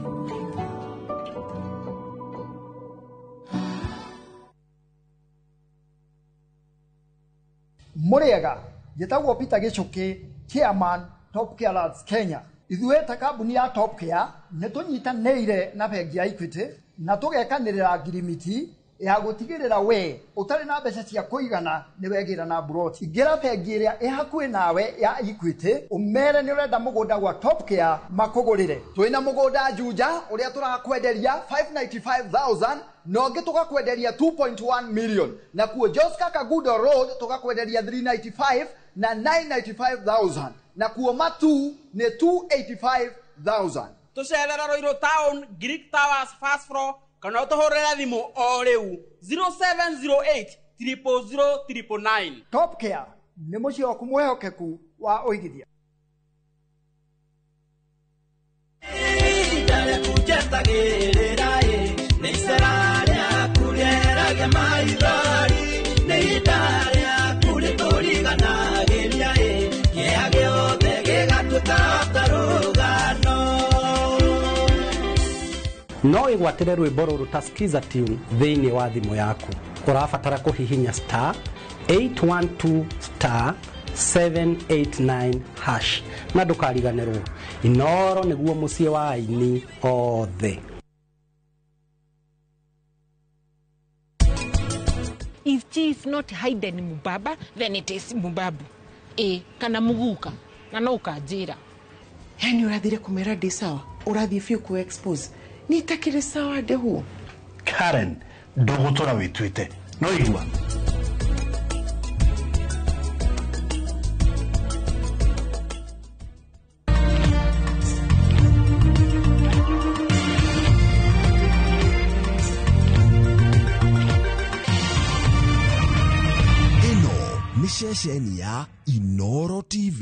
Muriega, njĩtagwo Peter Gĩchũkĩ, chairman Top Care Lads Kenya. Ithuĩ ta kambuni ya Top Care nĩ tũnyitanĩire na bengi ya Equity na tũgekanĩrĩra ngirimiti ya gũtigĩrĩra we ũtarĩ na mbeca cia kũigana nĩ wegĩra na mburoti. Ingĩra bengi ĩrĩa ĩ hakuhĩ nawe ya Equity ũmere nĩ ũrenda mũgũnda gwa Top Care makũgũrĩre. Twĩna mũgũnda Juja ũrĩa tũrakwenderia 595,000 na ũngĩ tũgakwenderia 2.1 million, na kuo Joska Kagudo Road tũgakwenderia 395 na 995,000, na kuo Matu nĩ 285,000. Tũcerera Ruiru Town, Greek Towers first floor, kana ũtũhũrĩre thimũ o rĩu 0708 000 999. Top Care nĩ mũciĩ waku mwĩhokeku wa ũigithia. No wĩgwatĩre rwĩmbo rũrũ ta Skiza tune thĩinĩ wa thimũ yaku. Ũrabatara kũhihinya star 812 star 789 hash na ndũkariganĩrwo Inoro nĩguo mũciĩ wa aini othe. If she is not hidden mubaba, then it is mubabu. E, kana muguka, na no ukanjĩra. Yani ũrathire kũmera ndĩ sawa, ũrathiĩ biũ kũ expose. Nĩ itakĩrĩ sawa ndĩhuo. Karen, ndũgũtũra wĩtuĩte. No igua. Ĩno nĩ ceceni ya Inoro TV.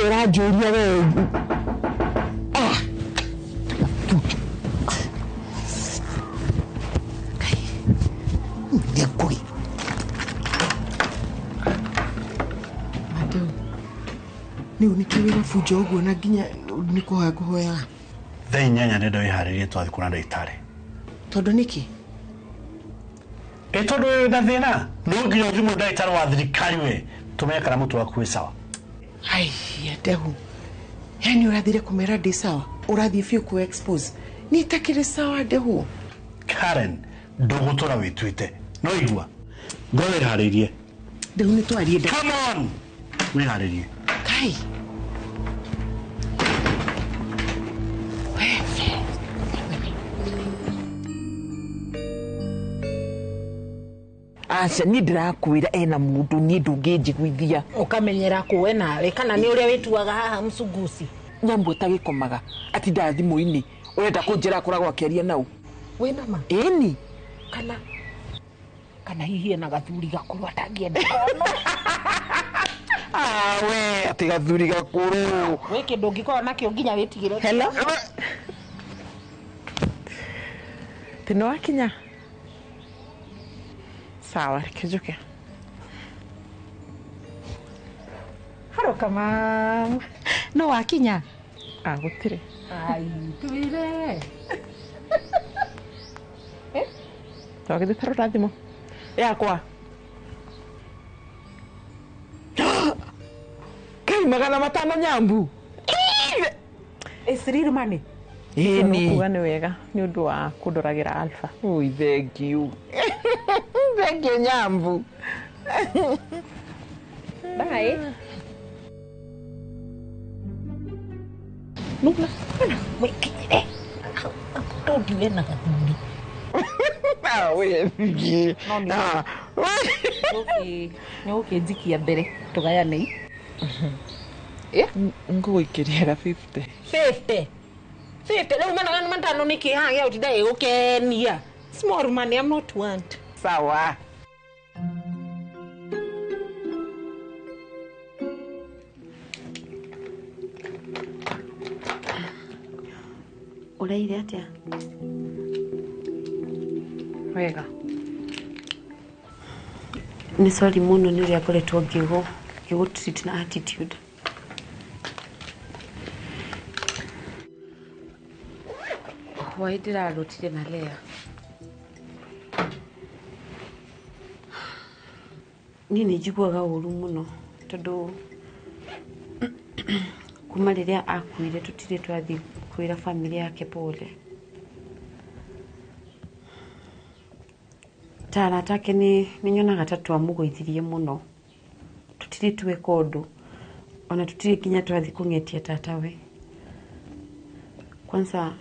Ũranjũria we. Ah. Nĩ Rĩu nĩkĩo wĩna bunjo ũguo na nginya nĩ kũhoya ngũhoyaga. Thaa 8 ndenda wĩharĩrie twathiĩ kuona ndagĩtarĩ. Tondũ nĩkĩ? Ĩ tondũ wĩna thĩna no nginya ũthimwo ndagĩtarĩ wa thirikari we tũmenye kana mũtwe waku wĩ sawa. Aiya Ndehu, yani ũrathire kũmera ndĩ sawa, ũrathiĩ biũ kũ expose. Niĩ itakĩrĩ sawa Ndehu. Karen, ndũgũtũra wĩtuĩte no igua ngorwo wĩharĩirie. Ndehu nĩ twarie. Come on, wĩharĩrie. Kai. Aca niĩ ndĩrakwĩra ena mũndũ niĩ ndũngĩnjiguithia. Ũkamenyera kũwe nawe kana nĩ ũrĩa wĩtuaga haha msugusi. Nyambu ĩtagĩkomaga atindaga thimũ-inĩ ũrenda kũnjĩra akoragwo akĩaria nau. Wĩna ma? Ĩni. Kana hihi ena gathuri gakũrũ atangĩenda kono. We atĩ gathuri gakũrũ. Wĩ kĩndũ ũngĩkorwo nakĩo nginya wĩtigĩre. Hello. Tĩ wakinya? Sawa, reke njũke. Haroka mam. No wakinya? Ah, gũtirĩ. Ai, twĩre. Twagĩthiĩ tarora thimũ yakwa. Kai 500 Nyambu. It's real money. Ĩni. Kuga nĩ wega nĩ ũndũ wa kũndoragĩra Alpha. Ui, thank you. Thank you Nyambu. Bye. Nuna, wĩkinyire. Told you ena gathuri. Ah, we thiĩ. Ah. Nĩ ũkĩnjikia mbere tũgayane. Ngũgũikĩria ga 50. 50. 50 rĩu 500 nĩkĩ haha gĩa gũtinda ĩgũkenia. Small money, I'm not want. Sawa. Ũraire atĩa? Wega. Nĩ sorry mũno nĩ ũrĩa ngoretwo ngĩgũ treat na attitude. Hwaĩ ndĩrarotire na Lea. Niĩ nĩ njiguaga ũru mũno tondũ kuma rĩrĩa akuire tũtirĩ twathiĩ kwĩra family yake pole. Ta arata ake nĩ nyonaga ta twamũgũithirie mũno. Tũtirĩ tweka ũndũ ona tũtirĩ nginya twathiĩ kũng'etia tatawe. Kwanza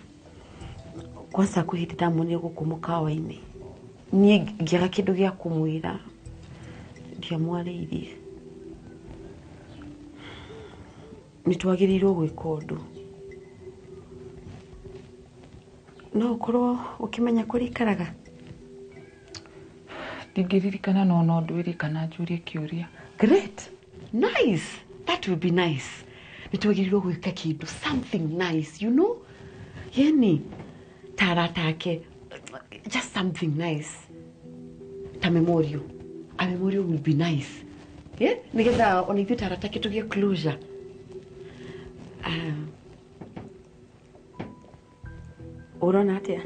kwĩ hĩndĩ ndamuonire gũkũ mũkawa-inĩ. Niĩ ngĩaga kĩndũ gĩa kũmwĩra ndiamwarĩirie. Nĩ twagĩrĩirwo gwĩka ũndũ. No ũkorwo ũkĩmenya kũrĩa aikaraga? Ndingĩririkana no no ndwĩre kana njũrie kĩũria. Great. Nice. That would be nice. Nĩ twagĩrĩirwo gwĩka kĩndũ something nice, you know? Yani ta arata ake, just something nice. Ta memorial. A memorial will be nice. Yeah? Nĩgetha ona ithuĩ ta arata ake tũgĩe closure. Ũrona atĩa?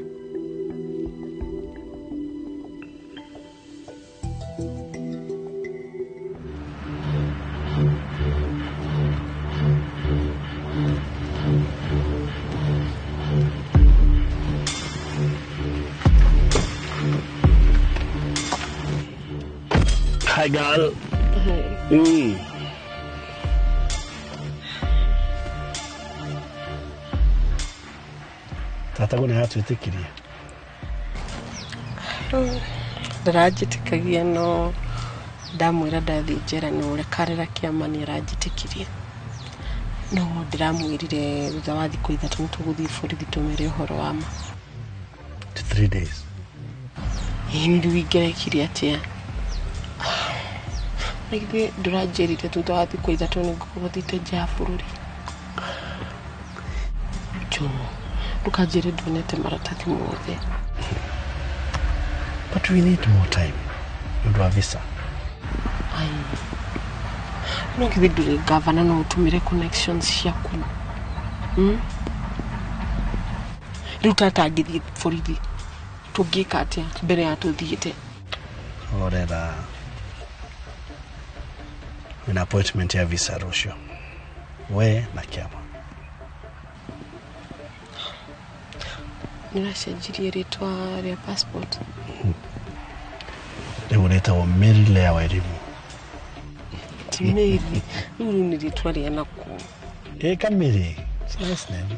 Hi, girl. Hi. Tataguo nĩ aratwĩtĩkirie. Ndaranjĩtĩkagia no ndamwĩra ndathiĩ njera nĩ ũrĩa karĩra kĩama nĩ aranjĩtĩkirie. No ndĩramwĩrire thutha wa thikũ 3 nĩ tũgũthiĩ borithi tũmere ũhoro wa ma. 3 days. Ĩĩ rĩu ingĩrekire atĩa? Na githĩ ndũranjĩrire thutha wa thikũ 3 nĩ ngũkorwo thiĩte nja ya bũrũri? Jomo, ndũkanjĩre nduonete maratathi mothe. But we need more time. Nĩ ũndũ wa visa. Ai. No githĩ ndũrĩ gavana no ũtũmĩre connections ciaku. Rĩu tata angĩthiĩ borithi tũngĩka atĩa mbere ya tũthiĩte? Horera. Wĩna appointment ya visa rũciũ. We na kĩama. Nĩũracenjirie rĩtwa rĩa passport? Rĩu rĩtagwo Mary Lea Wairimu. Ti Mary. Rĩu rĩu nĩ rĩtwa rĩa nakũ? Ĩ Kamiri. It's a nice name.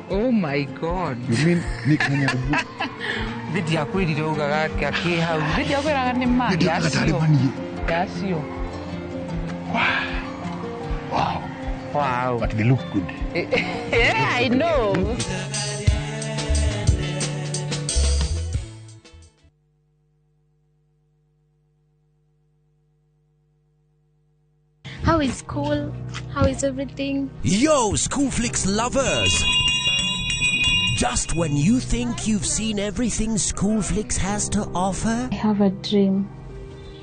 Oh my God. You mean Nick Nyanyabu? Ndiakwĩrire ugaga akĩ hau. Ndiakwĩraga nĩ ma. Ndiakwĩraga tarĩ maniĩ. Yacio. Wow. Wow. But they look good. Yeah, I know. How is school? How is everything? Yo, Schoolflix lovers! Just when you think you've seen everything Schoolflix has to offer, I have a dream.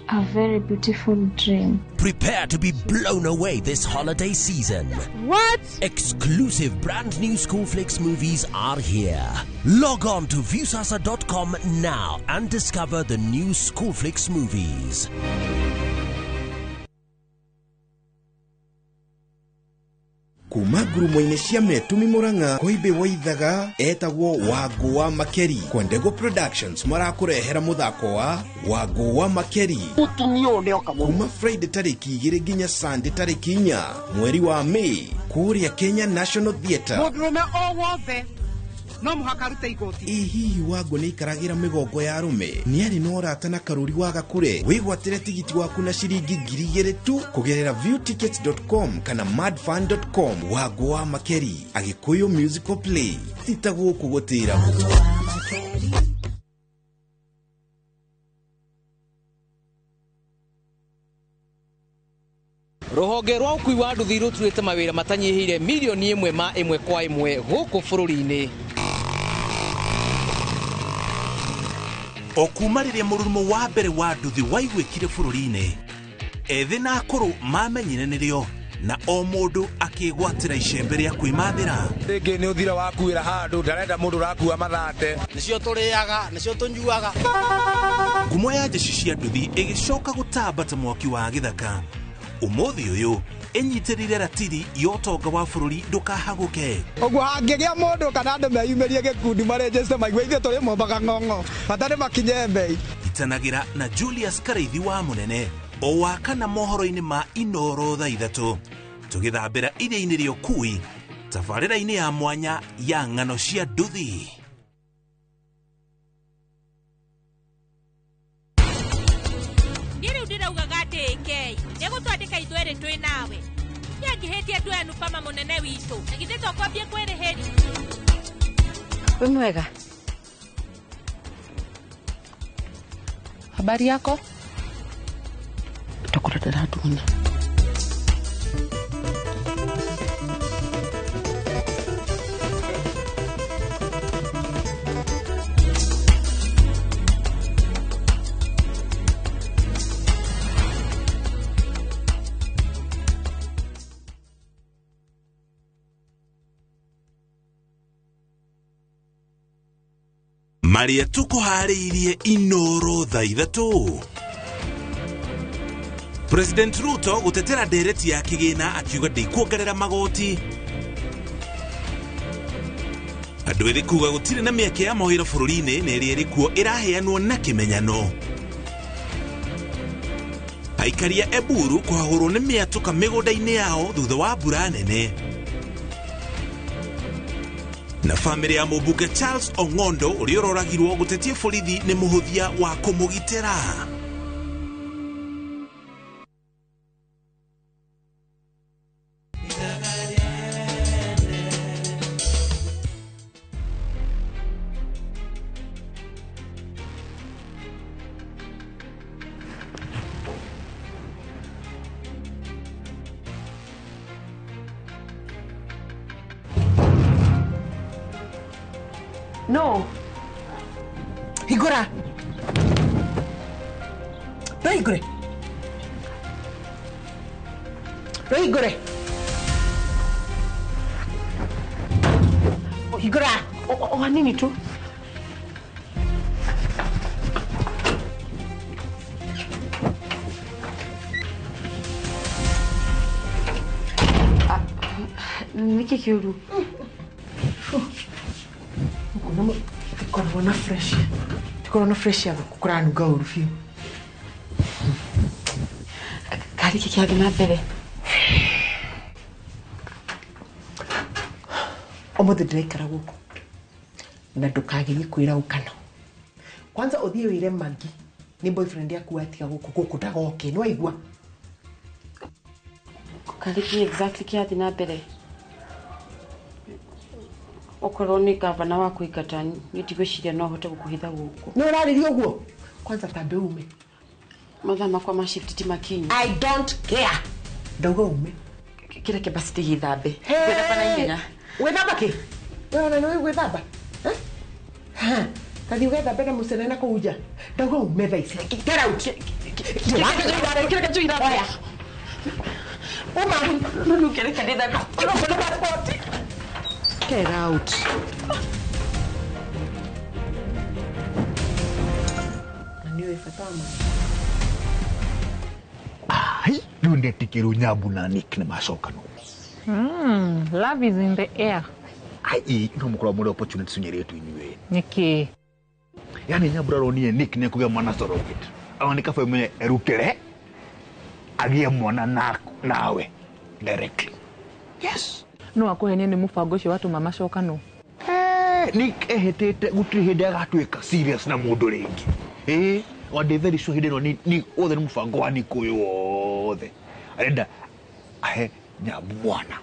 A very beautiful dream. prepare to be blown away this holiday season. What? Exclusive brand new Schoolflix movies are here. Log on to Viusasa.com now and discover the new Schoolflix movies. Kuma ngurumo-inĩ cia Metumi Murang'a Koimbĩ Waithaga etagwo Wangũ wa Makeri. Kwendego Productions marakũrehera mũthako wa Wangũ wa Makeri Mũtumia ũyũ nĩoka mũno. Kuma Friday tarĩki 2 nginya Sunday tarĩki 4 mweri wa May kũrĩa Kenya National Theatre. Mũndũrũme o wothe no mũhaka arute igoti. Ĩ hihi Wangũ nĩaikaragĩra mĩgongo ya arũme? Nĩarĩ na ũrata na Karũri wa Gakure? Wĩgwatĩre tigiti waku na ciringi 2,000 tu kũgerera viewtickets.com kana madfun.com. Wangũ wa Makeri, Agĩkũyũ musical play. Ti ta gũkũ gũtĩragwo. Rũhonge rwa ũkui wa nduthi rũturĩte mawĩra matanyihĩire milioni ĩmwe ma ĩmwe kwa ĩmwe gũkũ bũrũri-inĩ. O kuma rĩrĩa mũrurumo wa mbere wa nduthi waiguĩkire bũrũri-inĩ, ethĩ na akũrũ mamenyire nĩrĩo na o mũndũ akĩgwatĩra icembe rĩa kwĩmathĩra. Rĩngĩ nĩ ũthira wakuĩra handũ ndarenda mũndũ ũrakua mathate. Nĩcio tũrĩaga, nĩcio tũnyuaga. Ngumo ya jeshi cia nduthi ĩgĩcoka gũtamba ta mwaki wa gĩthaka. Ũmũthĩ ũyũ ĩnyitĩrĩire ratiri ya ũtonga wa bũrũri ndũkahagũke. Ũguo hangĩgĩa mũndũ kana andũ meyumĩrie gĩkundi marenjeste maigue ithuĩ tũrĩ mombaga ng'ong'o bata nĩ makinye mbei. Itanagĩra na Julius Karaithi wa Mũnene o wa kana mohoro-inĩ ma Inoro thaa 3 tũgĩthambĩra iria-inĩ rĩa ũkui tabarĩra-inĩ ya mwanya ya ng'ano cia nduthi. Niĩ rĩu ndĩraugaga atĩ AK nĩegũtwandĩka ithuerĩ twĩ nawe. Nĩangĩhĩtie tuoe Anupama mũnene witũ na githĩ to kwambie kwĩrĩhĩria. Wĩ mwega? Habari yako? Tokora ndĩratuona. Marĩa tũkũharĩirie Inoro thaa 3. President Ruto gũtetera ndereti ya kĩgĩna akiuga ndĩkuongerera magoti. Andũ ethĩ kuga gũtirĩ na mĩeke ya mawĩra bũrũri-inĩ na ĩrĩa ĩrĩ kuo ĩraheanwo na kĩmenyano. Aikaria Eburu kũhahũrwo nĩ mĩatũka mĩgũnda-inĩ yao thutha wa mbura nene. Na bamĩrĩ ya mũmbunge Charles Ong'ondo ũrĩa ũroragirwo gũtetia borithi nĩ mũhũthia wa kũmũgitĩra. No. Hingũra. Ndũhingũre. Ndũhingũre. Hingũra. O hanini tu. Nĩkĩ kĩũru? Tikoragwo na fresh. Tikoragwo na fresh ya gũkũ kũranunga ũru biũ. Karĩ kĩ kĩrathiĩ na mbere? Ũmũthĩ ndĩraikara gũkũ na ndũkagerie kwĩra ũkano. Kwanza ũthiĩ wĩre Maggie nĩ boyfriend yaku watiga gũkũ gũkũ ndagoke, nĩ waigua? Karĩ kĩ exactly kĩrathiĩ na mbere? Okorwo nĩ gavana wa kũingata niĩ ndigwĩciria no hote gũkũhitha gũkũ. Nĩ ũrarĩria ũguo? Kwanza tambe ume. Mathaa makwa ma shift ti makinyu. I don't care. Ndauga ume. Kĩreke basi ndigĩthambe. Ngwĩthamba na ihenya. Gwĩthamba kĩ? We ona nĩũĩ gwĩthamba? Tathiĩ ũgethambe na mũcene na kũu nja. Ndauga ume thaa ici. Get out. Kĩreke njũithambe. Uma. No nũkĩreke ndĩthambe. Ũrokwo nĩ passport. Get out. Na nĩũĩ bata wa maĩ. Ai, rĩu ndetĩkĩrwo Nyambu na Nick nĩ macokanwo. Love is in the air. Ai, no mũkorwo mũrĩ opportunity nyĩrĩtu inyuĩ. Nĩkĩ? Yaani Nyambu aronire Nick nĩ ekũgĩa mwana surrogate. Awa nĩ kaba mwenye erutĩre agĩe mwana nawe directly. Yes. No akũhenie nĩ mũbango ũcio watũma macokanwo. Nick ehĩtĩte gũtirĩ hĩndĩ agatuĩka serious na mũndũ rĩngĩ. Wa ndĩ very sure hĩndĩ ĩno ni othe nĩ mũbango wa Nick ũyũ wothe. Arenda ahe Nyambu mwana.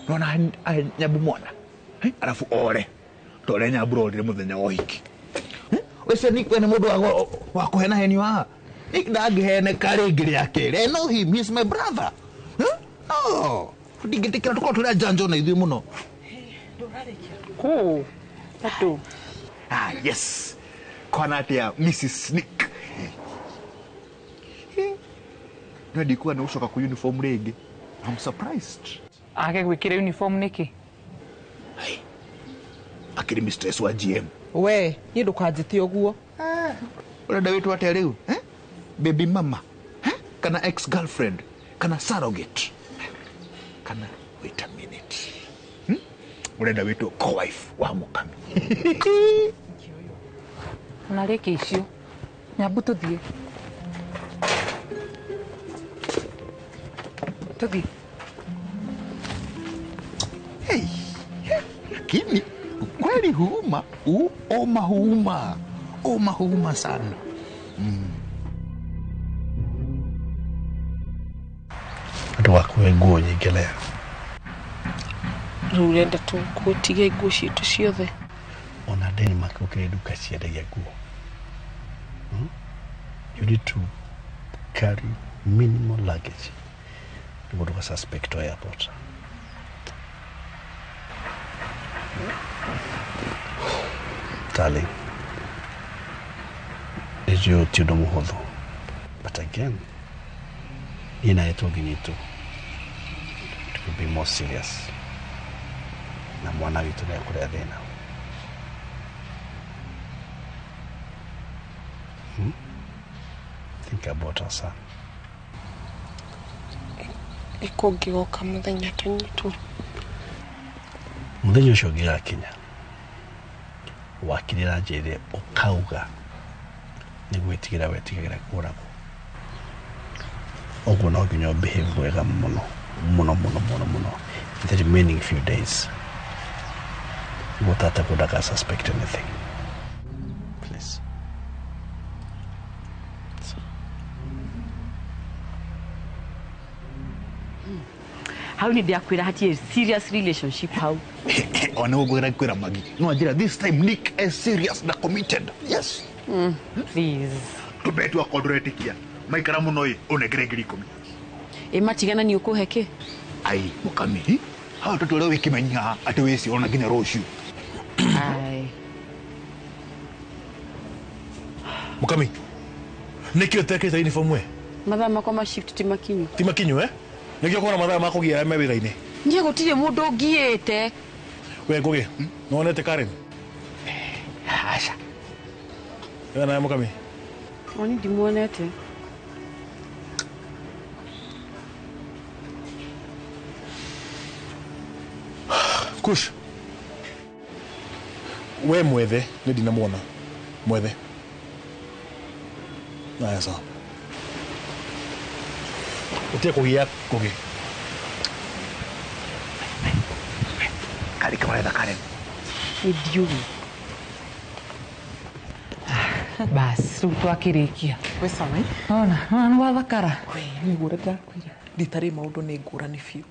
Nona ahe Nyambu mwana. Arafu ore. Tore Nyambu orire mũthenya wa ũhiki. Ũcio Nick we nĩ mũndũ wa kũhena henio haha. Nick ndangĩheneka rĩngĩ rĩa kerĩ. I know him, he is my brother. No. Ndingĩtĩkĩra tũkorwo tũrĩ njanjo na ithuĩ mũno. Kũ? Tatu. Ah, yes. Kwana atĩa Mrs. Nick. No ndikuwa nĩ gũcoka ku uniform rĩngĩ. I'm surprised. Age gwĩkĩra uniform nĩkĩ? Akĩrĩ mistress wa GM. We, niĩ ndũkanjĩte ũguo. Ũrenda wĩtwo atĩa rĩu? Baby mama. Kana ex girlfriend. Kana surrogate. Kana wait a minute. Ũrenda wĩtwo co-wife wa Mũkami. Ona rĩki icio. Nyambu tũthiĩ. Tũthiĩ. Hey, lakini ukweli huuma, uma huuma. Uma huuma sana. Andũ wakue nguo nyingĩ leo. Rĩu ũrenda tũtige nguo citũ ciothe. Ona Denmark gũkĩrĩ nduka ciendagia nguo. You need to carry minimal luggage nĩguo ndũga suspect airport. Darling, nĩnjũĩ ti ũndũ mũhũthũ, but again, niĩ nawe tũngĩnyitwo, it could be more serious. Na mwana witũ nĩ ekũrĩa thĩna. Think about our son. Ĩkũngĩgoka mũthenya tũnyitwo. Mũthenya ũcio ũngĩgakinya, wakiri aranjĩrire ũkauga nĩ gwĩtigĩra wetigagĩra kũragwo. Ũguo no nginya ũbehave wega mũno mũno mũno mũno mũno in the remaining few days. Nĩguo tata ndaka suspect anything. Please. Hau nĩ ndakwĩra hatirĩ serious relationship hau. Ona ũguo kwĩra Magi no anjĩra this time Nick is serious na committed. Yes. Please. Tũbetu akorwo ndũretĩkia maikara mũno ĩ ũnengere 10,000. Ĩ matigana nĩ ũkũhe kĩ? Ai mũkami hau tũtũre wĩkĩmenya atĩ wĩci ona nginya rũciũ. Ai. Mũkami nĩkĩ ũtekĩte uniform we? Mathaa makwa ma shift ti makinyu. Ti makinyu eh? Nĩkĩo kũona mathaa ma kũgia me wĩra-inĩ. Niĩ gũtirĩ mũndũ ngiĩte. We Ngũgĩ, nĩwonete Karen? Aca. We nawe Mũkami? Oni ndimuonete. Kush. We mwethe, nĩ ndinamuona. Mwethe. Aya sawa. Ũtige kũgia Ngũgĩ. Karĩ kamaretha Karen. Nĩ ndiũĩ. Bas, rĩu twakĩrĩkia. Ona, ona nĩ wathakara. Nĩguo ũrĩa ndĩrakwĩra. Rita rĩ maũndũ nĩ ngũrani biũ.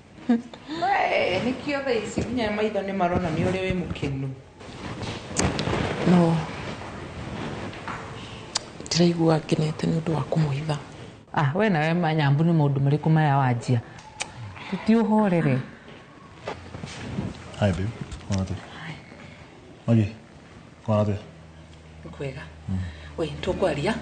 Nĩkĩo thaa ici nginya maitho nĩ maronania ũrĩa wĩ mũkenu. No ndĩraigua ngenete nĩ ũndũ wa kũmũhitha. Ah, we nawe Manyambu nĩ maũndũ marĩkũ maya wanjia? Tũti ũhorere. Hi babe, kwana atĩa? Magi, kwana atĩa? Kwega. We, tũkwaria.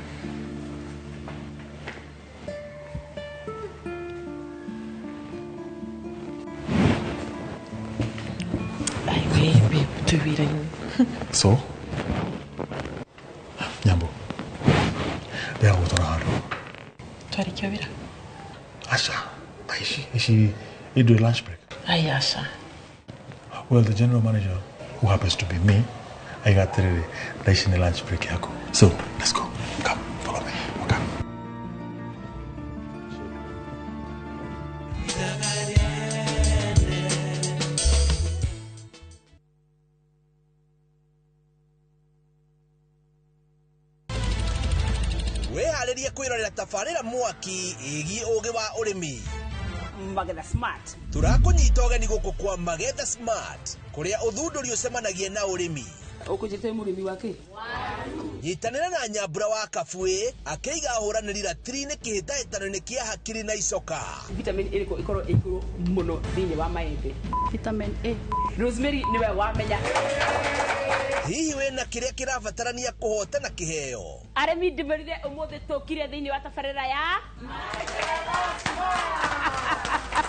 Ai, we, babe, twĩ wĩra-inĩ. So, Nyambo, ndĩrenda gũgũtwara handũ. Twarĩkia wĩra? Aca, thaa ici, ici ndũrĩ lunch break. Ai, aca. Well, the general manager, who happens to be me, aiga atĩrĩrĩ, thaa ici nĩ lunch break yaku. So, let's go. Come, follow me. Okay. Wĩharĩrie kwĩrorera tabarĩra mwaki ĩgiĩ ũgĩ wa ũrĩmi. Magetha Smart. Tũrakũnyita ũgeni gũkũ kwa Magetha Smart kũrĩa ũthundũri ũcemanagia na ũrĩmi. Ũkũnjĩte mũrĩmi wa kĩ? Nyitanĩra na Nyambura wa Kabuĩ akĩiga ahũranĩri ratiri-inĩ kĩhĩtahĩtano-inĩ kĩa hakiri na icoka. Vitamin ĩrĩkũ ĩkorwo ĩ igũrũ mũno thĩinĩ wa maembe? Vitamin A. Rosemary nĩwe wamenya. Hihi wĩna kĩrĩa kĩrabatarania kũhotana kĩheo? Arĩmi ndĩmerire ũmũthĩ tũkire thĩinĩ wa tabarĩra ya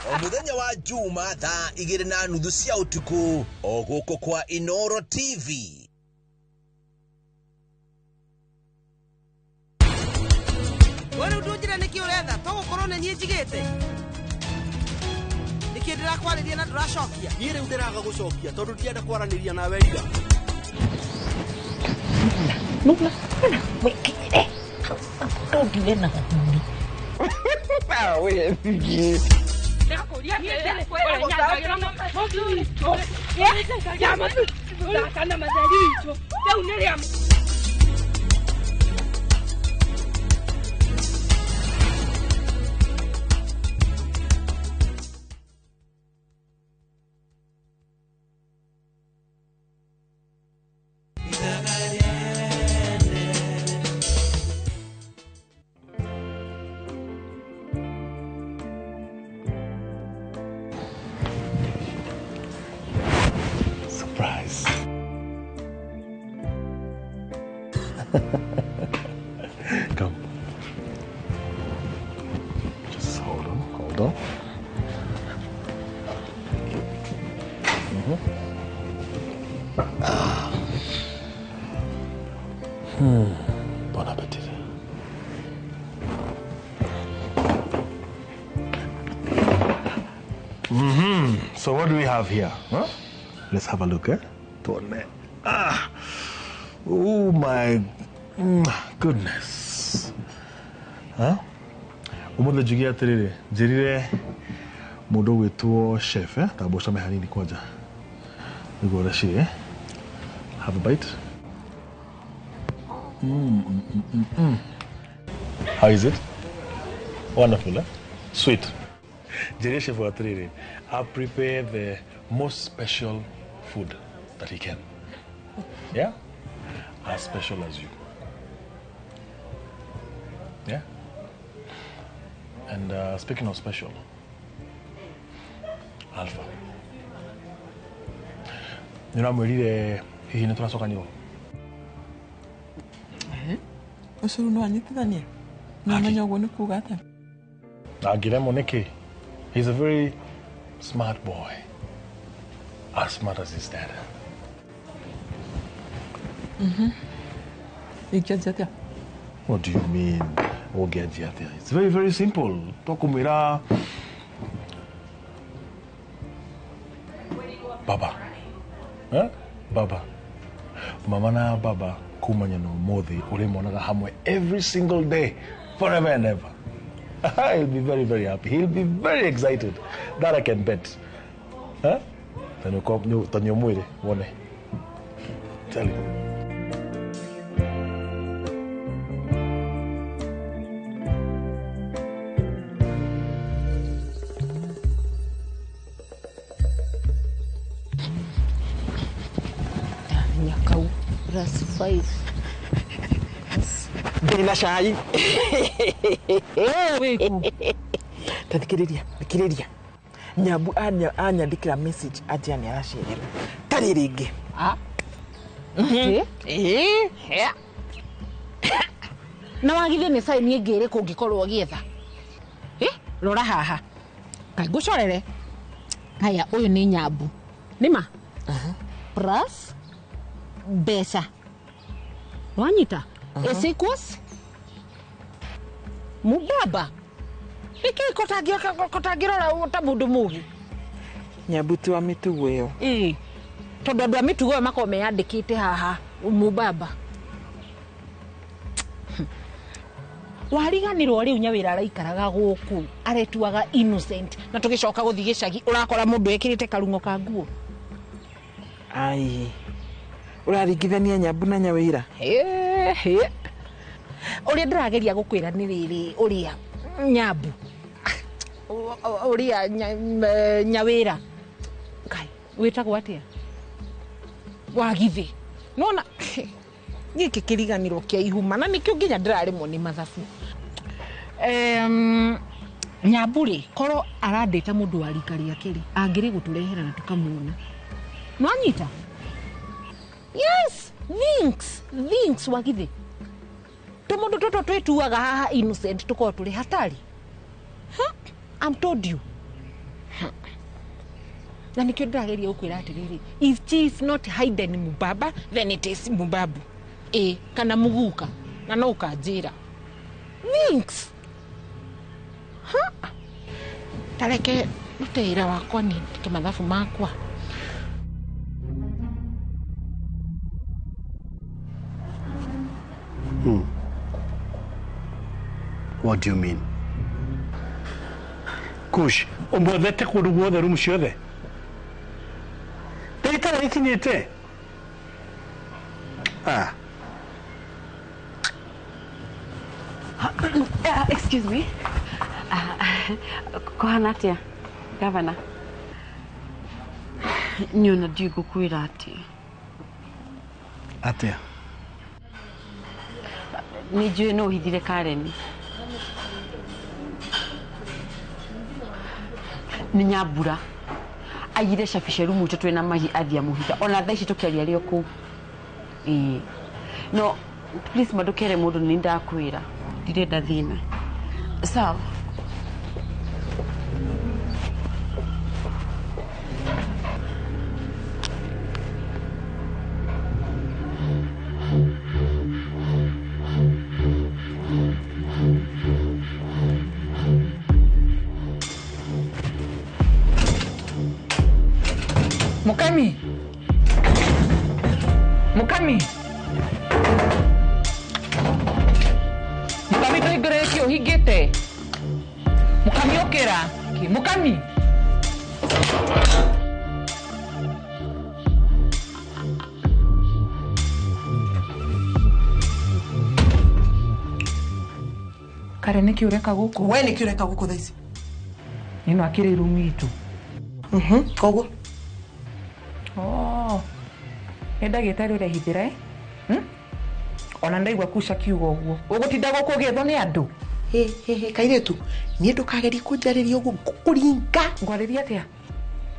O mũthenya wa Juma thaa 2:30 cia ũtukũ o gũkũ kwa Inoro TV. We rĩu ndũnjĩre nĩkĩ ũretha tũgũkorwo nĩ niĩ njigĩte nĩkĩ ndĩrakwarĩria na ndũracokia. Niĩ rĩu ndĩraga gũcokia tondũ ndienda kwaranĩria nawe riga. Nuna, nuna, wĩkinyire ndũngire na gathuri. Surprise. Come. Just hold on, hold on. Thank you. Ah. Bon appetit. So what do we have here? Huh? Let's have a look, eh? Tone. Ah! Oh my goodness. Huh? Umuthi njuge atiriri, njirire mundu gwitwo chef tamba ucame hanini kwanja niguo ũrĩa cirĩ. Have a bite. How is it? Wonderful, eh? Sweet. Njirire chef atiriri, I prepare the most special food that he can. Yeah? As special as you. Yeah? And speaking of special, Alpha. Nĩũramwĩrire hihi nĩ tũracokanirwo? Ũcio rĩu no anyitithanie? Nĩũramenya ũguo nĩ kuga atĩa? Angĩremwo nĩkĩ? He's a very smart boy. As smart as his dad. Ingĩanjia atĩa? What do you mean? Ũngĩanjia atĩa? It's very, very simple. Tũkũmwĩra baba. Eh? Baba. Mama na baba kumanya na ũmũthĩ ũrĩmonaga hamwe every single day forever and ever. He'll be very, very happy. He'll be very excited. That I can bet. Huh? Ta nĩ ũmwĩre wone. Tell him. Nyakau plus 5. Ndĩna cai. Wĩkũ? Ta thikĩrĩria, thikĩrĩria. Nyambu anyandĩkĩra message anjĩra nĩ aracererwo. Tarĩ rĩngĩ. Ĩ? Ĩĩ. Na wagithĩ nĩ caini ĩngĩ ĩrĩkũ ũngĩkorwo ũgĩetha? Ĩ, rora haha. Kaĩ ngũcorere. Haya, ũyũ nĩ Nyambu. Nĩma? Plus mbeca. Wanyita? Is equals mubaba. Nĩkĩ kotangĩrora ta mũndũ mũgĩ? Nyambu ti wa mĩtugo ĩyo. Ĩĩ. Tondũ andũ a mĩtugo ĩyo makoragwo meyandĩkĩte haha mubaba. Wariganĩrwo rĩu Nyawĩra araikaraga gũkũ aretuaga innocent na tũgĩcoka gũthiĩ gĩcagi ũrakora mũndũ ekĩrĩte karung'o ka nguo. Ai. Ũraringithania Nyambu na Nyawĩra? Ĩĩ. Ũrĩa ndĩrageria gũkwĩra nĩ rĩrĩ, ũrĩa Nyambu ũrĩa Nyawĩra Ngai wĩtagwo atĩa? Wagithĩ. Nona gĩkĩ kĩriganĩro kĩa ihuma na nĩkĩo nginya ndĩraremwo nĩ mathabu. Nyambu rĩ, korwo arandĩta mũndũ wa rika rĩake rĩ, angĩrĩ gũtũrehera na tũkamuona. Nĩwanyita? Yes, thinks, thinks wagithĩ. Tũmũndũ tũtũ twĩtuaga haha innocent tũkorwo tũrĩ hatari. Huh? I'm told you. Na nĩkĩo ndĩrageria gũkwĩra atĩrĩrĩ, if she is not hidden mubaba, then it is mubabu. Ĩ, kana muguka, na no ũkanjĩra. Thinks. Huh? Tareke ndute wĩra wakwa niĩ ndute mathabu makwa. What do you mean? Kush, ũmwethete kũndũ guothe rumu ciothe? Ndagĩtarĩ nĩkinyĩte? Ah. Excuse me. Kũhana atĩa, Gavana? Niĩ ona ndiũĩ ngũkwĩra atĩa. Atĩa? Nĩ njũĩ no ũhithire Karen. Nĩ Nyambura. Aiyire cabi cia rumu itũ twĩna Magi athiĩ amũhitha. Ona thaa ici tũkĩaria arĩ o kũu. Ĩĩ. No, please ma ndũkere mũndũ nĩ ndakwĩra. Ndirenda thĩna. Sawa. Mukami. Mukami. Mukami tũhingũre kĩ ũhingĩte? Mukami ũkĩra. Mukami. Kare nĩkĩ ũreka gũkũ? We nĩkĩ ũreka gũkũ thaa ici? Ĩno akĩrĩ rumu itũ. Koguo? Oh. Nĩ ndagĩtarĩ ũrehithĩra eh? Ona ndaigua kuca kiugo ũguo. Ũgũtinda gũkũ ũgĩethwo nĩ andũ? Hĩ kairĩtu, niĩ ndũkagerie kũnjarĩria ũguo ngũkũringa. Ngwarĩria atĩa?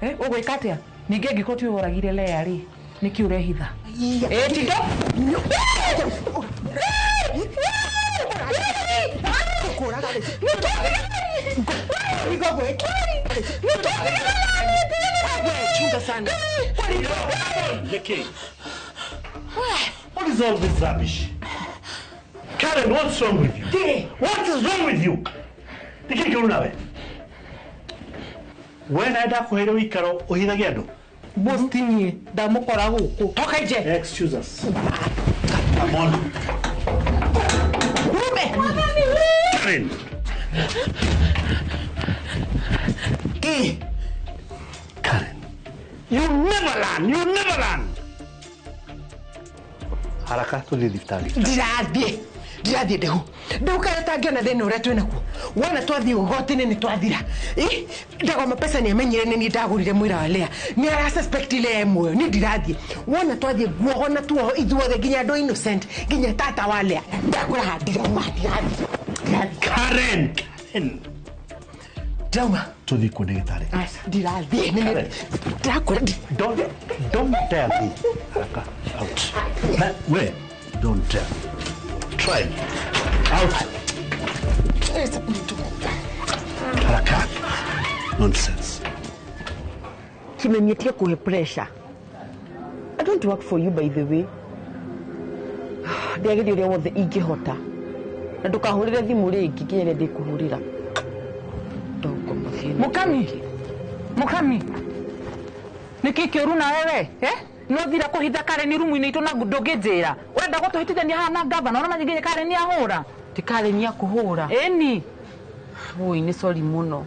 Ũgwĩka atĩa? Ningĩ angĩkorwo tiwe woragire Lea rĩ, nĩkĩ ũrehitha? Tindo. Nikki, what is all this rubbish? Karen, what's wrong with you? What is wrong with you? Niki kĩũru nawe? We naenda kũheire ũikaro ũhithagia andũ? Boss ti niĩ, ndamũkora gũkũ. Toka nje. Excuse us. Come on. Karen. Karen, you never learn. You never learn. Haraka tũthiĩ thibitarĩ. Ndirathiĩ ndehu. Ndehu kana tangĩona thĩna ũrĩa twĩ naguo. Wona twathiĩ ũgoti-inĩ nĩ twathira. Ndagoma pesa nĩ amenyire nĩ niĩ ndagũrire mwĩra wa Lea. Nĩ ara suspect Lea e muoyo. Niĩ ndirathiĩ. Wona twathiĩ guoho na tuoho ithuothe nginya andũ innocent nginya tata wa Lea. Ndakũra haha ndirauma ndirathiĩ. Karen. Ndirauma. Tũthiĩ kwa ndagĩtarĩ. Ndirathiĩ. Ndirakwĩra. Don't dare me. Haraka out. We, don't dare. Try. Out. Haraka. Nonsense. Kimemietia kuhe pressure. I don't work for you by the way. Ndiageria ũrĩa wothe ingĩhota. Na ndũkahũrĩre thimũ rĩngĩ nginya rĩrĩa ndĩkũhũrĩra. Mukami. Mukami. Nĩkĩ kĩũru nawe we? No thira kũhitha Karen rumu-inĩ itũ na ndũngĩnjĩra. Ũrenda gũtũhĩtithania haha na gavana, ũramenya nginya Karen ahũra. Ti Karen akũhũra. Ĩni. Woi nĩ sorry mũno.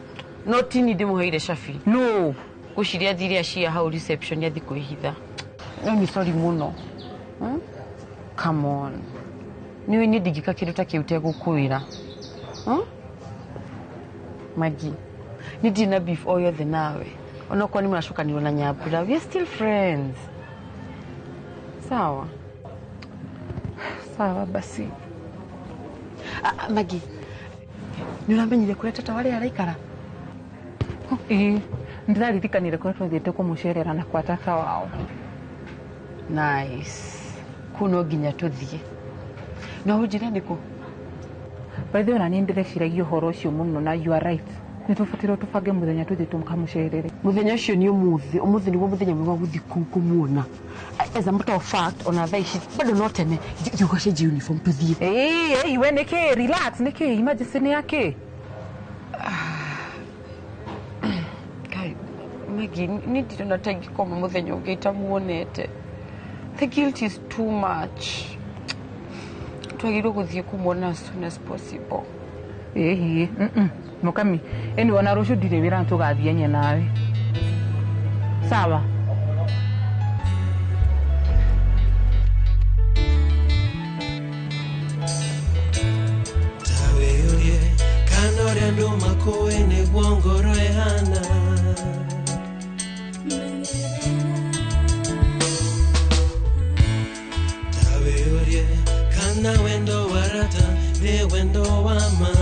No tini ndĩmũheire cabi. No. Ngwĩciria athire acia hau reception athiĩ kwĩhitha. No nĩ sorry mũno. Come on. Nĩũĩ niĩ ndingĩka kĩndũ ta kĩu tegũkwĩra. Maggie, niĩ ndirĩ na beef o yothe nawe. Onokorwo nĩ mũracokanĩrwo na Nyambura, we are still friends. Sawa. Sawa basi. Maggie, nĩ ũramenyire kũrĩa tata wa Lea araikara? Ĩĩ, ndĩraririkanire kũrĩa twathiĩte kũmũcerera na kwa tata wao. Nice. Kũu no nginya tũthiĩ. No ũnjĩre nĩ kũ? By the way, na niĩ ndĩreciragia ũhoro ũcio mũno na you are right. Nĩ tũbatairwo tũbange mũthenya tũthiĩ tũkamũcerere. Mũthenya ũcio nĩ ũmũthĩ. Ũmũthĩ nĩguo mũthenya mwega wa gũthiĩ kũu kũmuona. As a matter of fact, ona thaa ici bado no tene, thiĩ ũgacenjie uniform tũthiĩ. Ĩĩ, we nĩkĩ? Relax, nĩkĩ? Emergency nĩ yakĩ? Kai, Maggie, niĩ ndirona ta ingĩkoma mũthenya ũngĩ itamuonete. The guilt is too much. Twagĩrĩirwo gũthiĩ kũmuona as soon as possible. Ĩĩ, Mukami, anyway, ona rũciũ ndirĩ wĩra tũgathiĩ nye nawe. Sawa. Tawĩyũrie kana ũrĩa andũ makũĩ nĩguo ngoro ĩhana. Tawĩyũrie kana wendo wa rata nĩ wendo wa ma.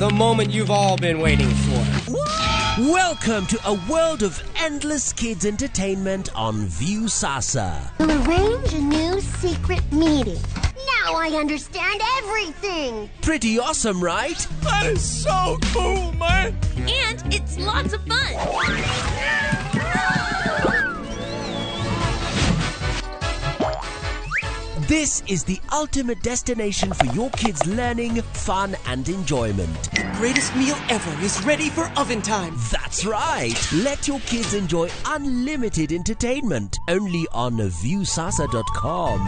The moment you've all been waiting for. Welcome to a world of endless kids entertainment on Viusasa. We'll arrange a new secret meeting. Now I understand everything. Pretty awesome, right? That is so cool, man. And it's lots of fun. This is the ultimate destination for your kids' learning, fun, and enjoyment. The greatest meal ever is ready for oven time. That's right. Let your kids enjoy unlimited entertainment only on Viusasa.com.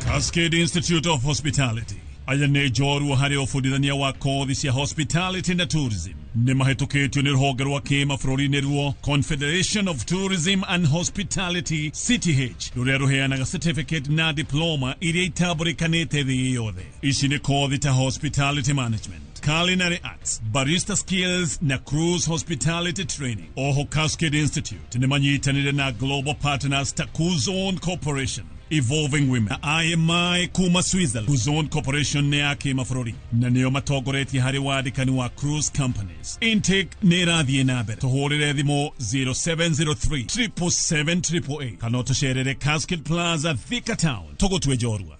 Cascade Institute of Hospitality aya nĩ njorua harĩ ũbundithania wa kothi cia hospitality na tourism nĩ mahĩtũkĩtio nĩ rũhonge rwa kĩmabũrũri-inĩ ruo Confederation of Tourism and Hospitality CTH rũrĩa rũheanaga certificate na diploma iria itambũrĩkanĩte thĩ yothe. Ici nĩ kothi ta hospitality management, culinary arts, barista skills na cruise hospitality training. Oho Cascade Institute nĩ manyitanĩire na global partners ta Kuzon Corporation, Evolving Women na IMI kuma Switzerland. Kuzon Corporation nĩ ya kĩmabũrũri na nĩo matongoretie harĩ wandĩkani wa cruise companies. Intake nĩ ĩrathiĩ na mbere. Tũhũrĩre thimũ 0703 777 888 kana ũtũcerere Cascade Plaza, Thika Town. Tũgũtue njorua.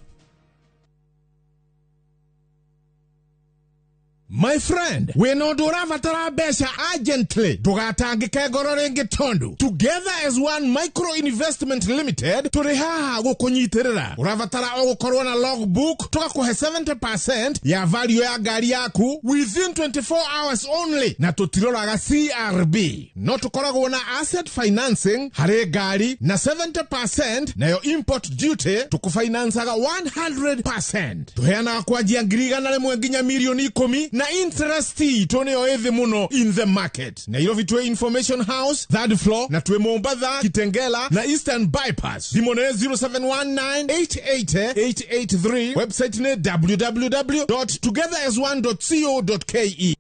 My friend, wĩna ũndũ ũrabatara mbeca urgently, ndũgatangĩke ngoro rĩngĩ tondũ Together as One Micro Investment Limited tũrĩ haha gũkũnyitĩrĩra. Ũrabatara o gũkorwo na logbook, tũgakũhe 70% ya value ya ngari yaku within 24 hours only, na tũtiroraga CRB. No tũkoragwo na asset financing harĩ ngari na 70% nayo import duty tũkũfinancaga 100%. Tũheanaga kwanjia 100,000 nginya 10,000,000 na interest itũ nĩyo ĩthĩ mũno in the market. Nairobi twĩ Information House third floor, na twĩ Mombatha, Kitengela na Eastern Bypass. Thimũ nĩ 0719 880 883. Website nĩ www.togetherasone.co.ke.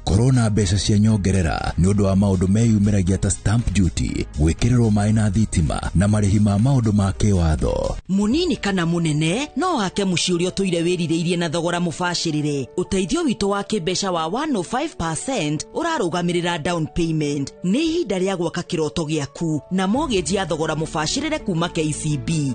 Korona mbeca cia nyongerera nĩ ũndũ wa maũndũ meyumĩragia ta stamp duty, gwĩkĩrĩrwo maĩ na thitima na marĩhi ma maũndũ ma kĩwatho. Munini kana munene no wake mũciĩ ũrĩa ũtũire wĩrirĩirie na thogora mũbacĩrĩre. Ũteithio witũ wa kĩmbeca wa 105% ũrarũgamĩrĩra down payment. Nĩ ihinda rĩa gwaka kĩroto gĩaku na mortgage ya thogora mũbacĩrĩre kuma KCB.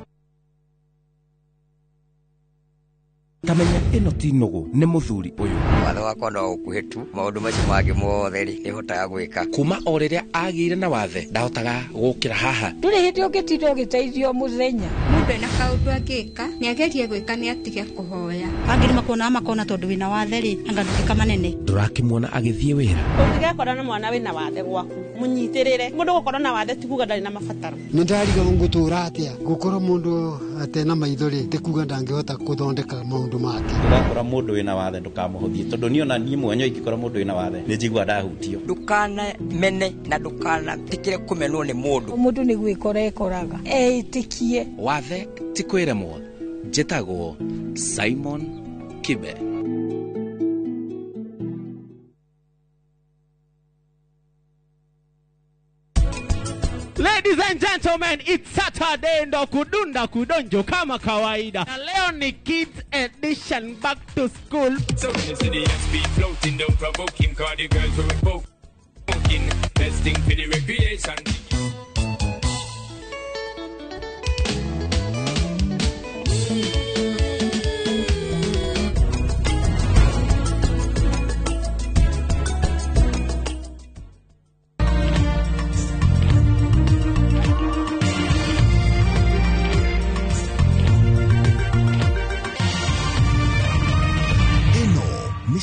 Tamenya ĩno ti nũgũ nĩ mũthuri ũyũ. Watho wakwa no ũkuhĩ tu, maũndũ macio mangĩ mothe rĩ nĩhotaga gwĩka. Kuma o rĩrĩa agĩire na wathe ndahotaga gũkĩra haha. Ndũrĩ hĩndĩ ũngĩtinda ũgĩteithio mũthenya. Mũndũ ena kaũndũ angĩka nĩagerie gwĩka nĩatige kũhoya. Angĩ nĩmakuonaga makona tondũ wĩna wathe rĩ anga ndũngĩka manene. Ndũrakĩmuona agĩthiĩ wĩra. Ũngĩgekora na mwana wĩna wathe gwaku mũnyitĩrĩre. Mũndũ gũkorwo na wathe ti kuga ndarĩ na mabataro. Nĩndariga ngũtũra atĩa gũkorwo mũndũ atena maitho rĩ ti kuga ndangĩhota gũthondeka maũndũ make. Ũgakora mũndũ wĩna wathe ndũkamũhũthie tondũ niĩ ona niĩ mwenyewe ingĩkora mũndũ wĩna wathe nĩ njiguaga ndahutio. Ndũkanamene na ndũkanetĩkĩre kũmenwo nĩ mũndũ. Mũndũ nĩ gwĩkora ekoraga eĩtĩkie. Wathe ti kwĩremwo. Njĩtagwo Simon Kibe. Ladies and gentlemen, it's Saturday ndo kudunda kudonjo kama kawaida. Na leo ni kids edition back to school. So when you see the SP floating, don't provoke him, cause the girls will be poking. Best thing for the recreation.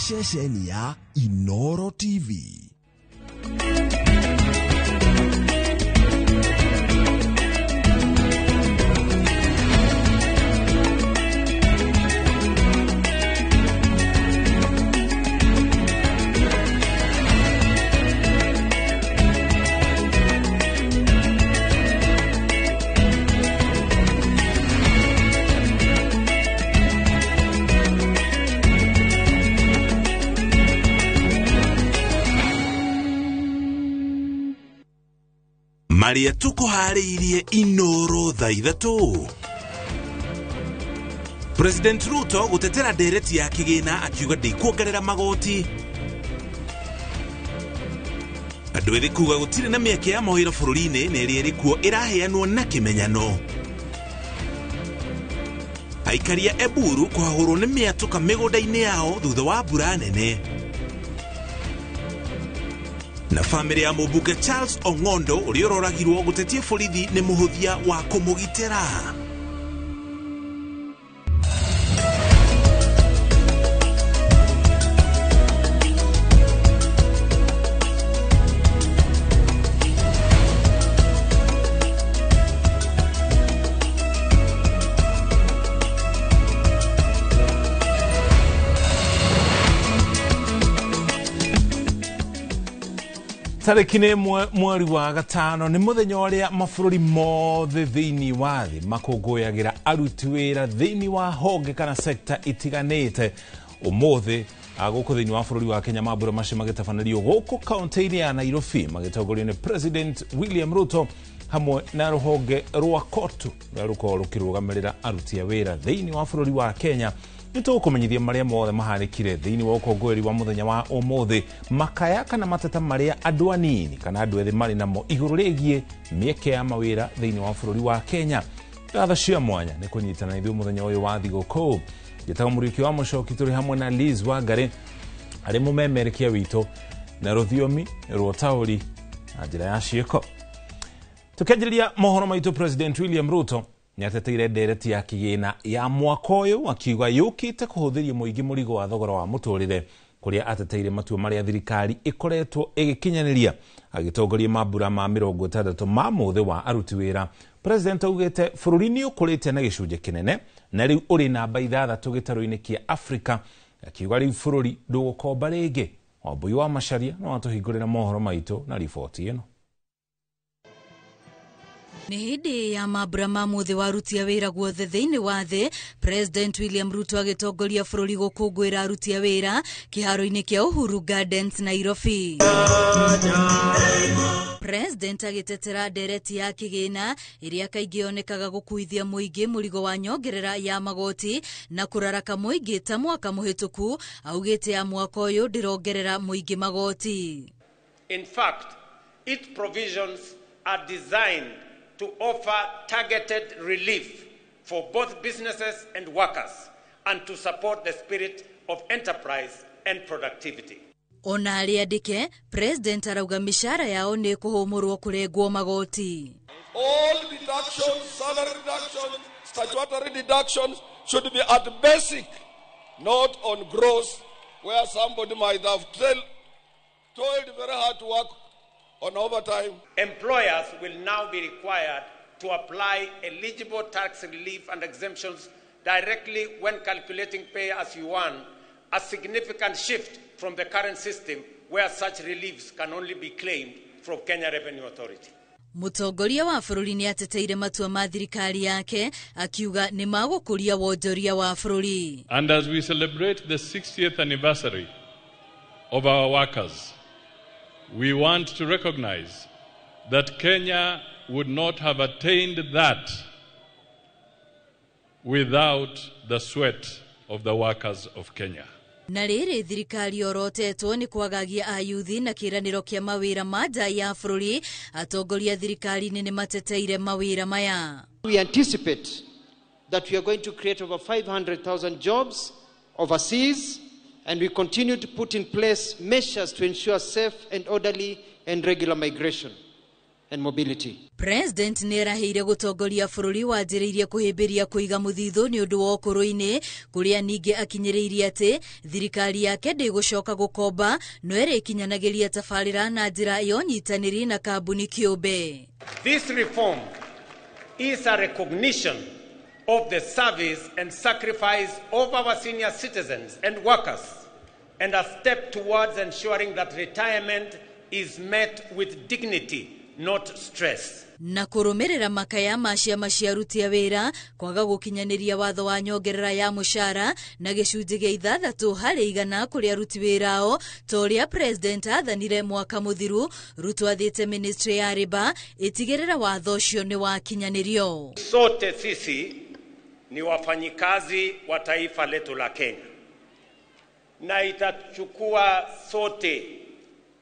Ceceni ya Inoro TV. Marĩa tũkũharĩirie Inoro thaa 3. President Ruto gũtetera ndereti ya kĩgĩna akiuga ndĩkuongerera magoti. Andũ ethĩ kuga gũtirĩ na mĩeke ya mawĩra bũrũri-inĩ na ĩrĩa ĩrĩ kuo ĩraheanwo na kĩmenyano. Aikaria Eburu kũhahũrwo nĩ mĩatũka mĩgũnda-inĩ yao thutha wa mbura nene. Na bamĩrĩ ya mũmbunge Charles Ong'ondo ũrĩa ũroragirwo gũtetia borithi nĩ mũhũthia wa kũmũgitĩra. Tarĩki nĩ 1 mweri wa 5 nĩ mũthenya ũrĩa mabũrũri mothe thĩinĩ wa thĩ makũngũyagĩra aruti wĩra thĩinĩ wa honge kana sekta itiganĩte. Ũmũthĩ gũkũ thĩinĩ wa bũrũri wa Kenya mambura macio magĩtabanĩrio gũkũ kaunti-inĩ ya Nairobi magĩtongorio nĩ President William Ruto hamwe na rũhonge rwa KOTU rũrĩa rũkoragwo rũkĩrũgamĩrĩra aruti a wĩra thĩinĩ wa bũrũri wa Kenya. Nĩ tũgũkũmenyithia marĩa mothe mahanĩkire thĩinĩ wa ũkũngũĩri wa mũthenya wa ũmũthĩ, makaya kana mateta marĩa andũ anini kana andũ ethĩ marĩ namo igũrũ rĩgiĩ mĩeke ya mawĩra thĩinĩ wa bũrũri wa Kenya. Ngatho cia mwanya nĩ kũnyitana ithuĩ mũthenya ũyũ wa thigũkũ. Njĩtagwo Mũriũki wa Mũcoki, tũrĩ hamwe na Liz Wangari arĩ mũmemerekia witũ na rũthiomi rwa ũtaũri na njĩra ya ciĩko. Tũkĩanjĩrĩria mohoro maitũ, President William Ruto nĩateteire ndereti ya kĩgĩna ya mwaka ũyũ akiuga yũkĩte kũhũthĩria mũingĩ mũrigo wa thogora wa mũtũrĩre, kũrĩa ateteire matua marĩa thirikari ĩkoretwo ĩgĩkinyanĩria. Agĩtongoria mambura ma 60 ma mũthĩ wa aruti wĩra, President augĩte bũrũri nĩ ũkũrĩte na gĩcunjĩ kĩnene na rĩu ũrĩ namba 6 gĩtarũ-inĩ kĩa Afrika, akiuga rĩu bũrũri ndũgũkomba rĩngĩ. Wambui wa Macharia no atũhingũrĩra mohoro maitũ na riboti ĩno. Nĩ hĩndĩ ya mambura ma mũthĩ wa aruti a wĩra guothe thĩinĩ wa thĩ, President William Ruto agĩtongoria bũrũri gũkũngũĩra aruti a wĩra kĩharo-inĩ kĩa Uhuru Gardens, Nairobi. President agĩtetera ndereti ya kĩgĩna ĩrĩa kaingĩ yonekaga gũkuithia mũingĩ mũrigo wa nyongerera ya magoti na kũraraka mũingĩ ta mwaka mũhĩtũku, augĩte ya mwaka ũyũ ndĩrongerera mũingĩ magoti. In fact, its provisions are designed to offer targeted relief for both businesses and workers and to support the spirit of enterprise and productivity. Ona arĩa andĩke, President arauga mĩcara yao nĩ kũhũmũrwo kũrengwo magoti. All deductions, salary deductions, statutory deductions should be at basic, not on gross, where somebody might have toiled very hard to work on overtime. Employers will now be required to apply eligible tax relief and exemptions directly when calculating pay as you earn, a significant shift from the current system where such reliefs can only be claimed from Kenya Revenue Authority. Mũtongoria wa bũrũri nĩ ateteire matua ma thirikari yake akiuga nĩ magũkũria wonjoria wa bũrũri. And as we celebrate the 60th anniversary of our workers, we want to recognize that Kenya would not have attained that without the sweat of the workers of Kenya. Na rĩrĩ thirikari yorotetwo nĩ kwagagia ayuthi na kĩĩranĩro kĩa mawĩra ma nja ya bũrũri, atongoria thirikari-inĩ nĩ mateteire mawĩra maya. We anticipate that we are going to create over 500,000 jobs overseas, and we continue to put in place measures to ensure safe and orderly and regular migration and mobility. President nĩ erahĩire gũtongoria bũrũri wanjĩrĩirie kũhĩmbĩria kũiga mũthithũ nĩ ũndũ wa ũkũrũ-inĩ, kũrĩa ningĩ akinyĩrĩirie atĩ thirikari yake ndĩgũcoka gũkomba no ĩrĩkinyanagĩria tabarĩra na njĩra ya ũnyitanĩri na kambuni kĩũmbe. This reform is a recognition of the service and sacrifice of our senior citizens and workers, and a step towards ensuring that retirement is met with dignity not stress. Na kũrũmĩrĩra makaya ma ciama cia aruti a wĩra kwaga gũkinyanĩria watho wa nyongerera ya mũcara na gĩcunjĩ gĩa 6% kũrĩ aruti wĩra ao ta ũrĩa president athanire mwaka mũthiru. Ruto athĩte ministry ya Labour ĩtigĩrĩra watho ũcio nĩ wakinyanĩrio. Sote sisi ni wafanyikazi wa taifa letu la Kenya, na itachukua sote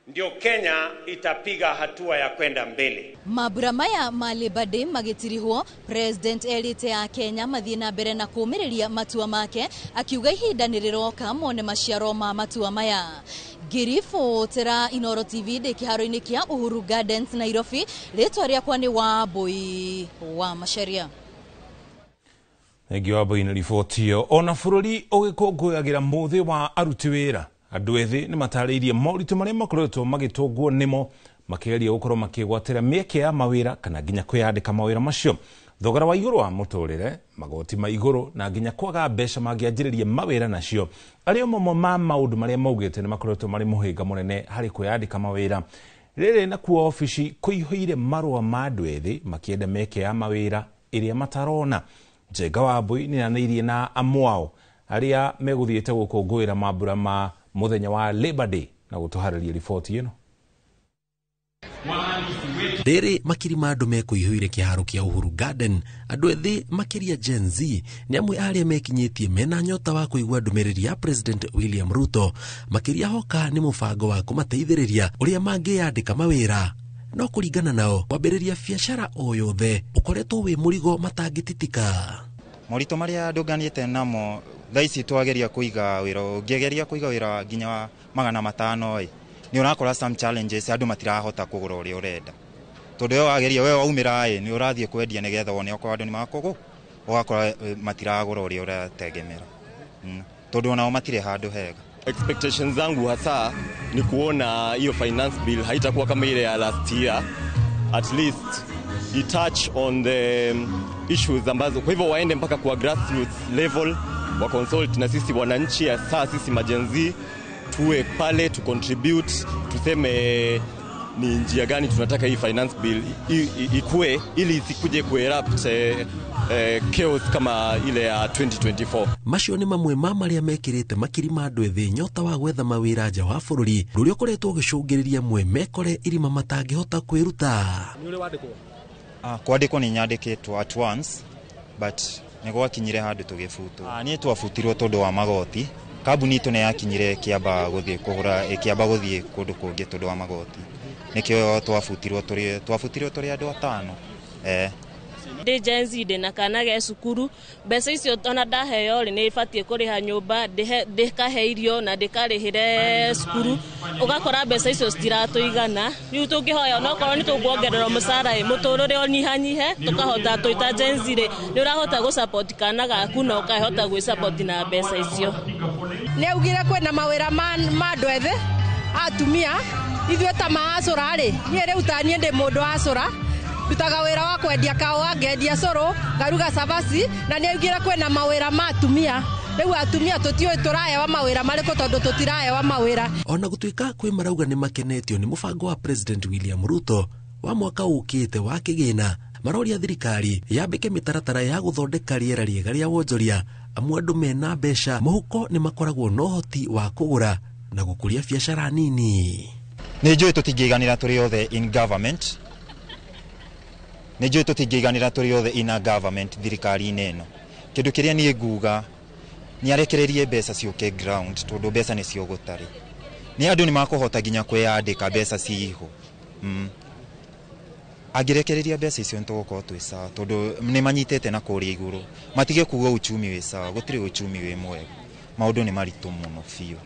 ndio Kenya itapiga hatua ya kwenda mbele. Mambura maya ma Labour Day magĩtirihwo, President erĩte a Kenya mathiĩ na mbere na kũũmĩrĩria matua make, akiuga ihinda nĩ rĩroka mone maciaro ma matua maya. Ngĩribotera Inooro TV ndĩ kĩharo-inĩ kĩa Uhuru Gardens, Nairobi. Rĩtwa rĩakwa nĩ Wambui wa Macharia. Thengiũ Wambui nĩ riboti ĩyo. Ona bũrũri ũgĩkũngũyagĩra mũthĩ wa aruti wĩra, andũ ethĩ nĩ matarĩirie moritũ marĩa makoretwo magĩtũngwo nĩmo makĩgeria gũkorwo makĩgwatĩra mĩeke ya mawĩra kana nginya kwĩyandĩka mawĩra macio. Thogora wa igũrũ wa mũtũrĩre, magoti ma igũrũ na nginya kwaga mbeca mangĩanjĩrĩria mawĩra nacio arĩ o mamwe ma maũndũ marĩa maugĩte nĩ makoretwo marĩ mũhĩnga mũnene harĩ kwĩyandĩka mawĩra. Rĩrĩ nakuo obici kũihũire marũa ma andũ ethĩ makĩenda mĩeke ya mawĩra ĩrĩa matarona. Njenga Wambui nĩaranĩirie na amwao arĩa megũthiĩte gũkũngũĩra mambura ma mũthenya wa Labour Day na gũtũharĩria riboti ĩno. Rĩrĩ makiri ma andũ mekũihũire kĩharo kĩa Uhuru Garden, andũ ethĩ makĩria Gen Z nĩ amwe arĩa mekinyĩtie mena nyota wa kũigua ndũmĩrĩri ya President William Ruto, makĩria hoka nĩ mũbango wa kũmateithĩrĩria ũrĩa mangĩyandĩka mawĩra. No kũringana nao kwambĩrĩria biacara o yothe ũkoretwo wĩ mũrigo matangĩtitika. Moritũ marĩa ndũnganĩte namo thaa ici twageria kũiga wĩra, ũngĩgeria kũiga wĩra nginya 500 ĩ, nĩ ũrakora some challenges, andũ matirahota kũgũra ũrĩa ũrenda, tondũ we wageria we waumĩra ĩ, nĩ ũrathiĩ kwendia nĩgetha wone okorwo andũ nĩ makũgũ, ũgakora matiragũra ũrĩa ũrategemera, tondũ onao matirĩ handũ hega. Expectations zangu hasa ni kuona hiyo finance bill haitakuwa kama ile ya last year, at least i touch on the issues ambazo, kwa hivyo waende mpaka kwa grassroots level wa consult na sisi wananchi, hasa sisi ma-Gen Z tuwe pale tu contribute, tuseme ni njia gani tunataka hii finance bill ikue ili isikuje kuerupt chaos kama ile ya 2024. Macio nĩ mamwe ma marĩa mekĩrĩte makiri ma andũ ethĩ nyota wa gwetha mawĩra nja wa bũrũri, rũrĩa ũkoretwo ũgĩcũngĩrĩria amwe mekore irima matangĩhota kwĩruta. Nĩ ũrĩ wandĩkwo? Kwandĩkwo nĩ nyandĩkĩtwo at once, but nĩ gwakinyire handũ tũgĩbutwo. Niĩ twabutirwo tondũ wa magoti. Kambuni itũ nĩ yakinyire ĩkĩamba gũthiĩ kũgũra, ĩkĩamba gũthiĩ kũndũ kũngĩ tondũ wa magoti. Nĩkĩo twabutirwo tũrĩ andũ 5. Ndĩ Gen Z ndĩna kana ge cukuru, mbeca icio ona ndaheo rĩ nĩ batiĩ kũrĩha nyũmba, ndĩkahe irio na ndĩkarĩhĩre cukuru, ũgakora mbeca icio citiratũigana. Rĩu tũngĩhoya onokorwo nĩ tũkuongererwo mũcara ĩ, mũtũrĩre ũnyihanyihe, tũkahota twĩ ta Gen Z rĩ, nĩ ũrahota gũ support kana gaku na ũkahota gwĩ support na mbeca icio. Nĩ augire kwĩna mawĩra ma andũ ethĩ atumia, ithuĩ ta maacũra rĩ, niĩ rĩu ta niĩ ndĩ mũndũ acũra, ndutaga wĩra wa kwendia kahũa, ngendia cũrũ, ngaruga cabaci, na nĩ augire kwĩna mawĩra ma atumia. Rĩu atumia tũtiũĩ tũrahewa mawĩra marĩkũ tondũ tũtirahewa mawĩra. Ona gũtuĩka kwĩ marauga nĩ makenetio nĩ mũbango wa President William Ruto wa mwaka ũkĩte wa kĩgĩna, maroria thirikari yambĩke mĩtaratara ya gũthondeka rĩera rĩega rĩa wonjoria, amu andũ mena mbeca mũhuko nĩ makoragwo na ũhoti wa kũgũra na gũkũria biacara nini. Nĩ njũĩ tũtingĩiganĩra tũrĩ othe in government, nĩ njũĩ tũtingĩiganĩra tũrĩ othe in a government thirikari-inĩ ĩno. Kĩndũ kĩrĩa niĩ nguga nĩ arekererie mbeca ciũke ground, tondũ mbeca nĩcio gũtarĩ. Nĩ andũ nĩ makũhota nginya kwĩyandĩka mbeca ciho. Angĩrekereria mbeca icio nĩ tũgũkorwo twĩ sawa, tondũ nĩ manyitĩte na kũrĩa igũrũ. Matige kuga uchumi wĩ sawa, gũtirĩ uchumi wĩ mwega. Maũndũ nĩ maritũ mũno biũ.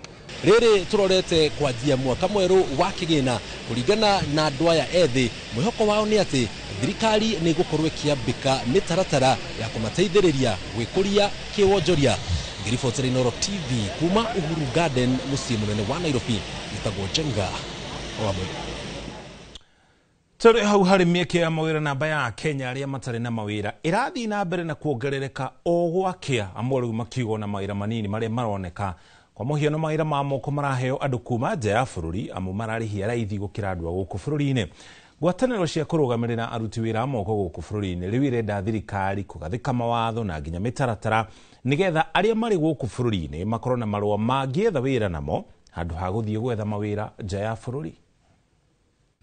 Rĩrĩ tũrorete kwanjia mwaka mwerũ wa kĩgĩna, kũringana na andũ aya ethĩ, mwĩhoko wao nĩ atĩ thirikari nĩ ĩgũkorwo ĩkĩambĩka mĩtaratara ya kũmateithĩrĩria gwĩkũria kĩwonjoria. Ngĩribotera Inooro TV kuma Uhuru Garden, mũciĩ mũnene wa Nairobi, ĩtagwo Njenga wa Mwĩrĩ. Tũrĩ hau harĩ mĩeke ya mawĩra, namba ya Kenya arĩa matarĩ na mawĩra ĩrathiĩ na mbere na kuongerereka o gwakĩa, amwe rĩu makiugwo na mawĩra manini marĩa maroneka. Kwa mũhiano mawĩra ma moko maraheo andũ kuma nja ya bũrũri, amu mararĩhia raithi gũkĩra andũ a gũkũ bũrũri-inĩ. Ngwatanĩro cia kũrũgamĩrĩra aruti wĩra a moko gũkũ bũrũri-inĩ rĩu irenda thirikari kũgathĩka mawatho na nginya mĩtaratara nĩgetha arĩa marĩ gũkũ bũrũri-inĩ makorwo na marũa mangĩetha wĩra namo handũ ha gũthiĩ gwetha mawĩra nja ya bũrũri.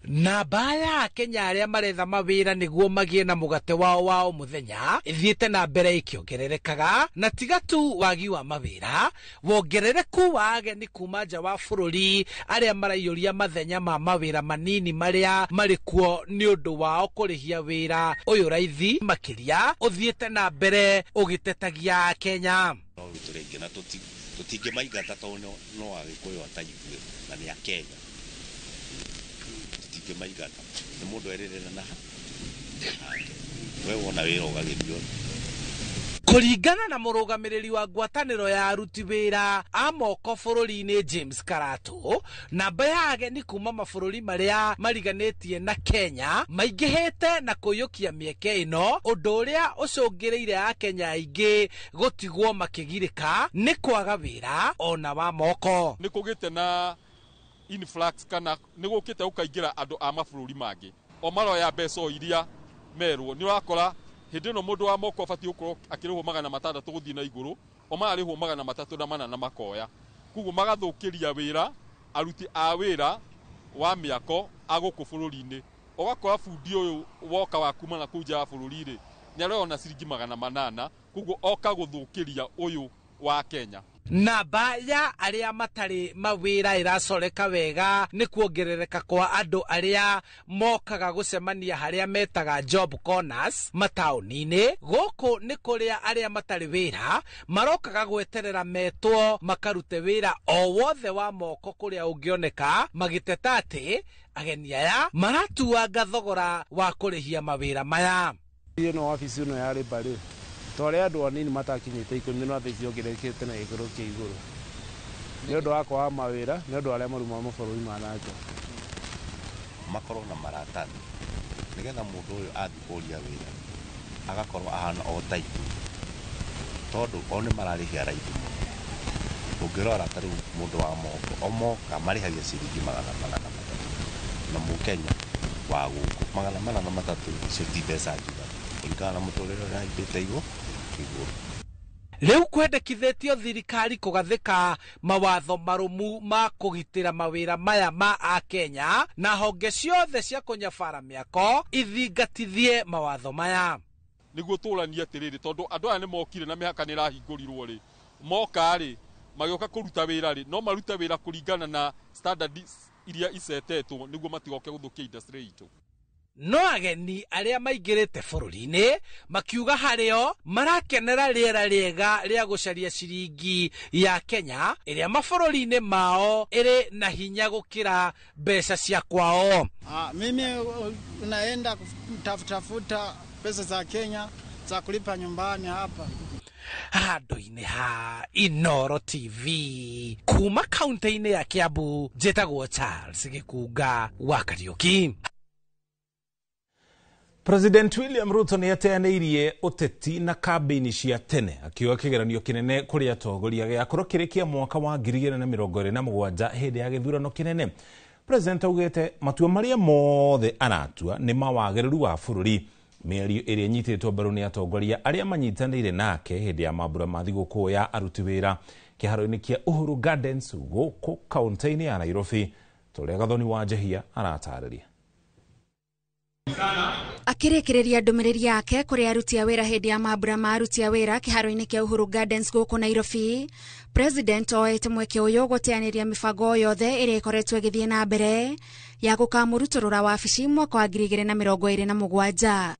Namba ya Akenya arĩa maretha mawĩra nĩguo magĩe na mũgate wao wa o mũthenya ĩthiĩte na mbere ĩkĩongererekaga, na tiga tu wagi wa mawĩra, wongerereku wa ageni kuma nja wa bũrũri arĩa maraiyũria mathenya ma mawĩra manini marĩa marĩ kuo nĩ ũndũ wao kũrĩhia wĩra ũyũ raithi makĩria ũthiĩte na mbere ũgĩtetagia Akenya. No tũrĩngĩ na tũtingĩmaingata tondũ no Agĩkũyũ ataithuĩ na nĩ Akenya. Maigata nĩ mũndũ erĩrĩra na hake we wona wĩra ũgagĩthiĩ. Kũringana na mũrũgamĩrĩri wa ngwatanĩro ya aruti wĩra a moko bũrũri-inĩ James Karatu, namba ya ageni kuma mabũrũri marĩa mariganĩtie na Kenya maingĩhĩte na kũiyũkia mĩeke ĩno, ũndũ ũrĩa ũcũngĩrĩire Akenya aingĩ gũtigwo makĩgirĩka nĩ kwaga wĩra ona wa moko. Nĩ kũgĩte na influx kana nĩ gũkĩte gũkaingĩra andũ a mabũrũri mangĩ o maroya mbeca iria merwo. Nĩ ũrakora hĩndĩ ĩno mũndũ wa moko abatiĩ gũkorwo akĩrĩhwo 600 gũthiĩ na igũrũ, o mararĩhwo 304 na makoya. Koguo magathũkĩria wĩra aruti a wĩra wa mĩako a gũkũ bũrũri-inĩ. Ũgakora bundi ũyũ woka wa kuma na kũu nja ya bũrũri-rĩ, nĩ arona ciringi 800, koguo oka gũthũkĩria ũyũ wa Kenya. Namba ya arĩa matarĩ mawĩra ĩracoreka wega nĩ kuongerereka kwa andũ arĩa mokaga gũcemania harĩa metaga job corners mataũni-inĩ. Gũkũ nĩ kũrĩa arĩa matarĩ wĩra marokaga gweterera metwo makarute wĩra o wothe wa moko kũrĩa ũngĩoneka, magĩteta atĩ ageni aya maratuanga thogora wa kũrĩhia mawĩra maya. Ĩno wabici ĩno ya Labour rĩ, twarĩ andũ anini matakinyĩte 10 no thaa ici yongererekete na gĩkĩro kĩa igũrũ nĩ ũndũ wa kwaga mawĩra, nĩ ũndũ arĩa maruma mabũrũri ma na nja. Makorwo na maratathi nĩgetha mũndũ ũyũ athiĩ kũria wĩra agakorwo ahana o ta ithuĩ, tondũ o nĩ mararĩhia raithi mũno. Ũngĩrora ta rĩu mũndũ wa moko o moka marĩhagia ciringi 403 na mũkenya wa gũkũ 403 icio ti mbeca njiganu kũringana na mũtũrĩre ũrĩa ũhaimbĩte igũrũ. Rĩu kwendekithĩtio thirikari kũgathĩka mawatho marũmu ma kũgitĩra mawĩra maya ma Akenya na honge ciothe cia kũnyabara mĩako ithingatithie mawatho maya. Nĩguo tũranie atĩrĩrĩ, tondũ andũ aya nĩ mokire na mĩhaka nĩ ĩrahingũrirwo rĩ, moka rĩ magĩũka kũruta wĩra rĩ, no marute wĩra kũringana na standards iria icetetwo nĩguo matigoke gũthũkia industry itũ. No ageni arĩa maingĩrĩte bũrũri-inĩ makiuga harĩo marakenera rĩera rĩega rĩa gũcaria ciringi ya Kenya ĩrĩa mabũrũri-inĩ mao ĩrĩ na hinya gũkĩra mbeca cia kwao. Mimi naenda kutafuta pesa za Kenya za kulipa nyumbani hapa. Handũ-inĩ ha Inooro TV kuma kaunti-inĩ ya Kiambu, njĩtagwo Charles Gĩkunga wa Kariũki. President William Ruto nĩ ateanĩirie ũteti na kambĩini cia tene akiuga kĩgeranio kĩnene kũrĩ atongoria gĩgakorwo kĩrĩ kĩa mwaka wa 2027 hĩndĩ ya gĩthurano kĩnene. President augĩte matua marĩa mothe aratua nĩ ma wagĩrĩru wa bũrũri. Mĩario ĩrĩa ĩnyitĩtwo mbaru nĩ atongoria arĩa manyitanĩire nake hĩndĩ ya mambura ma thigũkũ ya aruti wĩra kĩharo-inĩ kĩa Uhuru Gardens gũkũ kaunti-inĩ ya Nairobi. Tũrĩa Gathoni wa Njehia aratarĩria. Akĩrĩkĩrĩria ndũmĩrĩri yake kũrĩ aruti a wĩra hĩndĩ ya mambura ma aruti a wĩra kĩharo-inĩ kĩa Uhuru Gardens gũkũ Nairobi, President oete mweke ũyũ gũteanĩria mĩbango yothe ĩrĩa ĩkoretwo ĩgĩthiĩ na mbere ya gũkamũrutũrũra wabici mwaka wa 2027.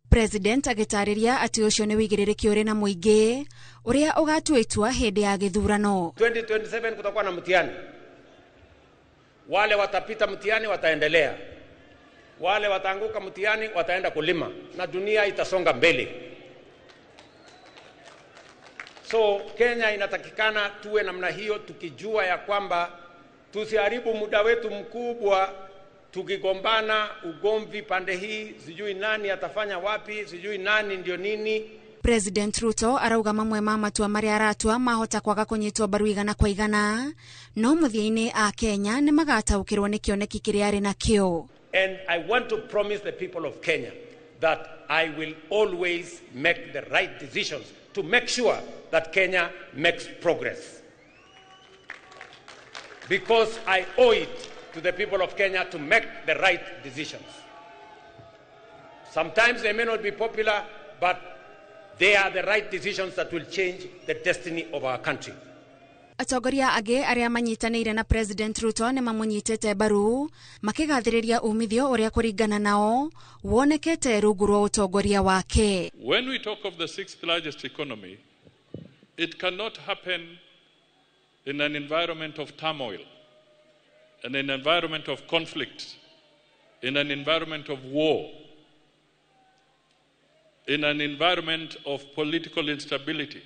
President agĩtarĩria atĩ ũcio nĩ wĩigĩrĩrĩki ũrĩ na mũingĩ ũrĩa ũgatua itua hĩndĩ ya gĩthurano. 2027 kutakuwa na mtihani. Wale watapita mtihani wataendelea, wale wataanguka mtihani wataenda kulima na dunia itasonga mbele. So Kenya inatakikana tuwe namna hiyo, tukijua ya kwamba tusiharibu muda wetu mkubwa tukigombana ugomvi pande hii, sijui nani atafanya wapi, sijui nani ndio nini. President Ruto arauga mamwe ma matua maria aratua mahota kwaga kunyitwo mbaru igana kwa igana, no muthia-inĩ a Kenya nĩ magataũkĩrwo nĩ kĩoneki kĩrĩa arĩ nakĩo. And I want to promise the people of Kenya that I will always make the right decisions to make sure that Kenya makes progress. Because I owe it to the people of Kenya to make the right decisions. Sometimes they may not be popular, but they are the right decisions that will change the destiny of our country. Atongoria angĩ arĩa manyitanĩire na President Ruto nĩ mamũnyitĩte mbaru makĩgathĩrĩria umithio ũrĩa kũringana nao wonekete rungu rwa ũtongoria wake. When we talk of the sixth largest economy, it cannot happen in an environment of turmoil, in an environment of conflict, in an environment of war, in an environment of political instability.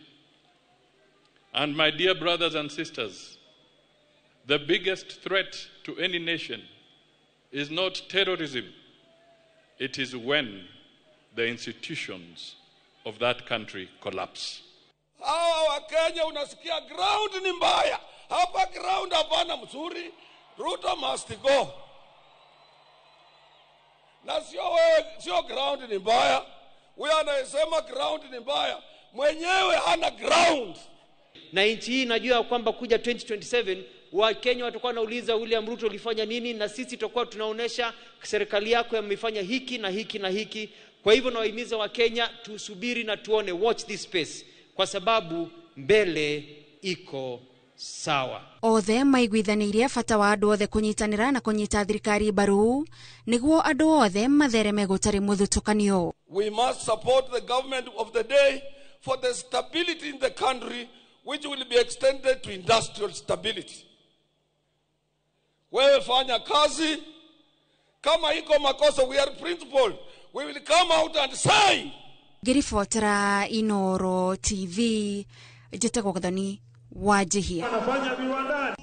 And my dear brothers and sisters, the biggest threat to any nation is not terrorism. It is when the institutions of that country collapse. Hawa Wakenya unasikia ground ni mbaya. Hapa ground hapana mzuri. Ruto must go. Na sio wewe, sio ground ni mbaya. Huyo anayesema ground ni mbaya, mwenyewe hana ground. Na nchi hii najua kwamba kuja 2027 Wakenya watakuwa wanauliza William Ruto ulifanya nini, na sisi tutakuwa tunaonesha serikali yako imefanya hiki na hiki na hiki. Kwa hivyo nawahimiza Wakenya tusubiri na tuone, watch this space, kwa sababu mbele iko sawa. Othe maiguithanĩirie bata wa andũ othe kũnyitanĩra na kũnyita thirikari mbaru nĩguo andũ othe mathereme gũtarĩ mũthutũkanio. We must support the government of the day for the stability in the country, which will be extended to industrial stability. Wewe fanya kazi, kama iko makosa, we are principled. We will come out and say. Ngĩribotera Inoro TV, njĩtagwo Gathoni Wanjihia. Wanafanya viwandani.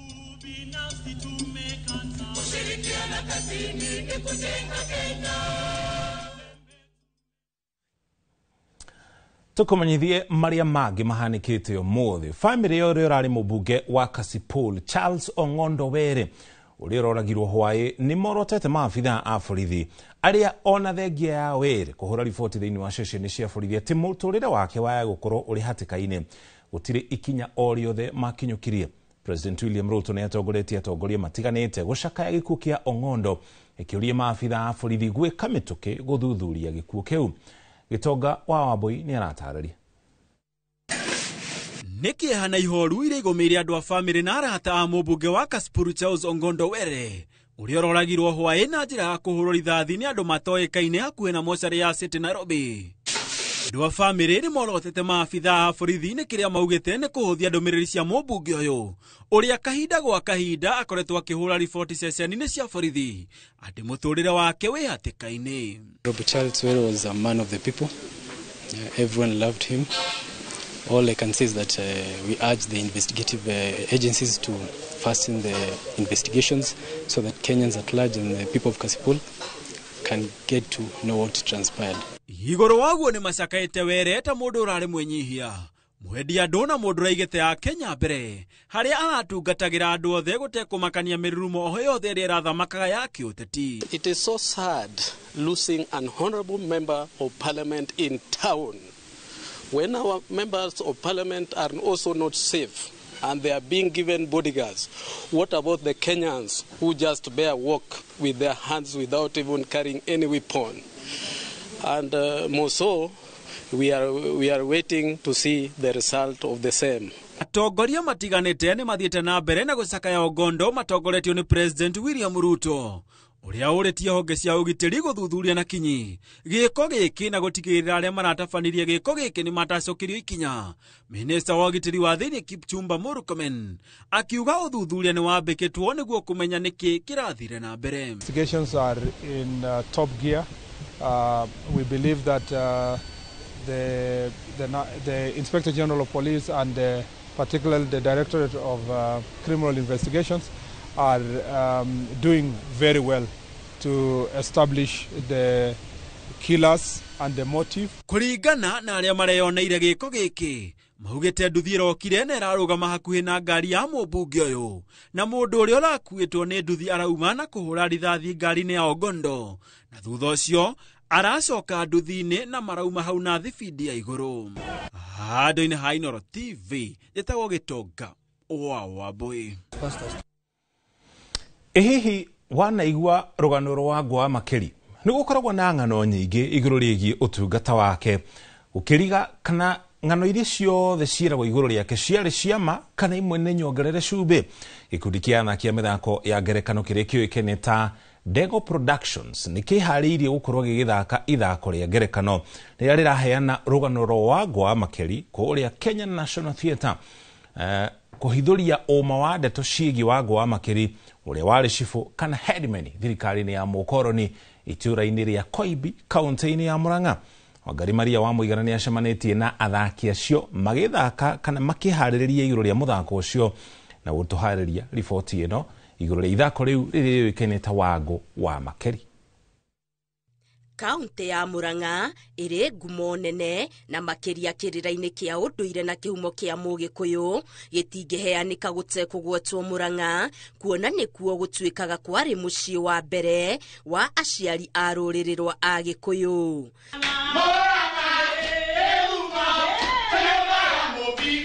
Kushirikiana kazini ni kujenga Kenya. Tukumanyithie maria mangĩ mahanĩkĩte ũmũthĩ. Bamĩrĩ ya ũrĩa ũrarĩ mũmbunge wa Kasipul Charles Ong'ondo Were ũrĩa ũroragirwo hwaĩ nĩ morotete maabithaa a borithi arĩa ona thengia ya Were kũhũra riboti thĩinĩ wa ceceni cia borithi atĩ mũtũrĩre wake waya gũkorwo ũrĩ hatĩka-inĩ. Gũtirĩ ikinya o rĩothe makinyũkirie. President William Ruto nĩ atongoretie atongoria matiganĩte gũcakaya gĩkuũ kĩa Ong'ondo ĩkĩũria maabithaa a borithi gwĩka mĩtũkĩ gũthuthuria gĩkuũ kĩu. Gĩtonga wa Wambui nĩ aratarĩria. Nĩ kĩeha na ihoru iria igũmĩire andũ a bamĩrĩ na arata a mũmbunge wa Kasipul Charles Ong'ondo Were ũrĩa ũroragirwo hwaĩ na njĩra ya kũhũrwo rithathi nĩ andũ matoĩkaine hakuhĩ na mocarĩ ya City Nairobi. Andũ a bamĩrĩ nĩ morotete maabithaa a borithi nĩ kĩrĩa maugĩte nĩ kũhũthia ndũmĩrĩri cia mũmbunge ũyũ ũrĩa kahinda gwa kahinda akoretwo akĩhũra riboti ceceni-inĩ cia borithi atĩ mũtũrĩre wake wĩ hatĩka-inĩ. Robert Charles Were was a man of the people. Everyone loved him. All I can say is that we urge the investigative agencies to fasten the investigations so that Kenyans at large and the people of Kasipul can get to know what transpired. Igũrũ waguo nĩ macakaĩte Were ta mũndũ ũrarĩ mwĩnyihia mwendi andũ na mũndũ ũraigĩte a Kenya mbere harĩa aratungatagĩra andũ othe gũtekũmakania mĩrurumo o yothe ĩrĩa ĩrathamakaga ya kĩũteti. It is so sad losing an honorable member of parliament in town when our members of parliament are also not safe and they are being given bodyguards. What about the Kenyans who just bear walk with their hands without even carrying any weapon? And more so, we are waiting to see the result of the same. Atongoria matiganĩte nĩ mathiĩte na mbere na gũcakaya Ong'ondo matongoretio nĩ President William Ruto ũrĩa ũrĩtie honge cia ũgitĩri gũthuthuria na kinyi gĩko gĩkĩ na gũtigĩrĩra arĩa maratabanirie gĩko gĩkĩ nĩ matacokirio ikinya. Minista wa ũgitĩri wa thĩinĩ Kipchumba Murkomen akiuga ũthuthuria nĩ wambĩkĩtwo nĩguo kũmenya nĩkĩ kĩrathire na mbere. Investigations are in top gear. We believe that the Inspector General of Police and particularly the Directorate of Criminal Investigations are doing very well to establish the killers and the motive. Kũringana na arĩa mareyoneire gĩko gĩkĩ, maugĩte nduthi ĩrokire na ĩrarũgama hakuhĩ na ngari ya mũmbunge ũyũ, na mũndũ ũrĩa ũrakuĩtwo nĩ nduthi arauma na kũhũra rithathi ngari-inĩ ya Ongondo, na thutha ũcio aracoka nduthi-inĩ na marauma hau na thibindi ya igũrũ. Handũ-inĩ ha Inooro TV, njĩtagwo Gĩtonga wa Wambui. Hihi wanaigua rũgano rwa Ngwa Makeri? Nĩ gũkoragwo na ng'ano nyingĩ igũrũ rĩgiĩ ũtungata wake, ũkĩriga kana ng'ano iria ciothe ciĩragwo igũrũ rĩake ciarĩ ciama kana imwe nĩ nyongerere cumbĩ. Gĩkundi kĩa athaki a mĩthako ya ngerekano kĩrĩa kĩũĩkaine ta Dego Productions nĩ kĩharĩirie gũkorwo gĩgĩthaka ithako rĩa ngerekano rĩrĩa rĩraheana rũgano rwa Ngwa Makeri kũrĩa Kenya National Theatre, kũhithũria ũma wa ndeto ciĩgiĩ Wangũ wa Makeri ũrĩa warĩ cibũ kana headman thirikari-inĩ ya mũkoroni itũũra-inĩ rĩa Koibi kaunti-inĩ ya Murang'a. Wangari Maria wa Mũigana nĩ acemanĩtie na athaki acio magĩthaka kana makĩharĩrĩria igũrũ rĩa mũthako ũcio na gũtũharĩria riboti ĩno igũrũ rĩa ithako rĩu rĩrĩa rĩũĩkaine ta Wangũ wa Makeri. Kaunti ya Murang'a ĩrĩ ngumo nene na makĩria kĩrĩra-inĩ kĩa ũndũire na kĩhumo kĩa Mũgĩkũyũ gĩtingĩheanĩka gũtekũgwetwo Murang'a, kuona nĩkuo gũtuĩkaga kwarĩ mũciĩ wa mbere wa aciari a rũrĩrĩ rwa Agĩkũyũ.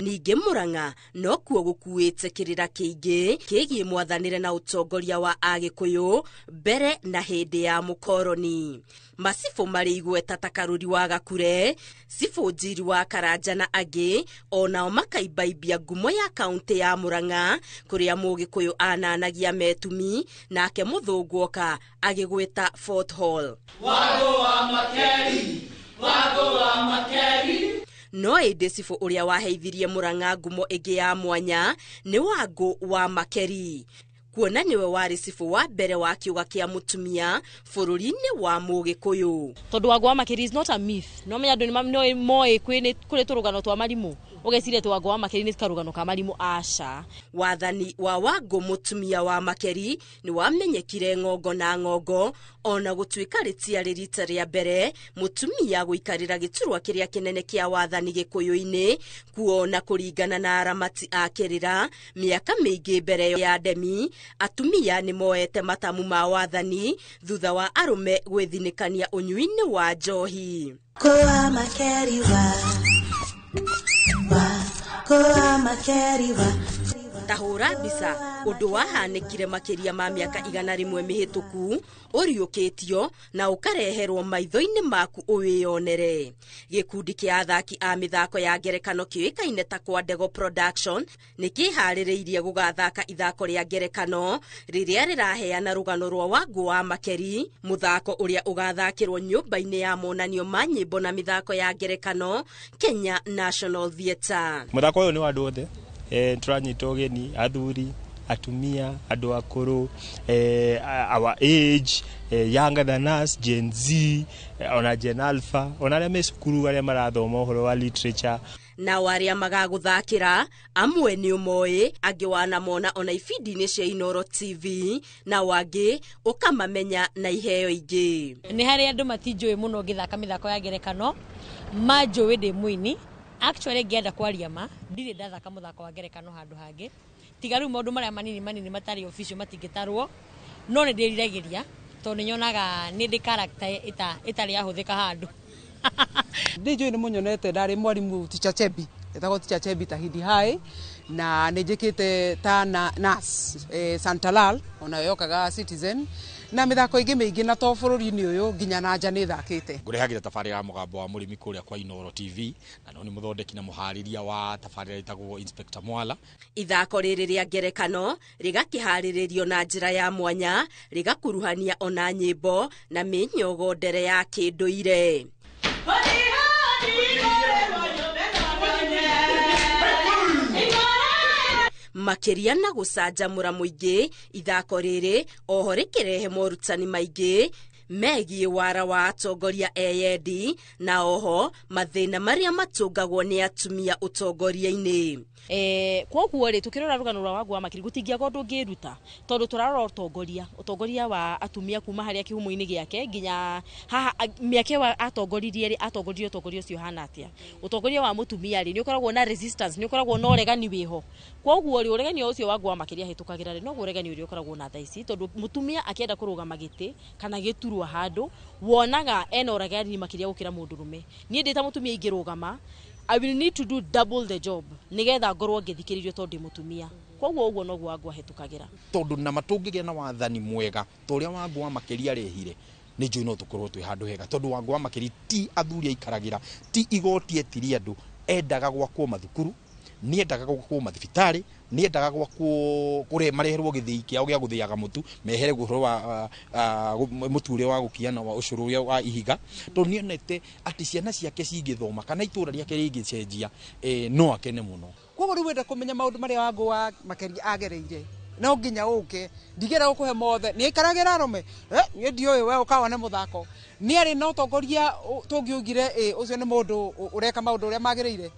Ningĩ Murang'a nokuo gũkuĩte kĩrĩra kĩingĩ kĩgiĩ mwathanĩre na ũtongoria wa Agĩkũyũ mbere na hĩndĩ ya mũkoroni. Macibũ marĩ igweta ta Karuri wa Gakure, Cibũ Njiri wa Karanja na angĩ onao makaimbaimbia ngumo ya kaunti ya Murang'a kũrĩa Mũgĩkũyũ ananagia metumi nake mũthũngũ oka agĩgwĩta Fort Hall. Wangũ wa Makeri, Wangũ wa Makeri. No ĩndĩ cibũ ũrĩa waheithirie Murang'a ngumo ĩngĩ ya mwanya nĩ Wangũ wa Makeri, kuona nĩwe warĩ cibũ wa mbere wa kĩũga kĩa mũtumia bũrũri-inĩ wa Mũgĩkũyũ. Tondũ Wangũ wa Makeri is not a myth. No menya andũ nĩ moĩ kũrĩ tũrũgano twa marimũ, ũgeciria atĩ Wangũ wa Makeri nĩ karũgano ka marimũ. Aca. Wathani wa Wangũ mũtumia wa Makeri nĩ wamenyekire ng'ongo na ng'ongo, ona gũtuĩka rĩtiarĩ rita rĩa mbere mũtumia gũikarĩra gĩturwa kĩrĩa kĩnene kĩa wathani Gĩkũyũ-inĩ, kuona kũringana na aramati a kĩrĩra mĩaka mĩingĩ mbere ya Ndemi atumia nĩ moete matamu ma wathani thutha wa arũme gwĩthinĩkania ũnyui-inĩ wa njohi. Kwa Makeri wa, kwa Makeri wa. Tahũra mbica ũndũ wahanĩkire makĩria ma mĩaka 100 mĩhĩtũku ũriũkĩtio na ũkareherwo maitho-inĩ maku ũwĩyonere. Gĩkundi kĩa athaki a mĩthako ya ngerekano kĩũĩkaine ta kwa Dego Production nĩ kĩharĩrĩirie gũgathaka ithako rĩa ngerekano rĩrĩa rĩraheana rũgano rwa Wangũ wa Makeri, mũthako ũrĩa ũgathakĩrwo nyũmba-inĩ ya monanio ma nyĩmbo na mĩthako ya ngerekano Kenya National Theatre. Mũthako ũyũ nĩ wa andũ othe, tũranyita ũgeni athuri, atumia, andũ akũrũ, our age, younger than us, Gen Z, ona Gen Alpha, ona arĩa me cukuru arĩa marathoma ũhoro wa literature. Nao arĩa magagũthakĩra amwe nĩ ũmoĩ, angĩ wanamona ona ibindi-inĩ cia Inooro TV, nao angĩ ũkamamenya na iheo ingĩ. Nĩ harĩ andũ matinjũĩ mũno ngĩthaka mĩthako ya ngerekano, manjũĩ ndĩ mũini. Actually ngĩenda kwaria ma ndirĩ ndathaka mũthako wa ngerekano handũ hangĩ, tiga rĩu maũndũ marĩa manini manini matarĩ official matingĩtarwo, no nĩ ndĩriragĩria tondũ nĩ nyonaga nĩ ndĩ character ĩtarĩ yahũthĩka handũ. Ndinjũĩ nĩ mũnyonete ndarĩ mwarimũ Teacher Chebi, etagwo Teacher Chebi Tahidi High, na nĩ njĩkĩte ta nurse Santalal onayo yokaga Citizen, na mĩthako ĩngĩ mĩingĩ na to bũrũri-inĩ ũyũ nginya na nja nĩ thakĩte. Ngũrehagĩra tabarĩra ya mũgambo wa mũrĩmi kũrĩa kwa Inooro TV, na no nĩ mũthondeki na mũharĩria wa tabarĩra ĩtagwo Inspector Mwala. Ithako rĩrĩ rĩa ngerekano rĩgakĩharĩrĩrio na njĩra ya mwanya, rĩgakuruhania ona nyĩmbo na mĩnyogondere ya kĩndũire. Makĩria na gũcanjamũra mũingĩ, ithako rĩrĩ oho rĩkĩrehe morutani maingĩ Megiĩ wara wa atongoria eyendi na oho mathĩna marĩa matũngagwo nĩ atumia ũtongoria-inĩ. Kwoguo rĩ, tukirora rugano rwa Wangũ wa Makeri gutingĩaga ũndũ ũngĩruta, tondũ tũrarora ũtongoria wa atumia kuma harĩa kĩhumo-inĩ gĩake nginya haha mĩaka ĩyo atongoririe rĩ, atongoririe ũtongoria ũcio ũhana atĩa. Ũtongoria wa mũtumia rĩ, nĩ ũkoragwo na resistance, nĩ ũkoragwo na ũregani wĩho. Kwoguo rĩ, ũregani ũcio Wangũ wa Makeri ahĩtũkagĩra rĩ, noguo ũregani ũrĩa ũkoragwo na thaa ici, tondũ mũtumia akĩenda kũrũgama gĩtĩ kana gĩturwa handũ, wonaga ena ũregani makĩria gũkĩra mũndũrũme. Niĩ ndĩ ta mũtumia ingĩrũgama, I will need to do double the job nigetha ngorwo ngĩthikĩrĩrio tondũ ndĩ mũtumia. Kwoguo ũguo noguo Wangũ ahĩtũkagĩra. Tondũ nama tũngĩgĩa na wathani mwega ta ũrĩa Wangũ wa Makeri arehire, nĩ njũĩ no tũkorwo twĩ handũ hega, tondũ Wangũ wa Makeri ti athuri aikaragĩra, ti igoti etirie andũ, endaga gwakwo mathukuru, nĩendaga gwakwo mathibitarĩ, nĩendaga gwakwo kũrĩa mareherwo gĩthĩi kĩao gĩa gũthĩaga mũtu, mehere ũhoro wa mũtu ũrĩa wa gũkiana wa ũcũrũ ũrĩa wa ihiga, tondũ nĩonete atĩ ciana ciake cingĩthoma kana itũra rĩake rĩngĩcenjia, no akene mũno. Koguo rĩu wenda kũmenya maũndũ marĩa Wangũ wa Makeri agereire, no nginya ũke, ndigĩra gũkũhe mothe, nĩ aikaragĩra arũme, niĩ ndiũĩ we ũkawone mũthako. Nĩ arĩ na ũtongoria tũngiugire ũcio nĩ mũndũ ũreka maũndũ ũrĩa magĩrĩire,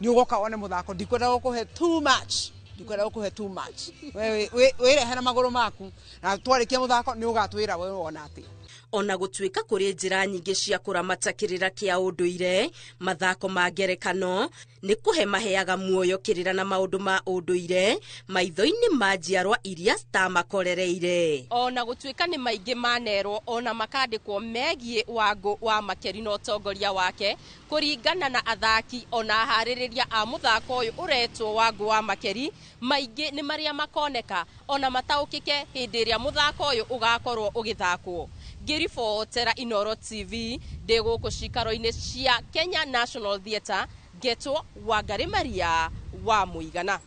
nĩ ũgoka wone mũthako, ndikwenda gũkũhe too much, ndikwenda gũkũhe too much. We wĩrehe na magũrũ maku, na twarĩkia mũthako nĩ ũgatwĩra we wona atĩa. Ona gũtuĩka kũrĩ njĩra nyingĩ cia kũramata kĩrĩra kĩa ũndũire, mathako ma ngerekano nĩ kũhe maheaga muoyo kĩrĩra na maũndũ ma ũndũire maitho-inĩ ma njiarwa iria citamakorereire. Ona gũtuĩka nĩ maingĩ manerwo ona makandĩkwo megiĩ Wangũ wa Makeri na ũtongoria wake, kũringana na athaki ona aharĩrĩria a mũthako ũyũ ũretwo Wangũ wa Makeri, maingĩ nĩ marĩa makoneka ona mataũkĩke hĩndĩ ĩrĩa mũthako ũyũ ũgakorwo ũgĩthakwo. Ngĩribotera Inooro TV ndĩ gũkũ cikaro-inĩ cia Kenya National Theatre, ngetwo Wangari Maria wa Mũigana.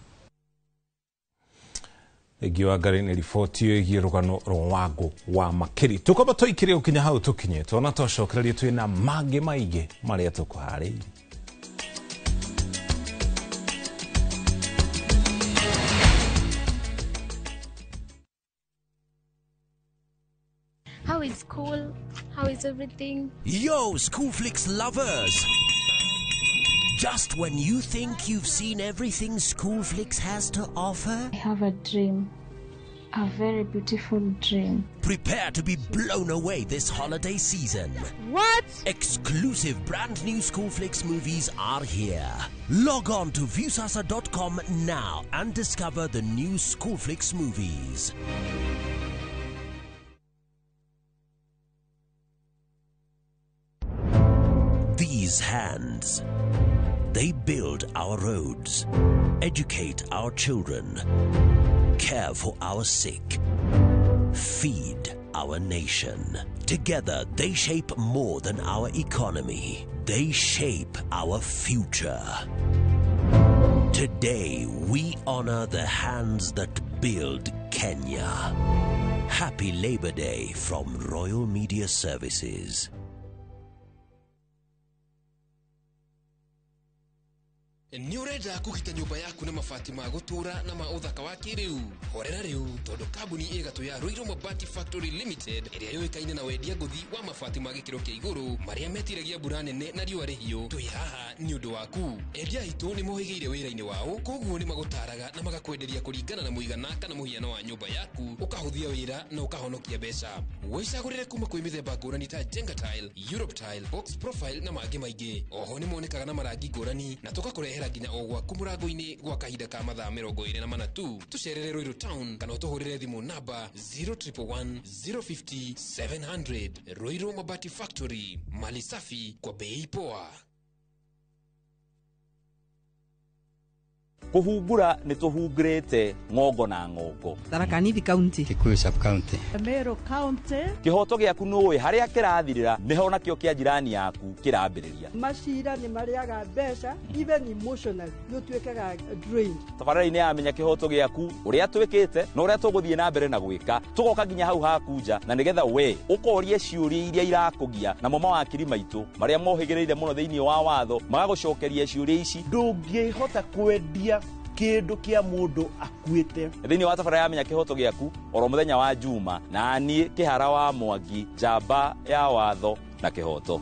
Thengiũ Wangari nĩ riboti ĩyo ĩgiĩ rũgano rwa Wangũ wa Makeri. Tũkwamba tũikĩre gũkinya hau tũkinyĩte, ona twacokereria twĩna mangĩ maingĩ marĩa tũkũharĩirie. How is school? How is everything? Yo, Schoolflix lovers! Just when you think you've seen everything Schoolflix has to offer, I have a dream. A very beautiful dream. Prepare to be blown away this holiday season. What? Exclusive brand new Schoolflix movies are here. Log on to Viusasa.com now and discover the new Schoolflix movies. These hands, they build our roads, educate our children, care for our sick, feed our nation. Together, they shape more than our economy. They shape our future. Today, we honor the hands that build Kenya. Happy Labor Day from Royal Media Services. Nĩ ũrenda kũgita nyũmba yaku na mabati ma gũtũũra na ma ũthaka wa kĩrĩu? Horera rĩu, tondũ kambuni ĩgatũ ya Ruiru Mabati Factory Limited ĩrĩa yũĩkaine na wendia ngũthi wa mabati ma gĩkĩro kĩa igũrũ marĩa metiragia mbura nene na riũa rĩhiũ, twĩ haha nĩ ũndũ waku. Endia aitũ nĩ mohĩgĩire wĩra-inĩ wao, koguo nĩ magũtaraga na magakwenderia kũringana na mũigana kana mũhiano wa nyũmba yaku, ũkahũthia wĩra na ũkahonokia mbeca. Wĩcagũrĩre kuma kwĩ mĩthemba ngũrani ta Jenga Tile, Europe Tile, Box Profile na mangĩ maingĩ. Oho nĩ monekaga na marangi ngũrani na tũgakũrehera nginya o gwaku mũrango-inĩ gwa kahinda ka mathaa 24 tu. Tũcerere Ruiru Town kana ũtũhũrĩre thimũ namba 0111 050 700. Ruiru Mabati Factory, mali safi kwa bei poa. Kuhungura nĩ tũhungurĩte ng'ongo na ng'ongo. Tharaka Nithi County, Kikuyu Sub County, Meru County. Kĩhoto gĩaku nũĩ harĩa kĩrathirĩra nĩho nakĩo kĩa jirani yaku kĩrambĩrĩria. Macira nĩ marĩaga mbeca, even emotionally nĩ ũtuĩkaga drained. Tabarĩra-inĩ ya Menya Kĩhoto Gĩaku, ũrĩa twĩkĩte na ũrĩa tũgũthiĩ na mbere na gwĩka, tũgoka nginya hau haku nja na nĩgetha we ũkorie ciũria iria irakũgia, namo mawakiri maitũ marĩa mohĩgĩrĩire mũno thĩinĩ wa watho magagũcokeria ciũria ici. Ndũngĩhota kwendia Kĩndũ kĩa mũndũ akuĩte. Thĩinĩ wa tabarĩra ya Menya Kĩhoto Gĩaku oro mũthenya wa Juma, na niĩ Kĩhara wa Mwangi, njamba ya watho na kĩhoto.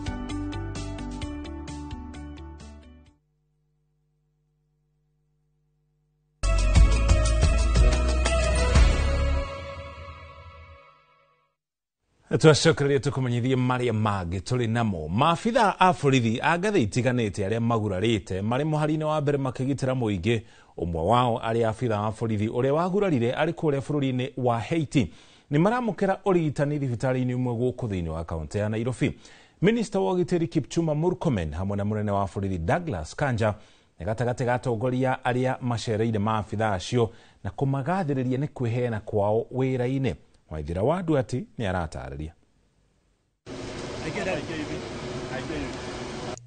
Twacokereria tukumenyithie maria mangĩ tũrĩ namo. Maabitha a borithi a ngathĩ itiganĩte arĩa magurarĩte marĩ mũhari-inĩ wa mbere makĩgitĩra mũingĩ. Ũmwe wao arĩ abitha wa borithi ũrĩa wagurarire arĩ kũrĩa bũrũri-inĩ wa Haiti nĩ maramũkĩra ũrigitani thibitarĩ-inĩ ũmwe gũkũ thĩinĩ wa kaũntĩ ya Nairobi. Minista wa ũgitĩri Kipchumba Murkomen hamwe na mũnene wa borithi Douglas Kanja nĩ gatagatĩ ga atongoria arĩa macereire maabitha acio na kũmagathĩrĩria nĩ kwĩheana kwao wĩra-inĩ. Waithira wa Nduati nĩ aratarĩria.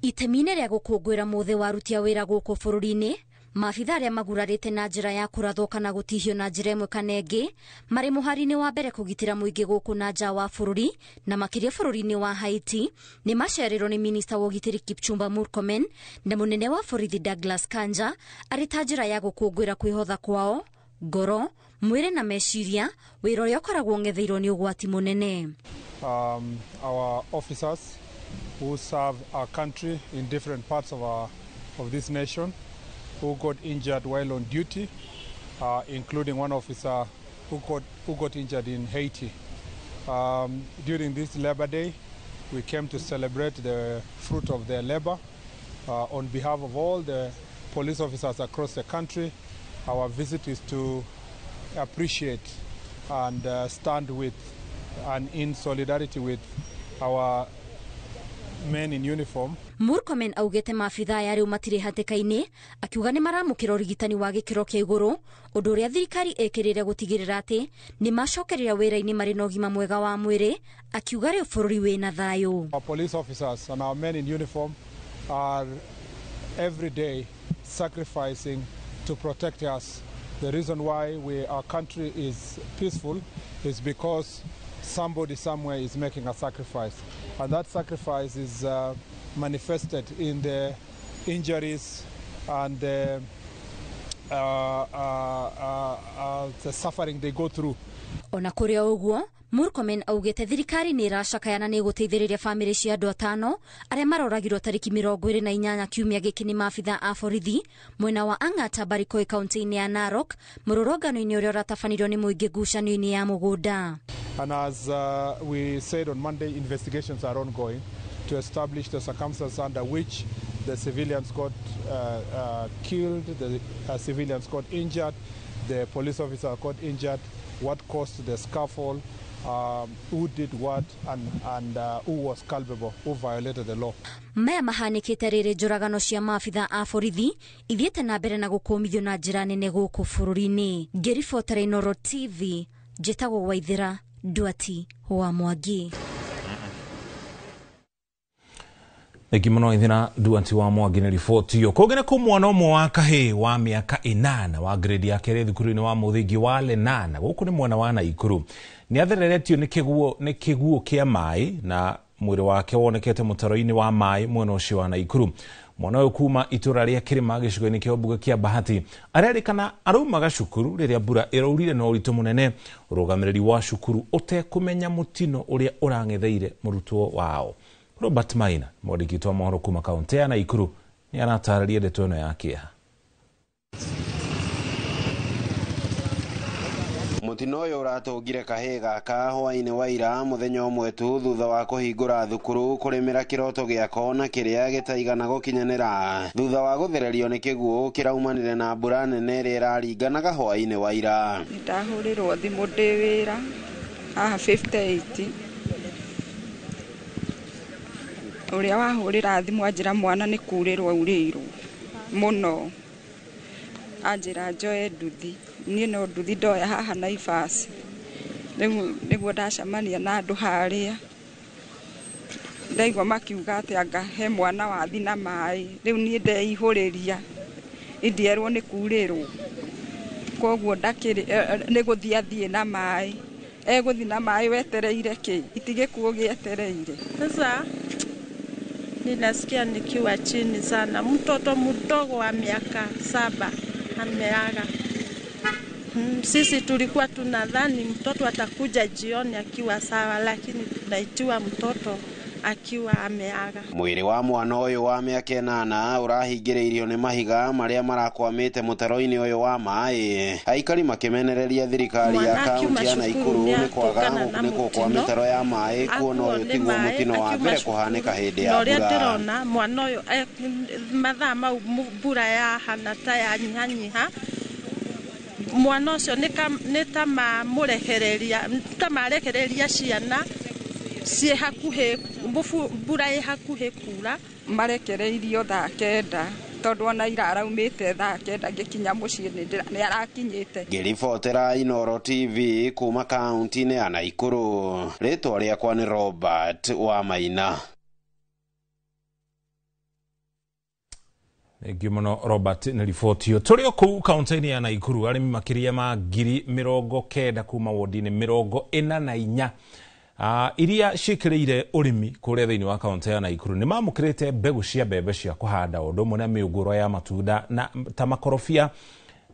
Itemi-inĩ rĩa gũkũngũĩra mũthĩ wa aruti a wĩra gũkũ bũrũri-inĩ, maabitha arĩa magurarĩte na njĩra ya kũrathwo kana gũtihio na njĩra ĩmwe kana ĩngĩ marĩ mũhari-inĩ wa mbere kũgitĩra mũingĩ gũkũ na nja wa bũrũri na makĩria bũrũri-inĩ wa Haiti nĩ macereirwo nĩ minista wa ũgitĩri Kipchumba Murkomen na mũnene wa borithi Douglas Kanja arĩ ta njĩra ya gũkũngũĩra kwĩhotha kwao ngoro, mwĩrĩ na meciria, wĩra ũrĩa ũkoragwo ũng'etheirwo nĩ ũgwati mũnene. Our officers who serve our country in different parts of this nation who got injured while on duty, including one officer who got injured in Haiti. During this Labor Day, we came to celebrate the fruit of their labor. On behalf of all the police officers across the country, our visit is to appreciate and stand with and in solidarity with our men in uniform. Murkomen augĩte maabitha aya rĩu matirĩ hatĩka-inĩ, akiuga nĩ maramũkĩra ũrigitani wa gĩkĩro kĩa igũrũ, ũndũ ũrĩa thirikari ĩkĩrĩire gũtigĩrĩra atĩ nĩ macokerera wĩra-inĩ marĩ na ũgima mwega wa mwĩrĩ, akiuga rĩu bũrũri wĩna thayũ. Our police officers and our men in uniform are every day sacrificing to protect us. The reason why our country is peaceful is because somebody somewhere is making a sacrifice. And that sacrifice is manifested in the injuries and the suffering they go through. Ona kũrĩ o ũguo, Murkomen augĩte thirikari nĩ ĩracakaya na nĩ ĩgũteithĩrĩria bamĩrĩ cia andũ atano arĩa maroragirwo tarĩki 28 kiumia gĩkĩ nĩ maabitha a borithi mwena wa Ang'ata Barikoi kaunti-inĩ ya Narok, mũrũrũngano-inĩ ũrĩa ũratabanirio nĩ mũingĩ ngucanio-inĩ ya mũgũnda. And as we said on Monday, investigations are ongoing to establish the circumstances under which the civilians got killed, the civilians got injured, the police officer got injured, what caused the scuffle, who did what, and who was culpable, who violated the law. Maya mahanĩkĩte rĩrĩ njũragano cia maabitha a borithi ithiĩte na mbere na gũkũmithio na njĩra nene gũkũ bũrũri-inĩ. Ngĩribotera Inooro TV, njĩtagwo Waithĩra Nduati wa Mwangi. Thengi mũno Ithira Nduati wa Mwangi nĩ riboti ĩyo. Kũngĩ nĩ mwana ũmwe wa kahĩĩ wa mĩaka 8 wa grade ya kerĩ thukuru-inĩ wa mũthingi wa Lenana gũkũ nĩ mwena wa Naikuru nĩ athereretio nĩ kĩguũ kĩa maĩ na mwĩrĩ wake wonekete mũtaro-inĩ wa maĩ mwena ũcio wa Naikuru. Mwana ũyũ kuma itũra rĩa Kĩrĩma gĩcigo-inĩ kĩa mbunge kĩa Bahati arerĩkana araumaga cukuru rĩrĩa mbura ĩraurire na ũritũ mũnene, ũrũgamĩrĩri wa cukuru ũtekũmenya mũtino ũrĩa ũrang'etheire mũrutwo wao. Robert Maina, mwandĩki wa mohoro kuma kaunti ya Naikuru, nĩ aratarĩria ndeto ĩno ya kĩeha. Mũtino ũyũ ũratũngire kahĩĩ gaka hwaĩ-inĩ wa ira mũthenya ũmwe tu thutha wa kũhingũra thukuru kũrĩmĩra kĩroto gĩako na kĩrĩa gĩtaigana gũkinyanĩra thutha wa gũthererio nĩ kĩguũ kĩraumanire na mbura nene ĩrĩa ĩraringanaga hwaĩ-inĩ wa ira. Nĩndahũrĩrwo thimũ ndĩ wĩra haha 58 ũrĩa wahũrĩra thimũ anjĩra mwana nĩ kurĩrwo aurĩirwo mũno, anjĩra njoe nduthi, niĩ no nduthi ndoya haha Naivas, rĩu nĩguo ndacemania na andũ harĩa, ndaigua makiuga atĩ anga he mwana wathi na maĩ, rĩu niĩ ndeihũrĩria indierwo nĩ kurĩrwo, koguo ndakĩrĩ nĩ gũthiĩ athiĩ na maĩ, egũthiĩ na maĩ wetereire kĩ, itigĩkuũ gĩetereire. Sasa ninasikia nikiwa chini sana. Mtoto mdogo wa miaka 7 ameaga. Sisi tulikuwa tunadhani mtoto atakuja jioni akiwa sawa, lakini tunaitiwa mtoto akiwa ameaga. Mwĩrĩ wa mwana ũyũ wa mĩaka 8 ũrahingĩrĩirio nĩ mahiga marĩa marakwamĩte mũtaro-inĩ ũyũ wa maĩ. Aikari makĩmenereria thirikari ya kaunti ya Naikuru nĩ kwaga gũkunĩkwo kwa mĩtaro ya maĩ, kuona ũyũ tiguo mũtino wa mbere kũhanĩka hĩndĩ ya mbura. Ndĩrona mwana ũyũ mathaa mau mbura yahana ta yanyihanyiha, mwana ũcio nĩ ta mamũrekereria, ta marekereria ciana ciĩ hakuhĩ, mbura ĩ hakuhĩ kura. Marekereirio thaa 9 tondũ ona ira araumĩte thaa 9 ngĩkinya mũciĩ nĩ arakinyĩte. Ngĩribotera Inooro TV kuma kaunti-inĩ ya Naikuru, rĩtwa rĩakwa nĩ Robert wa Maina. Thengiũ mũno Robert nĩ riboti ĩyo. Tũrĩ o kũu kaunti-inĩ ya Naikuru, arĩmi makĩria ma 90,000 kuma wodi-inĩ 44 iria ciĩkĩrĩire ũrĩmi kũrĩa thĩinĩ wa kaunti ya Naikuru nĩ mamũkĩrĩte mbegũ cia mbembe cia kũhanda ũndũ ũmwe na mĩũngũrwa ya matunda na ta makorobia,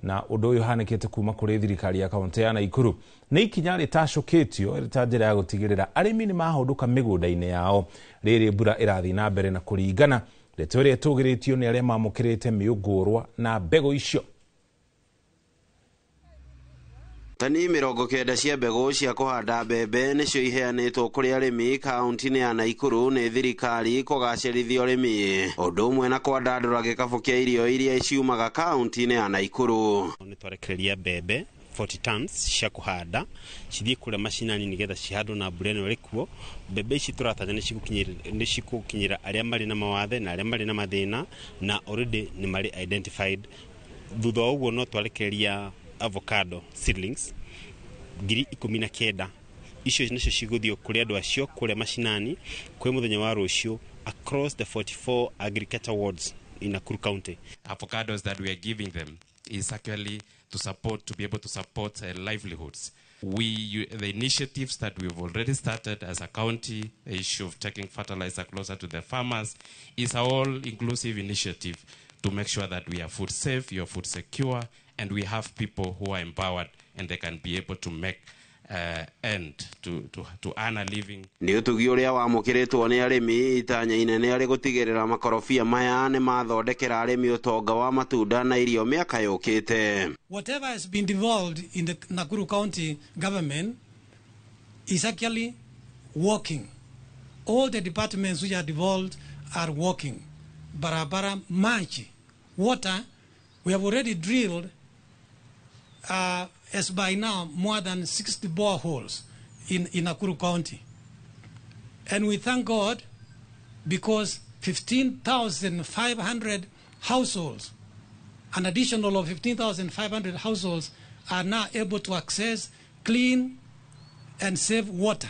na ũndũ ũyũ ũhanĩkĩte kuma kũrĩ thirikari ya kaunti ya Naikuru. Nĩ ikinya rĩtacũkĩtio rĩ ta njĩra ya gũtigĩrĩra arĩmi nĩ mahũndũka mĩgũnda-inĩ yao rĩrĩ mbura ĩrathiĩ na mbere na kũringana. Ndeto ĩrĩa ĩtũgĩrĩtio nĩ arĩa mamũkĩrĩte mĩũngũrwa na mbegũ icio. Tani 90 cia mbegũ cia kũhanda mbembe nĩcio iheanĩtwo kũrĩ arĩmi kaunti-inĩ ya Naikuru nĩ thirikari kũgacĩrithia ũrĩmi, ũndũ ũmwe na kwandandũra gĩkabũ kĩa irio iria ciumaga kaunti-inĩ ya Naikuru. Nĩ twarekereria mbembe 40 tons cia kũhanda cithiĩ kũrĩa macinani nĩgetha cihandwo na mbura ĩno ĩrĩ kuo. Mbembe ici tũratanya nĩ cigũkinyĩra arĩa marĩ na mawathe na arĩa marĩ na mathĩna, na already nĩ marĩ identified. Thutha wa ũguo no twarekereria avocado seedlings 19,000 icio nĩcio cigũthiĩ kũrĩ andũ acio kũrĩa macinani kwĩ mũthenya wa rũciũ across the 44 agriculture wards in Nakuru County. Avocados that we are giving them is actually to support, to be able to support livelihoods. The initiatives that we've already started as a county, the issue of taking fertilizer closer to the farmers, is an all-inclusive initiative to make sure that we are food safe, you are food secure, and we have people who are empowered and they can be able to make and to earn a living. Nĩ ũtugi ũrĩa wamũkĩrĩtwo nĩ arĩmi itanya inene arĩ gũtigĩrĩra makorobia maya nĩ mathondekera arĩmi ũtonga wa matunda na irio mĩaka yũkĩte. Whatever has been devolved in the Nakuru County government is actually working. All the departments which are devolved are working. Barabara, maji, water, we have already drilled as by now more than 60 boreholes in Nakuru County. And we thank God because 15,500 households, an additional of 15,500 households are now able to access clean and safe water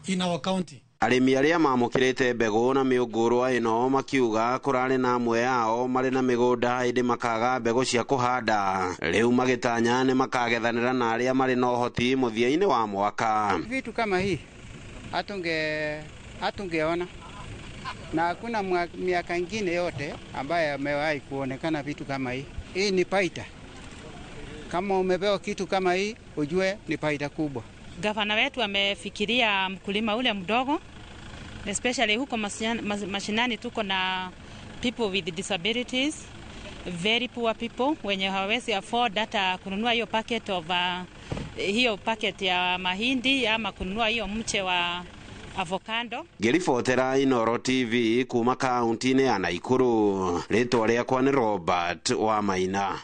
in our county. Arĩmi arĩa mamũkĩrĩte mbegũ na mĩũngũrwa ĩno makiuga kũrarĩ na amwe ao marĩ na mĩgũnda ĩndĩ makaga mbegũ cia kũhanda, rĩu magĩtanya nĩ makagethanĩra na arĩa marĩ na ũhoti mũthia-inĩ wa mwaka. Vitu kama hii hatungeona na hakuna miaka ingine yote ambayo amewahi kuonekana vitu kama hii. Hii ni faida. Kama umepewa kitu kama hii ujue ni faida kubwa. Gavana wetu amefikiria mkulima ule mdogo, especially huko mashinani tuko na people with disabilities, very poor people wenye hawawezi afford hata kununua hiyo packet of hiyo packet ya mahindi ama kununua hiyo mche wa avocado. Ngĩribotera Inooro TV kuma kaunti-inĩ ya Naikuru, rĩtwa rĩakwa nĩ Robert wa Maina.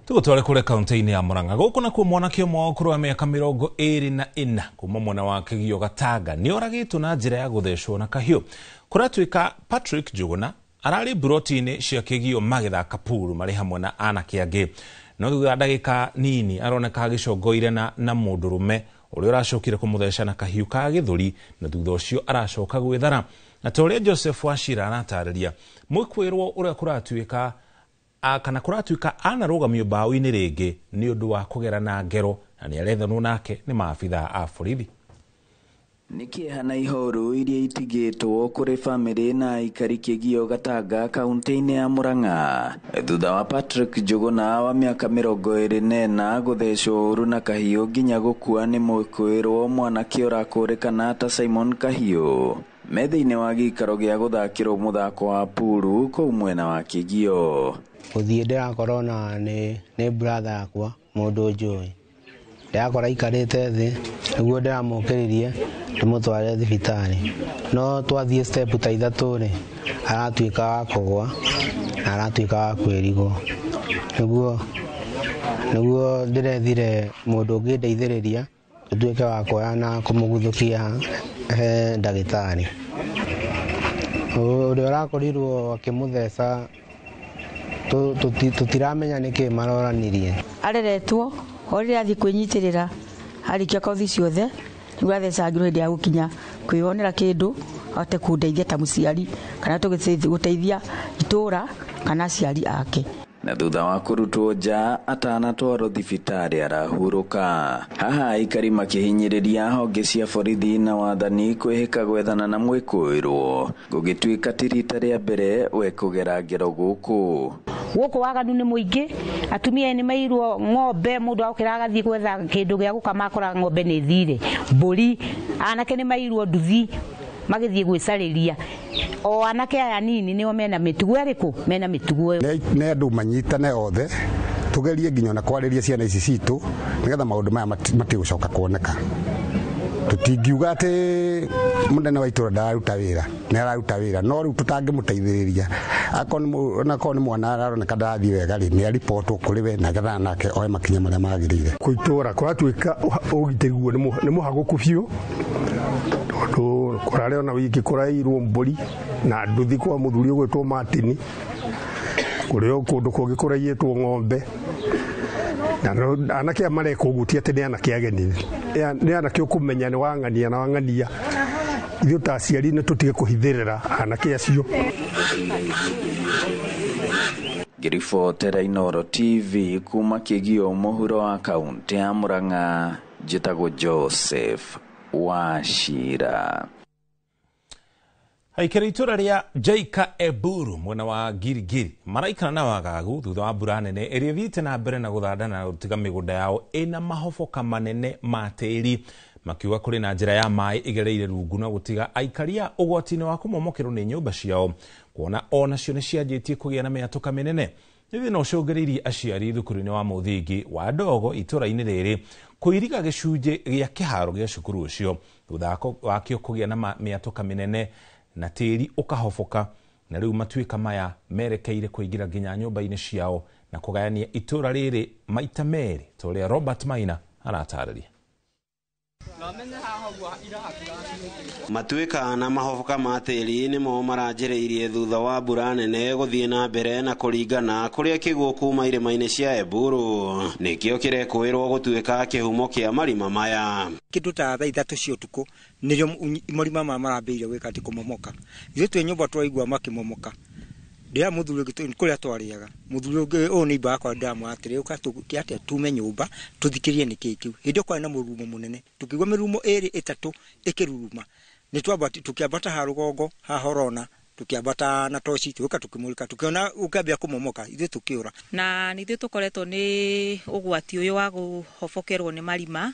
Tugũtware kũrĩa kaunti-inĩ ya Murang'a. Gũkũ nakuo mwanake ũmwe wa ũkũrũ wa mĩaka 24 kuma mwena wa Kĩgio Gatanga nĩoragĩtwo na njĩra ya gũthecwo na kahiũ. Kũratuĩka Patrick Njuguna ararĩ mburoti-inĩ cia Kĩgio magĩthaka puru marĩ hamwe na anake angĩ, no thutha wa ndagĩka nini aroneka agĩcongoire na mũndũrũme ũrĩa ũracokire kũmũtheca na kahiũ ka gĩthũri, na thutha ũcio aracoka gwĩthara. Na ta ũrĩa Joseph Wachira aratarĩria, mwĩkwĩrwo ũrĩa kũratuĩka kana kũratuĩka anarũgamio mbaũ-inĩ rĩngĩ nĩ ũndũ wa kũgerana ngero, na nĩ arethanwo nake nĩ maabithaa a borithi. Nĩ kĩeha na ihoru iria itigĩtwo kũrĩ bamĩrĩ na aikari Kĩgio Gatanga kaunti-inĩ ya Murang'a thutha wa Patrick Njũgũna wa mĩaka 24 gũthecwo ũru na kahiũ nginya gũkua nĩ mwĩkũĩrwo mwanake ũrakũrĩkana ta Simon Kahiũ me thĩinĩ wa gĩikaro gĩa gũthakĩrwo mũthako wa puru kũu mwena wa Kĩgio. Gũthiĩ ndĩrakorwo na nĩ brother yakwa mũndũ njũĩ, ndĩrakora aikarĩte thĩ nĩguo ndĩramũkĩririe ndĩmũtware thibitarĩ, no twathiĩ step ta ithatũ rĩ, aratuĩka wa kũgwa na aratuĩka wa kwĩrigwo. Nĩguo ndĩrethire mũndũ ũngĩndeithĩrĩria tũtuĩke wa kuoya na kũmũguthũkia he ndagĩtarĩ. Ũrĩa ũrakorirwo akĩmũtheca tũtiramenya nĩkĩ maroranirie. Areretwo o rĩrĩa athiĩ kwĩnyitĩrĩra arĩkia kothi ciothe nĩguo athecangirwo hĩndĩ ya gũkinya kwĩyonera kĩndũ ahote kũndeithia ta mũciari kana gũteithia itũra kana aciari ake. Na thutha wa kũrutwo nja atanatwarwo thibitarĩ arahurũka. Haha aikari makĩhinyĩrĩria honge cia borithi na wathani kwĩhĩka gwethana na mwĩkũĩrwo gũgĩtuĩka ti rita rĩa mbere we kũgera ngero gũkũ. Gũkũ waganu nĩ mũingĩ, atumia nĩ mairwo ng'ombe, mũndũ aokĩra agathiĩ gwetha kĩndũ gĩa gũkama akora ng'ombe nĩ thire, mbũri, anake nĩ mairwo nduthi magĩthiĩ gwĩcarĩria. O anake aya nini nĩo mena mĩtugo ĩrĩkũ? Mena mĩtugo ĩyo. Nĩ andũ manyitane othe tugerie nginya ona kwarĩria ciana ici citũ nĩgetha maũndũ maya matigũcoka kuoneka. Tũtingiuga atĩ mũnene wa itũra ndararuta wĩra, nĩ araruta wĩra, no rĩu tũtangĩmũteithĩrĩria. Onakorwo nĩ mwana aroneka ndarathiĩ wega rĩ, nĩ aribotwo kũrĩ we na getha nake oe makinya marĩa magĩrĩire. Kũ itũra kũratuĩka ũgitĩri guo nĩ mũhagũku biũ, tondũ kũrarĩ ona wiki kũrairwo mbũri na nduthi kwa mũthuri ũgwĩtwo Martin, kũrĩ o kũndũ kũngĩ kũraiyĩtwo ng'ombe. Na anake aya mareka ũguo ti atĩ nĩ anake ageni, nĩ anake ũkũmenya nĩ wang'ania na wang'ania. Ithuĩ ta aciari nĩ tũtige kũhithĩrĩra anake acio. Ngĩribotera Inooro TV kuma Kĩgio mũhuro wa kaunti ya Murang'a, njĩtagwo Joseph Wachira. Aikari itũra rĩa Jaika Eburu mwena wa Girigiri maraikara na wagagu thutha wa mbura nene ĩrĩa ĩthiĩte na mbere na gũthanda na gũtiga mĩgũnda yao ĩna mahoboka manene ma tĩri, makiuga kũrĩ na njĩra ya maĩ ĩgereire rungu na gũtiga aikaria ũgwati-inĩ wa kũmomokerwo nĩ nyũmba ciao, kuona onacio nĩ cianjĩtie kũgĩa na mĩatũka mĩnene. Nĩ thĩna ũcũngĩrĩirie aciari thukuru-inĩ wa mũthingi wa Ndogo itũra-inĩ rĩrĩ kũiriga gĩcunjĩ gĩa kĩharo gĩa cukuru ũcio thutha wakĩo kũgĩa na mĩatũka mĩnene na tĩri ũkahoboka, na rĩu matuĩka maya merekeire kũingĩra nginya nyũmba-inĩ ciao na kũgayania itũra rĩrĩ maita merĩ, ta ũrĩa Robert Maina aratarĩria. Matuĩka na mahoboka ma tĩri nĩmo maranjĩrĩirie thutha wa mbura nene gũthiĩ na mbere na kũringana kũrĩa kĩguũ kuma irĩma-inĩ cia Eburu nĩkĩo kĩrekũĩrwo gũtuĩka kĩhumo kĩa marima maya. Kĩndũ ta thaa 3 cia ũtukũ nĩrĩo marima maya marambĩrĩria gwĩka atĩ kũmomoka. Ithuĩ twĩ nyũmba twaigua makĩmomoka. Ndĩra mũthuri ũngĩ kũrĩa twarĩaga, mũthuri ũngĩ ũyũ nĩ imba yakwa ndĩramwĩra atĩrĩ, ũka tũke atĩa tume nyũmba tũthikĩrĩrie nĩkĩĩ kĩu. Hĩndĩ ĩyo kwarĩ na mũrurumo mũnene, tũkĩigua mĩrurumo 2 3 ĩkĩruruma. Nĩ tũkĩambata ha rũgongo ha Horona, tũkĩambata na toci tũgĩũka tũkĩmũrĩka, tũkĩona ũkĩambia kũmomoka, ithuĩ tũkĩũra. Na nĩ ithuĩ tũkoretwo nĩ ũgwati ũyũ wa kũhobokerwo nĩ marima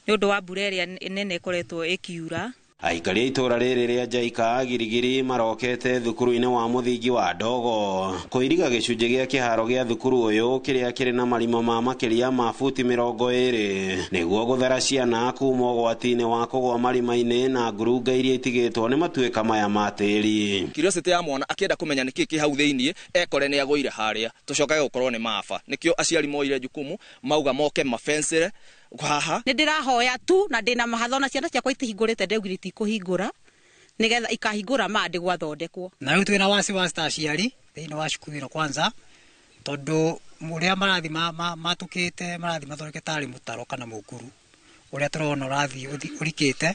nĩ ũndũ wa mbura ĩrĩa nene ĩkoretwo ĩkiura. Aikari a itũra rĩrĩ rĩa Jaika Girigiri marokete thukuru-inĩ wa mũthingi wa Ndogo kũiriga gĩcunjĩ gĩa kĩharo gĩa thukuru ũyũ kĩrĩa kĩrĩ na marima ma makĩria ma futi 20 nĩguo gũthara ciana kuma ũgwati-inĩ wa kũgwa marima-inĩ na ngurunga iria itigĩtwo nĩ matuĩka maya ma tĩri. Curiosity ya mwana akĩenda kũmenya nĩkĩ kĩ hau thĩiniĩ ekore nĩ agũire harĩa tũcokage gũkorwo nĩ maba. Nĩkĩo aciari moire jukumu mauga moke mafencere haha. Nĩ ndĩrahoya tu na ndĩna mahatho na ciana ciakwa itihingũrĩte ndaugire itikũhingũra nĩgetha ikahingũra ma ndĩ gwathondekwo. Na rĩu twĩna wasiwasi ta aciari thĩinĩ wa cukuru ĩno kwanza, tondũ ũrĩa marathi matũkĩte marathi mathondeke tarĩ mũtaro kana mũkuru ũrĩa tũrona ũrathiĩ ũrikĩte,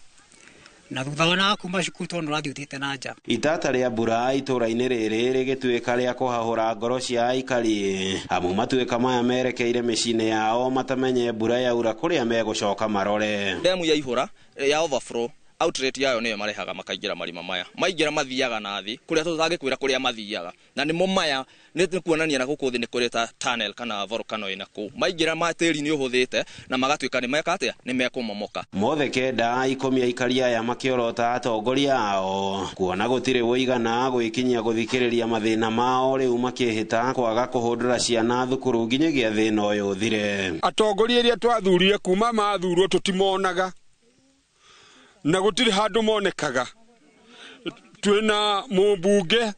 na thutha wa kuma cukuru tũrona ũrathiĩ ũthiĩte na nja. Itata rĩa mbura itũra-inĩ rĩrĩ rĩgĩtuĩka rĩa kũhahũra ngoro cia aikari amu matuĩka maya merekeire mĩciĩ-inĩ yao matamenye mbura yaura kũrĩa megũcoka marore. Ndemu yaihũra ya overflow Outlet yayo nĩyo marehaga makaingĩra marima maya. Maingĩra mathiaga na thĩ kũrĩa tũtangĩkwĩra kũrĩa mathiaga, na nĩmo maya nĩ kuonania na gũkũ thĩ nĩ kũrĩ ta tunnel kana volcano ĩna kũu. Maingĩra ma tĩri nĩ ũhũthĩte na magatuĩka nĩ meka atĩa, nĩ mekũmomoka. Mothe 9 10 aikari aya makĩorota atongoria ao kuona gũtirĩ wũigana gwĩkinyia gũthikĩrĩria mathĩna mao rĩu makĩhĩta kwaga kũhũndũra ciana thukuru nginyagia thĩna ũyũ ũthire. Atongoria arĩa twathurire kuma mathurwo tũtimonaga na gũtirĩ handũ monekaga. Twĩna mũmbunge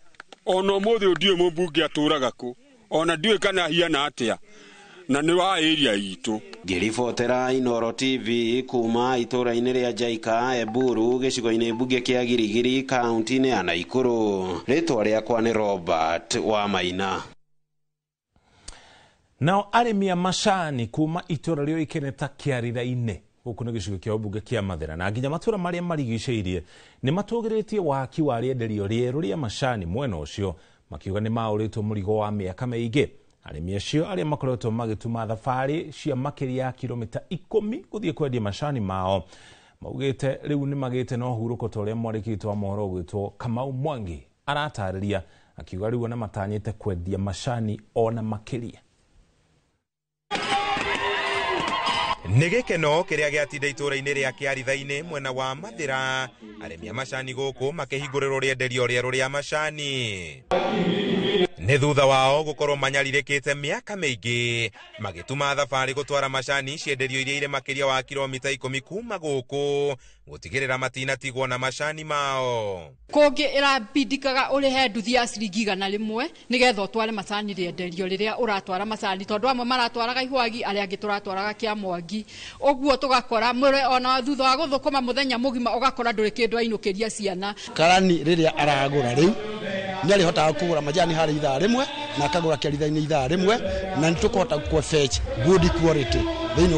ona ũmũthĩ ndiũĩ mũmbunge atũraga kũ, ona ndiũĩ kana hiana atĩa, na nĩ wa area itũ. Ngĩribotera Inooro TV kuma itũra-inĩ rĩa Njaika, Eburu, gĩcigo-inĩ mbunge kĩa Girigiri, kaunti-inĩ ya Naikuru. Rĩtwa rĩakwa nĩ Robert wa Maina. Nao arĩmi a macani kuma itũra rĩoĩkaine ta Kĩarĩra-inĩ gũkũ nĩ gĩcigo kĩa ũmbunge kĩa Mathĩra na nginya matũra marĩa marigicĩirie nĩ matũgĩrĩtie waki wa rĩenderio rĩerũ rĩa macani mwena ũcio, makiuga nĩ maũrĩtwo mũrigo wa mĩaka mĩingĩ. Arĩmi acio arĩa makoretwo magĩtuma thabarĩ cia makĩria ya kilomita 10 gũthiĩ kwendia macani mao maugĩte rĩu nĩ magĩte na ũhurũko ta ũrĩa mwarĩkĩtwo wa mohoro ũgwĩtwo Kamau Mwangi aratarĩria, akiuga rĩu ona matanyĩte kwendia macani ona makĩria. Nĩ gĩkeno kĩrĩa gĩatinda itũra-inĩ rĩa Kĩaritha-inĩ mwena wa Mathĩra, arĩmi a macani gũkũ makĩhingũrĩrwo rĩenderio rĩerũ rĩa macani. Nĩ thutha wao gũkorwo manyarirĩkĩte mĩaka mĩingĩ magĩtuma thabarĩ gũtwara macani cienderio iria irĩ makĩria wa kilomita 10 kuma gũkũ gũtigĩrĩra matinatigwo na macani mao. Kũngĩ ĩrabindikaga ũrĩhe nduthi ya ciringi 100 nĩgetha ũtware macani rĩenderio rĩrĩa ũratwara macani, tondũ amwe maratwaraga Ihwagi, arĩa angĩ tũratwaraga Kĩamwangi. Ũguo tũgakora mũre ona thutha wa gũthũkũma mũthenya mũgima ũgakora ndũrĩ kĩndũ ainũkĩria ciana. Karani rĩrĩa aragũra rĩu nĩarĩhotaga kũgũra majani harĩ ithaa rĩmwe na akagũra Kĩaritha-inĩ ithaa rĩmwe, na nĩtũkũhota kũ fetch good quality thĩinĩ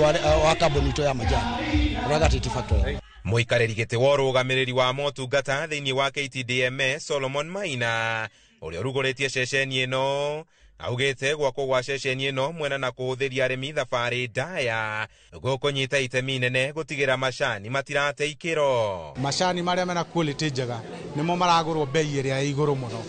wa kambuni itũ ya majani Ragati Tea Factory. Mũikarĩri gĩtĩ wa ũrũgamĩrĩri wa motungata thĩinĩ wa KTDMA Solomon Maina ũrĩa ũrugũrĩtie ceceni ĩno augĩte gwakwo gwa ceceni ĩno mwena na kũhũthĩria arĩmi thabarĩ ndaya gũkũnyita itemi nene gũtigĩra macani matirate ikĩro. Macani marĩa mena quality njega nĩmo maragũrwo bei ĩrĩa ĩ igũrũ mũno,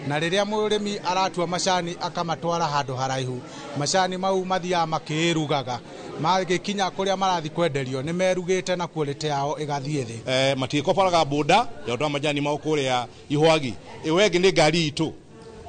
na rĩrĩa mũrĩmi aratua macani akamatwara handũ haraihu, macani mau mathiaga makĩĩrugaga, magĩkinya kũrĩa marathiĩ kwenderio nĩ merugĩte na quality yao ĩgathiĩ thĩ. Matigĩkobaraga boda ya ũndũ wa majani mao kũrĩa Ihwagi. Ĩyo ĩngĩ nĩ ngari itũ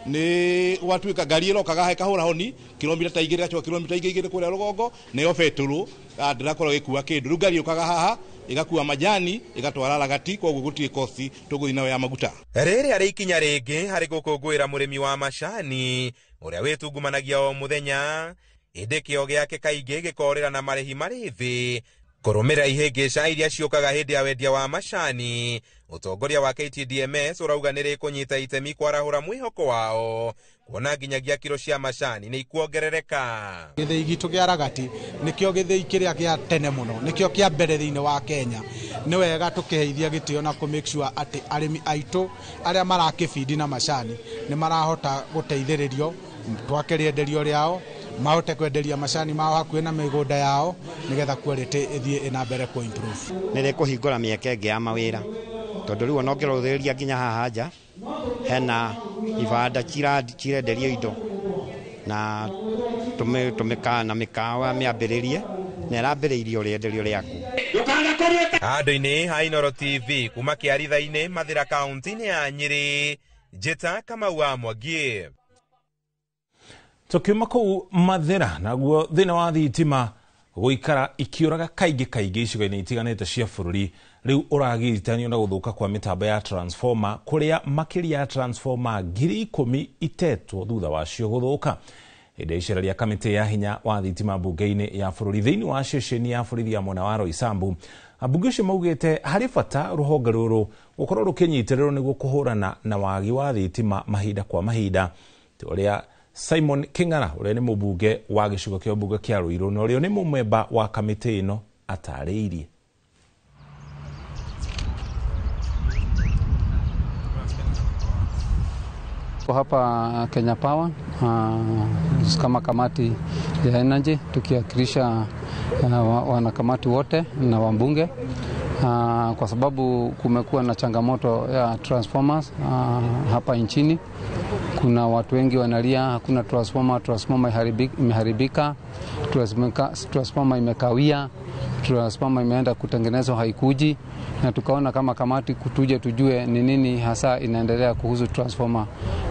nĩ gwatuĩka ngari ĩrokaga he kahũra honi kilomita ta 2 gacoka kilomita 2 kũrĩa rũgongo nĩyo betũrũ ndĩrakorwo ĩgĩkua kĩndũ. Rĩu ngari yũkaga haha ĩgakua majani ĩgatwara Ragati, koguo gũtirĩ kosti tũgũthiĩ nayo ya maguta. Rĩrĩ arĩ ikinya rĩngĩ harĩ gũkũngũĩra mũrĩmi wa macani ũrĩa wĩtungumanagia o mũthenya, ĩndĩ kĩo gĩake kaingĩ gĩkorĩra na marĩhi marĩ thĩ kũrũmĩrĩra ihĩngĩca iria ciũkaga hĩndĩ ya wendia wa macani. Ũtongoria wa KTDMS ũrauga nĩ rĩkũnyita itemi kwarahũra mwĩhoko wao kuona nginyagia kiro cia macani nĩ ikuongerereka. Gĩthĩi gitũ kĩa Ragati nĩkĩo gĩthĩi kĩrĩa kĩa tene mũno, nĩkĩo kĩa mbere thĩinĩ wa Kenya. Nĩ wega tũkĩheithia gĩtĩo na kũ make sure atĩ arĩmi aitũ arĩa marakĩbindi na macani nĩ marahota gũteithĩrĩrio twake rĩenderio rĩao, mahote kwenderia macani mao hakuhĩ na mĩgũnda yao nĩgetha quality ĩthiĩ ĩna mbere kũ improve. Nĩ rĩkũhingũra mĩeke ĩngĩ ya mawĩra, tondũ rĩu ona ũngĩrũthĩrĩria nginya haha nja hena ibanda cirenderio indo na tũmĩkawa na mĩkawa mĩambĩrĩrie na ĩrambĩrĩirio rĩenderio rĩaku. Handũ-inĩ ha Inooro TV kuma Kĩaritha-inĩ Mathĩra kaunti-inĩ ya Nyĩrĩ, Njĩta Kamau wa Mwangi. Tukiuma kũu Mathĩra, naguo thĩna wa thitima gũikara ikiũraga kaingĩ kaingĩ icigo-inĩ itiganĩte cia bũrũri rĩu ũragiritanio na gũthũka kwa mĩtambo ya transformer kũrĩa makĩria ya transformer 10,000 itetwo thutha wacio gũthũka. Hĩndĩ ya icera rĩa kamĩtĩ ya hinya wa thitima mbunge-inĩ ya bũrũri thĩinĩ wa ceceni ya borithi ya mwena wa Roysambu, ambunge acio maugĩte harĩ bata rũhonge rũrũ gũkorwo rũkĩnyitĩrĩrwo nĩguo kũhũrana na wagi wa thitima mahinda kwa mahinda. Ũrĩa Simon King'ara ũrĩa nĩ mũmbunge wa gĩcigo kĩa mbunge kĩa Ruiru na ũrĩa nĩ mũmemba wa kamĩtĩ ĩno atarĩirie. Hapa Kenya Power kama kamati ya energy tukiwakilisha wanakamati wote na wabunge. Kwa sababu kumekuwa na changamoto ya transformers hapa nchini. Kuna watu wengi wanalia hakuna transformer, transformer imeharibika, transformer imekawia, transformer imeenda kutengenezwa haikuji, na tukaona kama kamati tuje tujue ni nini hasa inaendelea kuhusu transformer,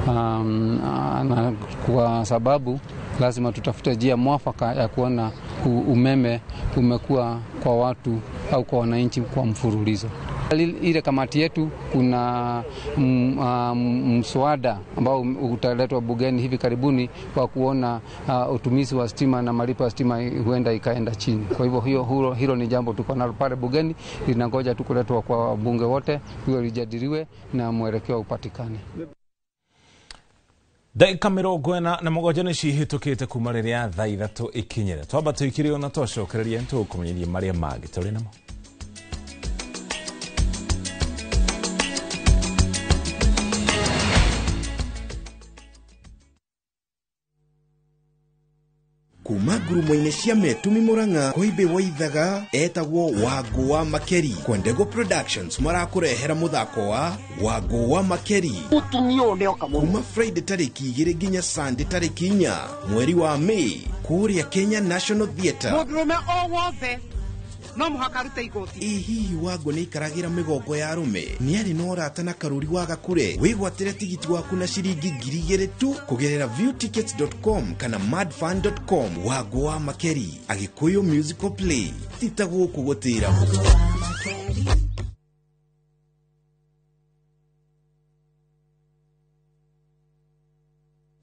na kwa sababu lazima tutafute njia mwafaka ya kuona umeme umekuwa kwa watu au kwa wananchi kwa mfululizo. Ile kamati yetu kuna mswada ambao utaletwa bungeni hivi karibuni kwa kuona utumizi wa stima na malipo ya stima huenda ikaenda chini. Kwa hivyo hilo ni jambo tuko nalo pale bungeni, linangoja tu kuletwa kwa wabunge wote, hiyo lijadiliwe na mwelekeo upatikane. Ndagĩka 47 nĩ cihĩtũkĩte kuma rĩrĩa thaa 3 ikinyire. Twamba tũikire ona twacokereria nĩtũgũkũmenyithia marĩa mangĩ tũrĩ namo. Kuma ngurumo-inĩ cia Metumi Murang'a Koimbe Waithaga etagwo Wangũ wa Makeri. Kwendego Productions marakũrehera mũthako wa Wangũ wa Makeri kuma Friday tarĩki 2 nginya Sunday tarĩki 4 mweri wa May kũrĩa Kenya National Theatre. Mũndũrũme o wothe no mũhaka arute igoti. Ĩ hihi Wangũ nĩaikaragĩra mĩgongo ya arũme? Nĩarĩ na ũrata na Karũri wa Gakure? Wĩgwatĩre tigiti waku na ciringi 2,000 tu kũgerera viewtickets.com kana madfun.com. Wangũ wa Makeri, Agĩkũyũ musical play, ti ta gũkũ gũtĩragwo.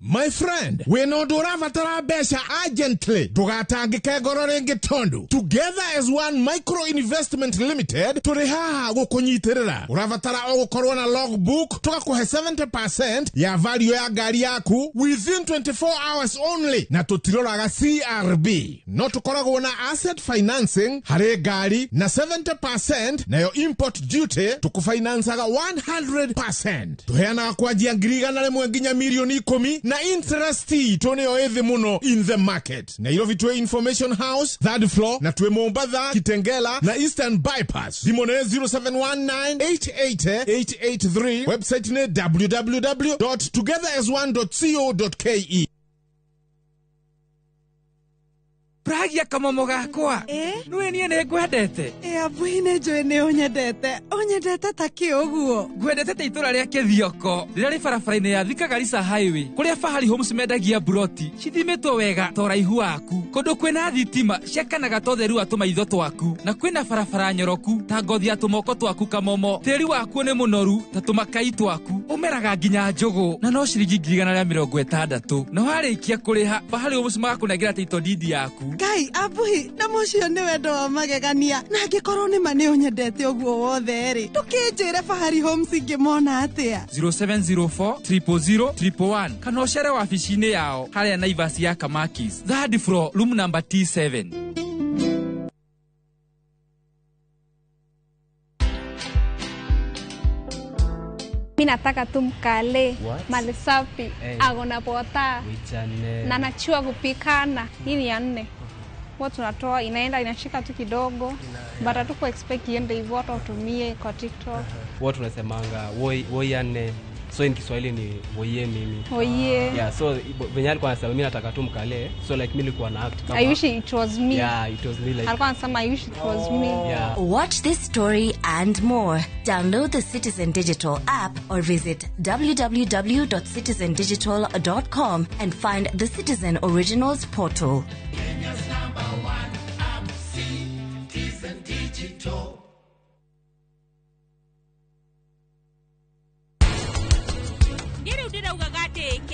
My friend, wĩna ũndũ ũrabatara mbeca urgently, ndũgatangĩke ngoro rĩngĩ tondũ Together as One Micro Investment Limited tũrĩ haha gũkũnyitĩrĩra. Ũrabatara o gũkorwo na logbook, tũgakũhe 70% ya value ya ngari yaku within 24 hours only, na tũtiroraga CRB. No tũkoragwo na asset financing harĩ ngari na 70% nayo import duty tũkũfinancaga 100%. Tũheanaga kwanjia 100,000 nginya 10,000,000 na interest itũ nĩyo ĩthĩ mũno in the market. Nairobi twĩ Information House third floor, na twĩ Mombatha, Kitengela na Eastern Bypass. Thimũ nĩ 0719888883, website nĩ www.togetherasone.co.ke. Pragia kamomo gakwa. Nĩwe niĩ nĩ ngwendete. Abuhi nĩ njũĩ nĩ ũnyendete. Ũnyendete ta kĩ ũguo? Ngwendete ta itũra rĩa Kĩthioko rĩrĩa rĩ barabara-inĩ ya Thika Garissa Highway, kũrĩa Fahari Homes mendagia buroti cithimĩtwo wega ta ũraihu waku, kũndũ kwĩna thitima ciakanaga ta ũtheru wa tũmaitho twaku, na kwĩna barabara nyoroku ta ngothi ya tũmoko twaku kamomo. Tĩri wakuo nĩ mũnoru ta tũmakai twaku, ũmeraga nginya njũgũ na no ciringi 160,000. Na warĩkia kũrĩha Fahari Homes magakũnengera title deed yaku. Ngai abuhi na mũcio nĩ wendo wa magegania, na angĩkorwo nĩ ma nĩ ũnyendete ũguo wothe rĩ, ndũkĩnjĩre Fahari Homes ingĩmona atĩa? 0704 000 111 kana ũcere wabici-inĩ yao harĩa Naivas ya Kamakis, third floor, room number T7. Mi nataka tu mkale mali safi, agona pota na nachua kupikana. Hii ni ya 4. Huwa tunatoa inaenda inashika tu kidogo, but hatuko expect iende hivyo, watu watumie kwa TikTok. Huwa tunasemanga woi woi ya 4, so in Kiswahili ni woye mimi. Woye. Yeah, so venye alikuwa anasema mimi nataka tu mkale, so like mimi nilikuwa na act kama I wish it was me. Yeah, it was me like. Alikuwa anasema I wish it was me. Yeah. Watch this story and more. Download the Citizen Digital app or visit www.citizendigital.com and find the Citizen Originals portal. Kenya's number one app, Citizen Digital. Ndiraugaga atĩ AK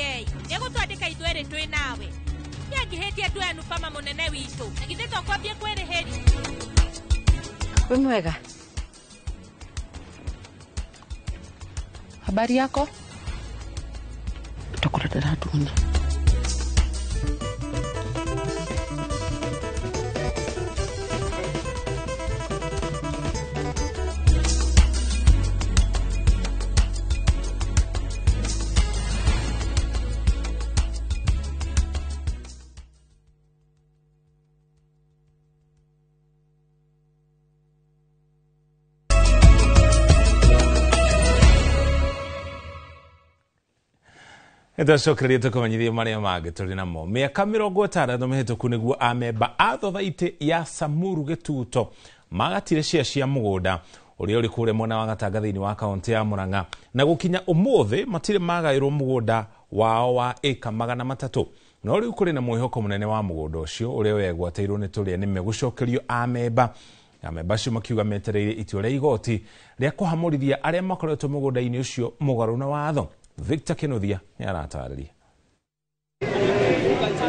nĩgũtwandĩka ithuerĩ twĩ nawe. Nĩangĩhĩtie andũ aya Nupama mũnene witũ, na githĩ to kwambie kwĩrĩhĩria? Wĩ mwega? Habari yako? Tũkũra ndĩratuona. Nĩtwacokereria tũkũmenyithie marĩa mangĩ tũrĩ namo. Mĩaka 60 mĩhĩtũku nĩguo amemba a thothaitĩ ya Samuru Gĩtuto magatire cia cia mũgũnda ũrĩa ũrĩ kũrĩa mwena wa Gatanga thĩinĩ wa kaũntĩ ya Murang'a, na gũkinya ũmũthĩ matirĩ magaĩrwo mũgũnda wao wa ĩka 300. No rĩu kũrĩ na mwĩhoko mũnene wa mũgũnda ũcio ũrĩa wegwatĩirwo nĩ tũrĩa nĩme gũcokerio amemba. Amemba acio makiuga metereire itua rĩa igoti rĩa kũhamũrithia arĩa makoretwo mũgũnda-inĩ ũcio mũgarũ na watho. Victor Kinuthia nĩ aratarĩria.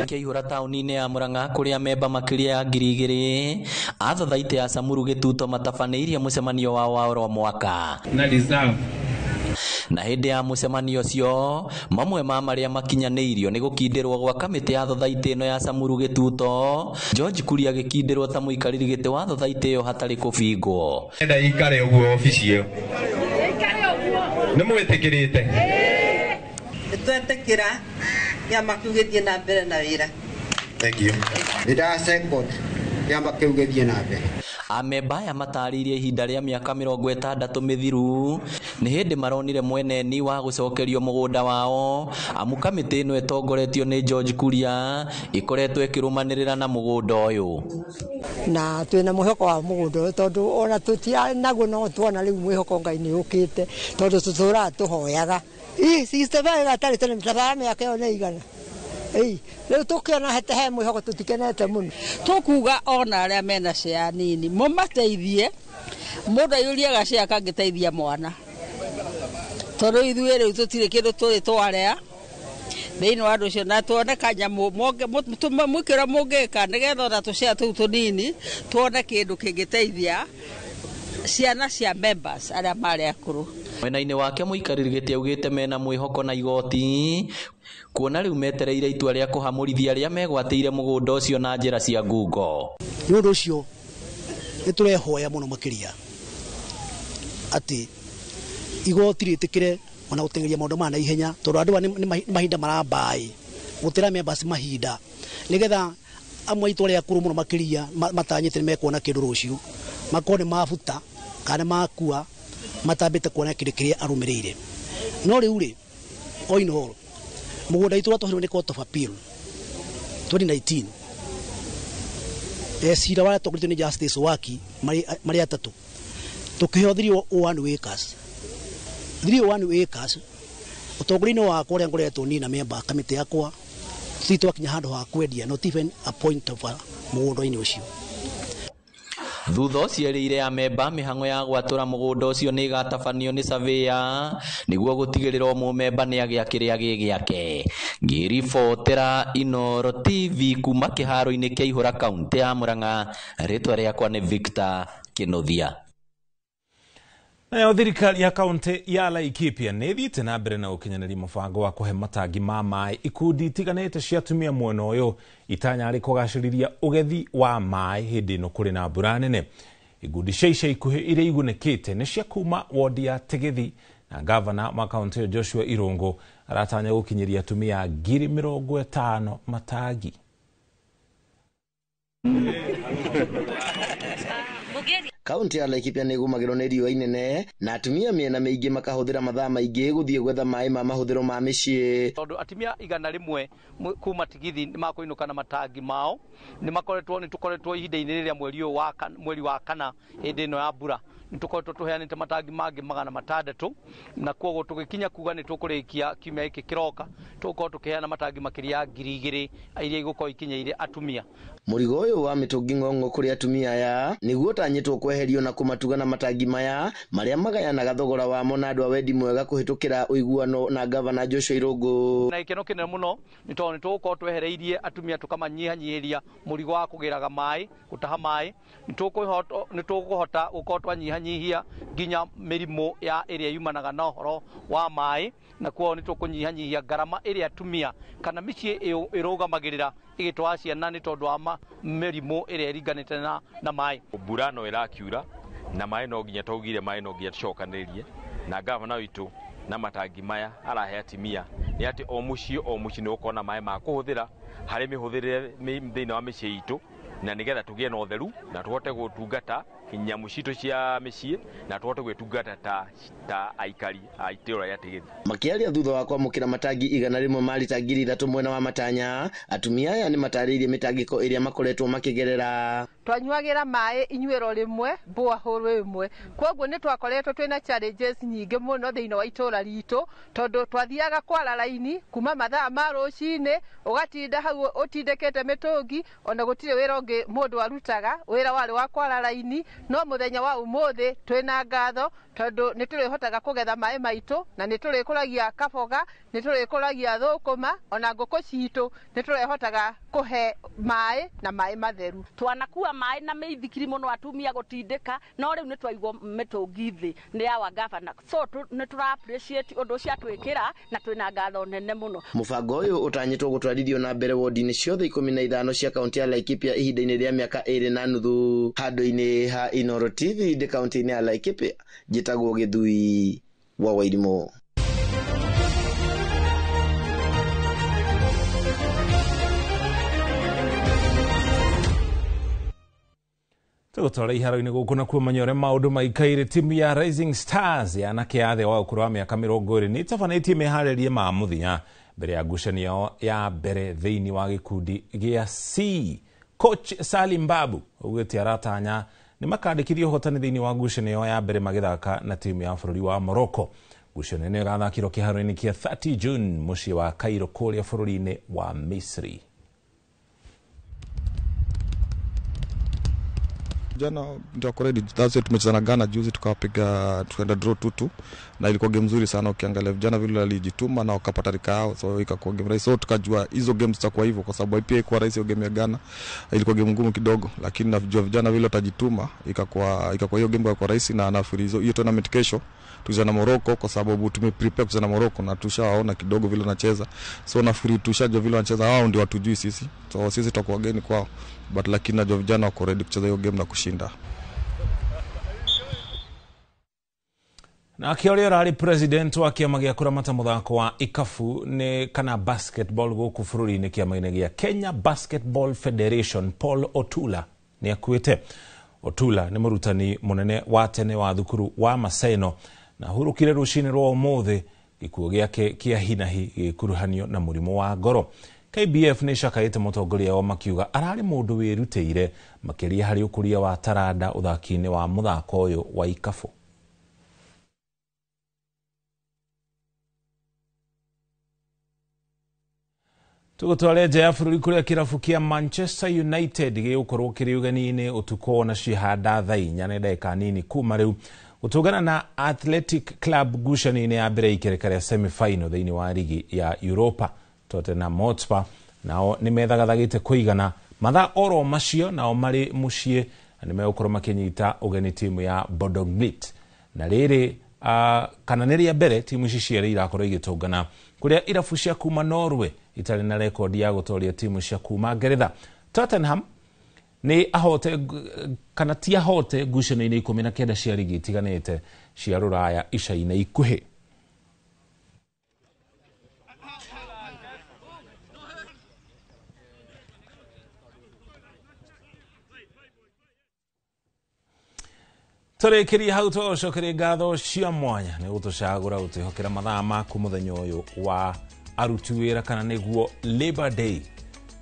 Kĩihũra taũni-inĩ ya Murang'a kũrĩa memba makĩria ya 2000 a thothaitĩ ya Samuru Gĩtuto matabanĩirie mũcemanio wao wa oro mwaka na reserve. Na hĩndĩ ya mũcemanio ũcio mamwe ma marĩa makinyanĩirio nĩ gũkindĩrwo gwa kamĩtĩ ya thothaitĩ ĩno ya Samuru Gĩtuto, George Kuria agĩkindĩrwo ta mũikarĩri gĩtĩ wa thothaitĩ ĩyo hatarĩ kũbingwo. Enda ikare ũguo obici ĩyo nĩ mwĩtĩkĩrĩte nĩtwetĩkĩra kĩama kĩu gĩthiĩ na mbere na wĩra. Thank you. Nĩ second kĩama kĩu gĩthiĩ na mbere. Amemba aya matarĩirie ihinda rĩa mĩaka 60 mĩthiru nĩ hĩndĩ maronire mweneni wa gũcokerio mũgũnda wao, amu kamĩtĩ ĩno ĩtongoretio nĩ George Kuria ĩkoretwo ĩkĩrũmanĩrĩra na mũgũnda ũyũ. Na twĩna mwĩhoko wa mũgũnda ũyũ tondũ ona tũtirarĩ naguo no tuona rĩu mwĩhoko Ngai nĩ ũkĩte tondũ tũtũraga tũhoyaga. Ii gatarĩ tene mĩtabara mĩaka ĩyo nĩ igana. Rĩu tũkĩona he mwĩhoko tũtikenete mũno. Tũkuga ona arĩa mena share nini mũmateithie, mũndũ aiyũrie gacea kangĩteithia mwana, tondũ ithuĩ rĩu tũtirĩ kĩndũ tũrĩ twarĩa thĩinĩ wa andũ ũcio, na tuone kanyamũ mwĩkĩro mũngĩka nĩgetha ona tũcea tũu tũnini tuone kĩndũ kĩngĩteithia ciana cia members arĩa marĩ akũrũ. Mwena-inĩ wake mũikarĩri gĩtĩ augĩte mena mwĩhoko na igoti kuona rĩu metereire itua rĩa kũhamũrithia arĩa megwatĩire mũgũnda ũcio na njĩra cia ngungo. Nĩ ũndũ ũcio nĩ tũrehoya mũno makĩria atĩ igoti rĩtĩkĩre ona gũteng'eria maũndũ maya na ihenya tondũ andũ aya nĩ mahinda marambaĩ gũtĩra members mahinda nĩgetha amwe aitũ arĩa akũrũ mũno makĩria matanyĩte nĩ mekuona kĩndũ rũciũ makorwo nĩ mabuta kana makua matambĩte kuona kĩndũ kĩrĩa arũmĩrĩire. No rĩu rĩ, all in all, mũgũnda witũ watwarirwo nĩ Court of Appeal 2019. Cira warĩa watongoretio nĩ Justice Waki marĩ atatũ tũkĩheo 301 acres. 301 acres ũtongoria-inĩ wakwa ũrĩa ngoretwo niĩ na member kamĩtĩ yakwa tũtirĩ twakinya handũ ha kwendia, not even a point of mũgũnda-inĩ ũcio. Thutha ũcio erĩire amemba mĩhang'o ya gwatũra mũgũnda ũcio nĩ ĩgatabanio nĩ surveyor nĩguo gũtigĩrĩra o mũmemba nĩ agĩa kĩrĩa gĩ gĩake. Ngĩribotera Inooro TV kuma kĩharo-inĩ kĩa Ihũra kaũntĩ ya Murang'a, rĩtwa rĩakwa nĩ Victor Kinuthia. Nayo thirikari ya kaunti ya Laikipia nĩ ĩthiĩte na mbere na gũkinyanĩria mũbango wa kũhe matangi ma maĩ ikundi itiganĩte cia atumia mwena ũyũ itanya rĩ kũgacĩrithia ũgethi wa maĩ hĩndĩ ĩno kũrĩ na mbura nene. Ikundi cia ica ikuhĩ iria igunĩkĩte nĩ cia kuma wodi ya Tigithi, na gavana wa kaunti ĩyo Joshua Irungu aratanya gũkinyĩria atumia 50,000 matangi. Kaunti ya Laikipia nĩ ĩgũmagĩrwo nĩ riũa inene na atumia mĩena mĩingĩ makahũthĩra mathaa maingĩ gũthiĩ gwetha maĩ ma mahũthĩro ma mĩciĩ. Tondũ atumia 100 kuma Tigithi nĩ makũinũka na matangi mao, nĩ makoretwo nĩ tũkoretwo ihinda-inĩ rĩrĩa mweri wa kana hĩndĩ ĩno ya mbura nĩ tũkoretwo tũheanĩte matangi mangĩ 600, na koguo tũgĩkinya kuga nĩ tũkũrĩkia kiumia gĩkĩ kĩroka tũgũkorwo tũkĩheana matangi makĩria ya 2000 iria igũkorwo ikinyĩire atumia. Mũrigo ũyũ wa mĩtũngi ng'ong'o kũrĩ atumia aya nĩguo ũtanyĩtwo kweherio na kũmatuga na matangi maya marĩa magayanaga thogora wamo na andũ a wendi mwega kũhĩtũkĩra ũiguano na gavana Joshua Irungu. Na gĩkeno kĩnene mũno nĩ tondũ nĩ tũgũkorwo twehereirie atumia tũkamanyihanyihĩria mũrigo wa kũgĩraga maĩ, gũtaha maĩ, nĩ tũkũhota gũkorwo twanyihanyihia nginya mĩrimũ ya ĩrĩa yumanaga na ũhoro wa maĩ, na koguo nĩ tũkũnyihanyihia ngarama ĩrĩa atumia kana mĩciĩ ĩrũgamagĩrĩra ĩgĩtwara ciana nĩ tondũ wa mĩrimũ ĩrĩa ĩringanĩte na maĩ. Mbura no ĩrakiura na maĩ no nginya twaugire maĩ no nginya tũcokanĩrĩrie, na gavana witũ na matangi maya arahe atimia nĩ atĩ o mũciĩ nĩ ũkorwo na maĩ ma kũhũthĩra harĩ mĩhũthĩrĩre thĩinĩ wa mĩciĩ itũ, Na nĩgetha tũgĩe na ũtheru na tũhote gũtungata nyamũ citũ cia mĩciĩ na tũhote gwĩtungata ta aikari a itũũra rĩa Tigithi. Makĩaria thutha wa kwamũkĩra matangi 100 ma rita 3,000 mwena wa Matanya, atumia aya nĩ matarĩirie mĩtangĩko ĩrĩa makoretwo makĩgerera. Twanyuagĩra maĩ inyuĩro rĩmwe borehole ĩmwe, koguo nĩ twakoretwo twĩna challenges nyingĩ mũno thĩinĩ wa itũũra ritũ, tondũ twathiaga kwara raini kuma mathaa ma rũcinĩ, ũgatinda hau ũtindĩkĩte mĩtũngi, ona gũtirĩ wĩra ũngĩ mũndũ arutaga, wĩra warĩ wa kwara raini. No mũthenya wa ũmũthĩ twĩna ngatho tondũ nĩ tũrĩhotaga kũgetha maĩ maitũ, na nĩ tũrĩkũragia kaboga, nĩ tũrĩkũragia thũkũma, ona ngũkũ citũ nĩ tũrĩhotaga kũhe maĩ na maĩ matheru. Twanakuwa maĩ na mĩithikiri mũno atumia gũtindĩka, no rĩu nĩ twaigwo mĩtũngi thĩ nĩ awa gavana, so nĩ tũra appreciate ũndũ ũcio atwĩkĩra na twĩna ngatho nene mũno. Mũbango ũyũ ũtanyĩtwo gũtwarithio na mbere wodi-inĩ ciothe 15 cia kaunti ya Laikipia ihinda-inĩ rĩa mĩaka 2.5. Handũ-inĩ ha Inooro TV ndĩ kaunti-inĩ ya Laikipia, njĩtagwo Gĩthui wa Wairimũ. Tũgũtwara iharo-inĩ gũkũ na kuo ũrĩa maũndũ maikaire. Timu ya Rising Stars ya anake a thĩ wa ũkũrũ wa mĩaka 20 nĩ ĩtabanĩtie meharĩrie ma mũthia mbere ya ngucanio ya mbere thĩinĩ wa gĩkundi gĩa C. Coach Salim Babu augĩte aratanya nĩ makandĩkithia ũhotani thĩinĩ wa ngucanio ya mbere magĩthaka na timu ya bũrũri wa Morocco. Ngucanio ĩno ĩgathakĩrwo kĩharo-inĩ kĩa 30 June mũciĩ wa Cairo kũrĩa bũrũri-inĩ wa Misri. Jana ndio already that's it, tumecheza na Ghana juzi tukawapiga, tukaenda draw 2-2 na ilikuwa game nzuri sana. Ukiangalia vijana vile walijituma na wakapata rika yao, so ikakuwa game rahisi. So tukajua hizo games zitakuwa hivyo, kwa sababu pia ilikuwa rahisi hiyo game ya Ghana, ilikuwa game ngumu kidogo, lakini najua vijana vile watajituma, ikakuwa hiyo game kwa rahisi. Na nafikiri hiyo tournament kesho tucheza na Morocco, kwa sababu tumeprepare kucheza na Morocco na tushawaona kidogo vile wanacheza, so nafikiri tushajua vile wanacheza, wao ndio watujui sisi, so sisi tutakuwa wageni kwao, but lakini najua vijana wako ready kucheza hiyo game na kushinda. Na akĩoria ũrarĩ president wa kĩama gĩa kũramata mũthako wa ikabu nĩ kana basketball gũkũ bũrũri-inĩ kĩama-inĩ gĩa Kenya Basketball Federation Paul Otula nĩ akuĩte. Otula nĩ mũrutani mũnene wa tene wa thukuru wa Maseno na ahurũkire rũcinĩ rwa ũmũthĩ, gĩkuũ gĩake kĩa hinahi gĩkuruhanio na mũrimũ wa ngoro. KBF nĩ ĩcakaĩte mũtongoria wao makiuga ararĩ mũndũ wĩrutĩire makĩria harĩ ũkũria wa taranda ũthaki-inĩ wa mũthako ũyũ wa ikabu. Tũgũtware nja ya bũrũri kũrĩa kĩrabu kĩa Manchester United gĩgũkorwo kĩrĩ ũgeni-inĩ ũtukũ na cihanda thaa 4:04 nini kuma rĩu gũtũngana na Athletic Club ngucanio-inĩ ya mbere ikereka rĩa semi-final thĩinĩ wa rigi ya Europa. Tottenham Hotspur nao nĩ methagathagĩte kũigana mathaa oro macio, nao marĩ mũciĩ na nĩ megũkorwo makĩnyita ũgeni timu ya Bodo Glimt. Na rĩrĩ kana nĩ rĩa mbere timu ici cierĩ irakorwo igĩtũngana kũrĩa irabu cia kuma Norway itarĩ na rekondi ya gũtoria timu cia kuma Ngeretha. Tottenham nĩ ahote kana ti ahote ngucanio-inĩ 19 cia rigi itiganĩte cia Rũraya ica-inĩ ikuhĩ. Tũrĩkĩrie hau tũgũcokeria ngatho cia mwanya nĩ gũtũcagũra gũtwĩhokera mathaa maku mũthenya ũyũ wa aruti wĩra kana nĩguo Labor Day.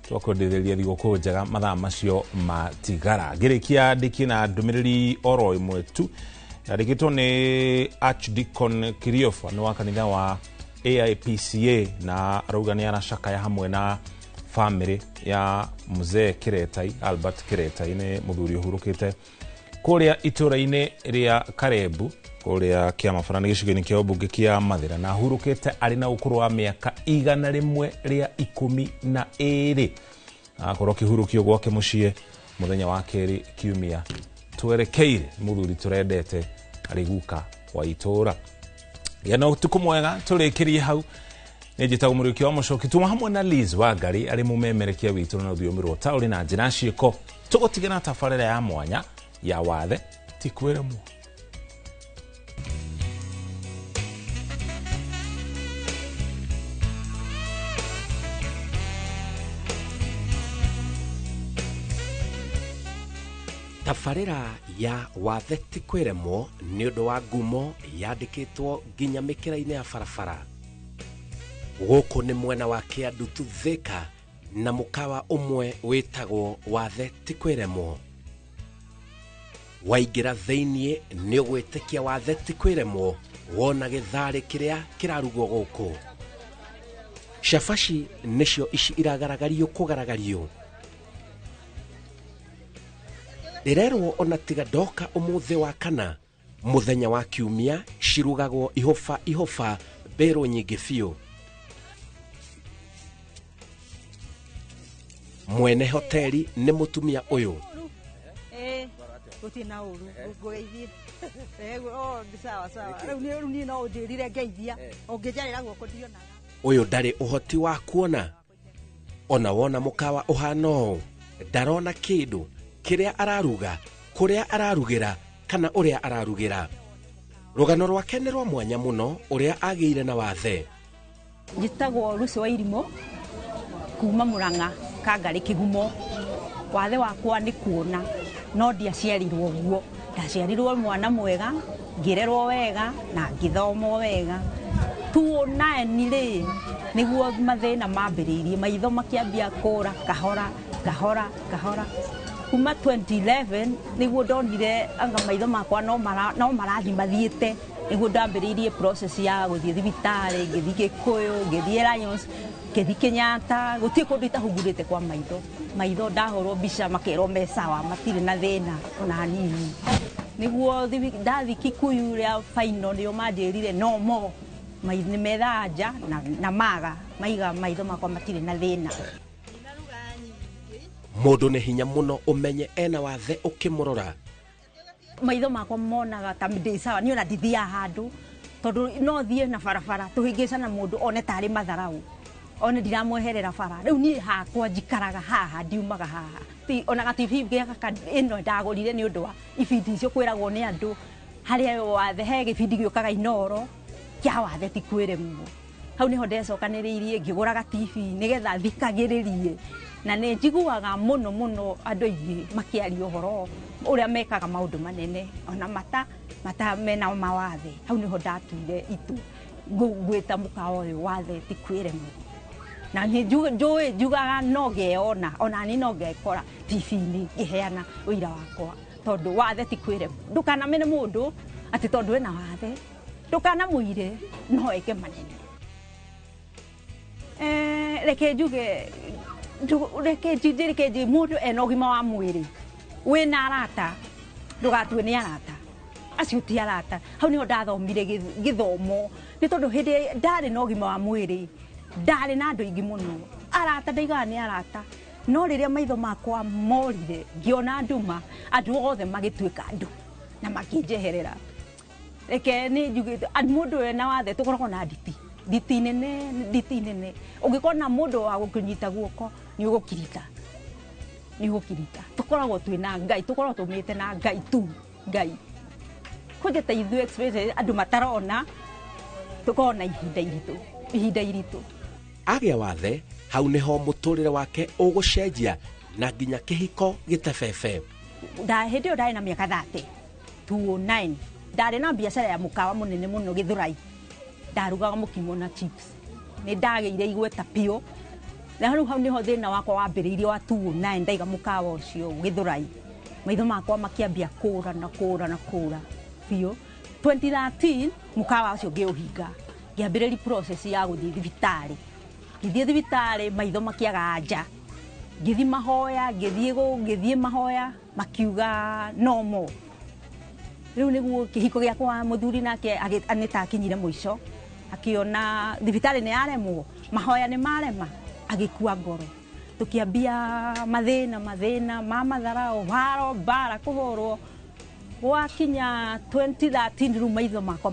Twakwendithĩria thigũkũ njega mathaa macio matigara. Ngĩrĩkia ndĩkie na ndũmĩrĩri oro ĩmwe tu yandĩkĩtwo nĩ Archdeacon Kiriofa nĩ wa kanitha wa AIPCA na arauga nĩ aracakaya hamwe na famĩlĩ ya mzee Kiretai, Albert Kiretai nĩ mũthuri ũhurũkĩte kũrĩa itũũra-inĩ rĩa Karebu kũrĩa kĩama barani gĩcigo-inĩ kĩa ũmbunge kĩa Mathĩra na ahurũkĩte arĩ na ũkũrũ wa mĩaka 112. Akorwo kĩhurũkio gwake mũciĩ mũthenya wa kerĩ kiumia twerekeire mũthuri tũrendete arĩ guka wa itũũra. Gĩa na ũtukũ mwega, tũrĩkĩrie hau. Nĩ njĩtagwo Mũriũki wa Mũcoki, tuma hamwe na Liz Wangari arĩ mũmemerekia witũ na rũthiomi rwa ũtaũri na njĩra ciĩko. Tũgũtigana tabarĩra ya mwanya ya wathe ti kwĩremwo. Tabarĩra ya Wathe ti kwĩremwo nĩ ũndũ wa ngumo yandĩkĩtwo nginya mĩkĩra-inĩ ya barabara. Gũkũ nĩ mwena wa Kĩandutu Thika na mũkawa ũmwe wĩtagwo Wathe ti kwĩremwo. Waingĩra thĩiniĩ nĩ ũgwĩtĩkia Wathe ti kwĩremwo wona gĩtharĩ kĩrĩa kĩrarugwo gũkũ. Cabaci nĩcio ici iragaragario kũgaragario. Ndĩrerwo ona tiga ndoka ũmũthĩ wa kana mũthenya wa kiumia cirugagwo ihũba ihũba mbĩrũ nyingĩ biũ. Mwene hoteli nĩ mũtumia ũyũ. Gũtirĩ na ũru ngũgeithie. Sawa sawa. Rĩu niĩ no ũnjĩrire ngeithia ũngĩnjarĩra guoko ndionaga. Ũyũ ndarĩ ũhoti wa kuona. Ona wona mũkawa ũhana ũũ ndarona kĩndũ kĩrĩa araruga, kũrĩa ararugĩra kana ũrĩa ararugĩra. Rũgano rwake nĩ rwa mwanya mũno ũrĩa agĩire na wathe. Njĩtagwo Lucy wa Irimũ kuma Murang'a Kangarĩ Kĩgumo. Wathe wakwa nĩ kuona no ndiaciarirwo guo. Ndaciarirwo mwana mwega, ngĩrerwo wega na ngĩthomwo wega. 2009 rĩ nĩguo mathĩna mambĩrĩirie, maitho makĩambia kũra kahora kahora kahora. Kuma 2011 nĩguo ndonire anga maitho makwa no marathiĩ mathiĩte, nĩguo ndambĩrĩirie process ya gũthiĩ thibitarĩ, ngĩthiĩ Gĩkũyũ, ngĩthiĩ Lions, ngĩthiĩ Kenyatta, gũtirĩ kũndũ itahungurĩte kwa maitho. Maitho ndahũrwo mbica makerwo me sawa, matirĩ na thĩna ona hanini. Nĩguo ndathiĩ Kikuyu rĩa final nĩo manjĩrire no mo nĩ methaa nja na maga maiga maitho makwa matirĩ na thĩna. Mũndũ nĩ hinya mũno ũmenye ena wathe ũkĩmũrora. Maitho makwa monaga ta ndĩ sawa, niĩ ona ndithiaga handũ tondũ no thiĩ na barabara tũhĩngĩcana mũndũ one tarĩ matharau, one ndiramweherera bara. Rĩu niĩ hakwa njikaraga haha, ndiumaga haha. Ona ga-TV gaka ĩno ndagũrire nĩ ũndũ wa ibindi icio kwĩragwo nĩ andũ harĩa wathe he gĩbindi gĩũkaga Inooro kĩa Wathe ti kwĩremwo. Hau nĩho ndecokanĩrĩirie ngĩgũra ga-TV nĩgetha thikagĩrĩrie, na nĩ njiguaga mũno mũno andũ aingĩ makĩaria ũhoro ũrĩa mekaga maũndũ manene ona mata mena mawathe. Hau nĩho ndatuire itu ngwĩta mũkawa ũyũ Wathe ti kwĩremwo. Na nĩ njũĩ njugaga no ngeyona ona niĩ no ngekora TV-inĩ ngĩheana ũira wakwa tondũ wathe ti kwĩremwo. Ndũkanamene mũndũ atĩ tondũ ena wathe, ndũkanamũire no eke manene. Reke njuge reke njĩ mũndũ ena ũgima wa mwĩrĩ wĩna arata ndũgatue nĩ arata acio ti arata. Hau nĩho ndathomire gĩthomo nĩ tondũ hĩndĩ ndarĩ na ũgima wa mwĩrĩ ndarĩ na andũ aingĩ mũno, arata ndaigaga nĩ arata, no rĩrĩa maitho makwa morire ngĩona nduma andũ othe magĩtuĩka andũ na makĩnjeherera. Reke nĩ njugĩte mũndũ wĩna wathe tũkoragwo na nditi nditi nene nditi nene. Ũngĩkona mũndũ wa gũkũnyita guoko nĩ ũgũkirita, nĩ ũgũkirita. Tũkoragwo twĩna Ngai, tũkoragwo tũmĩte na Ngai tu Ngai. Kwanja ta ithuĩ experience andũ matarona tũkoragwo na ihinda iritũ, ihinda iritũ. Agĩa wathe hau nĩho mũtũrĩre wake ũgũcenjia na nginya kĩhiko gĩtebebe. Hĩndĩ ĩyo ndarĩ na mĩaka 30 2009 ndarĩ na biacara ya mũkawa mũnene mũno Gĩthũrai. Ndarugaga mũkimo na chips. Nĩ ndagĩire igweta biũ. Na rĩu hau nĩho thĩna wakwa wambĩrĩirie wa 2009 ndaiga mũkawa ũcio Gĩthũrai. Maitho makwa makĩambia kũra na kũra na kũra biũ. 2013 mũkawa ũcio ngĩũhinga. Ngĩambĩrĩria process ya gũthiĩ thibitarĩ. Ngĩthiĩ thibitarĩ maitho makĩaga nja. Ngĩthiĩ mahoya, ngĩthiĩ mahoya makiuga no more. Rĩu nĩguo kĩhiko gĩakwa mũthuri nake nĩ ta akinyire mũico, akĩona thibitarĩ nĩ yaremwo, mahoya nĩ marema, agĩkua ngoro. Tũkĩambia mathĩna mathĩna ma matharau, haro, mbara, kũhũrwo. Gwakinya 2013 rĩu maitho makwa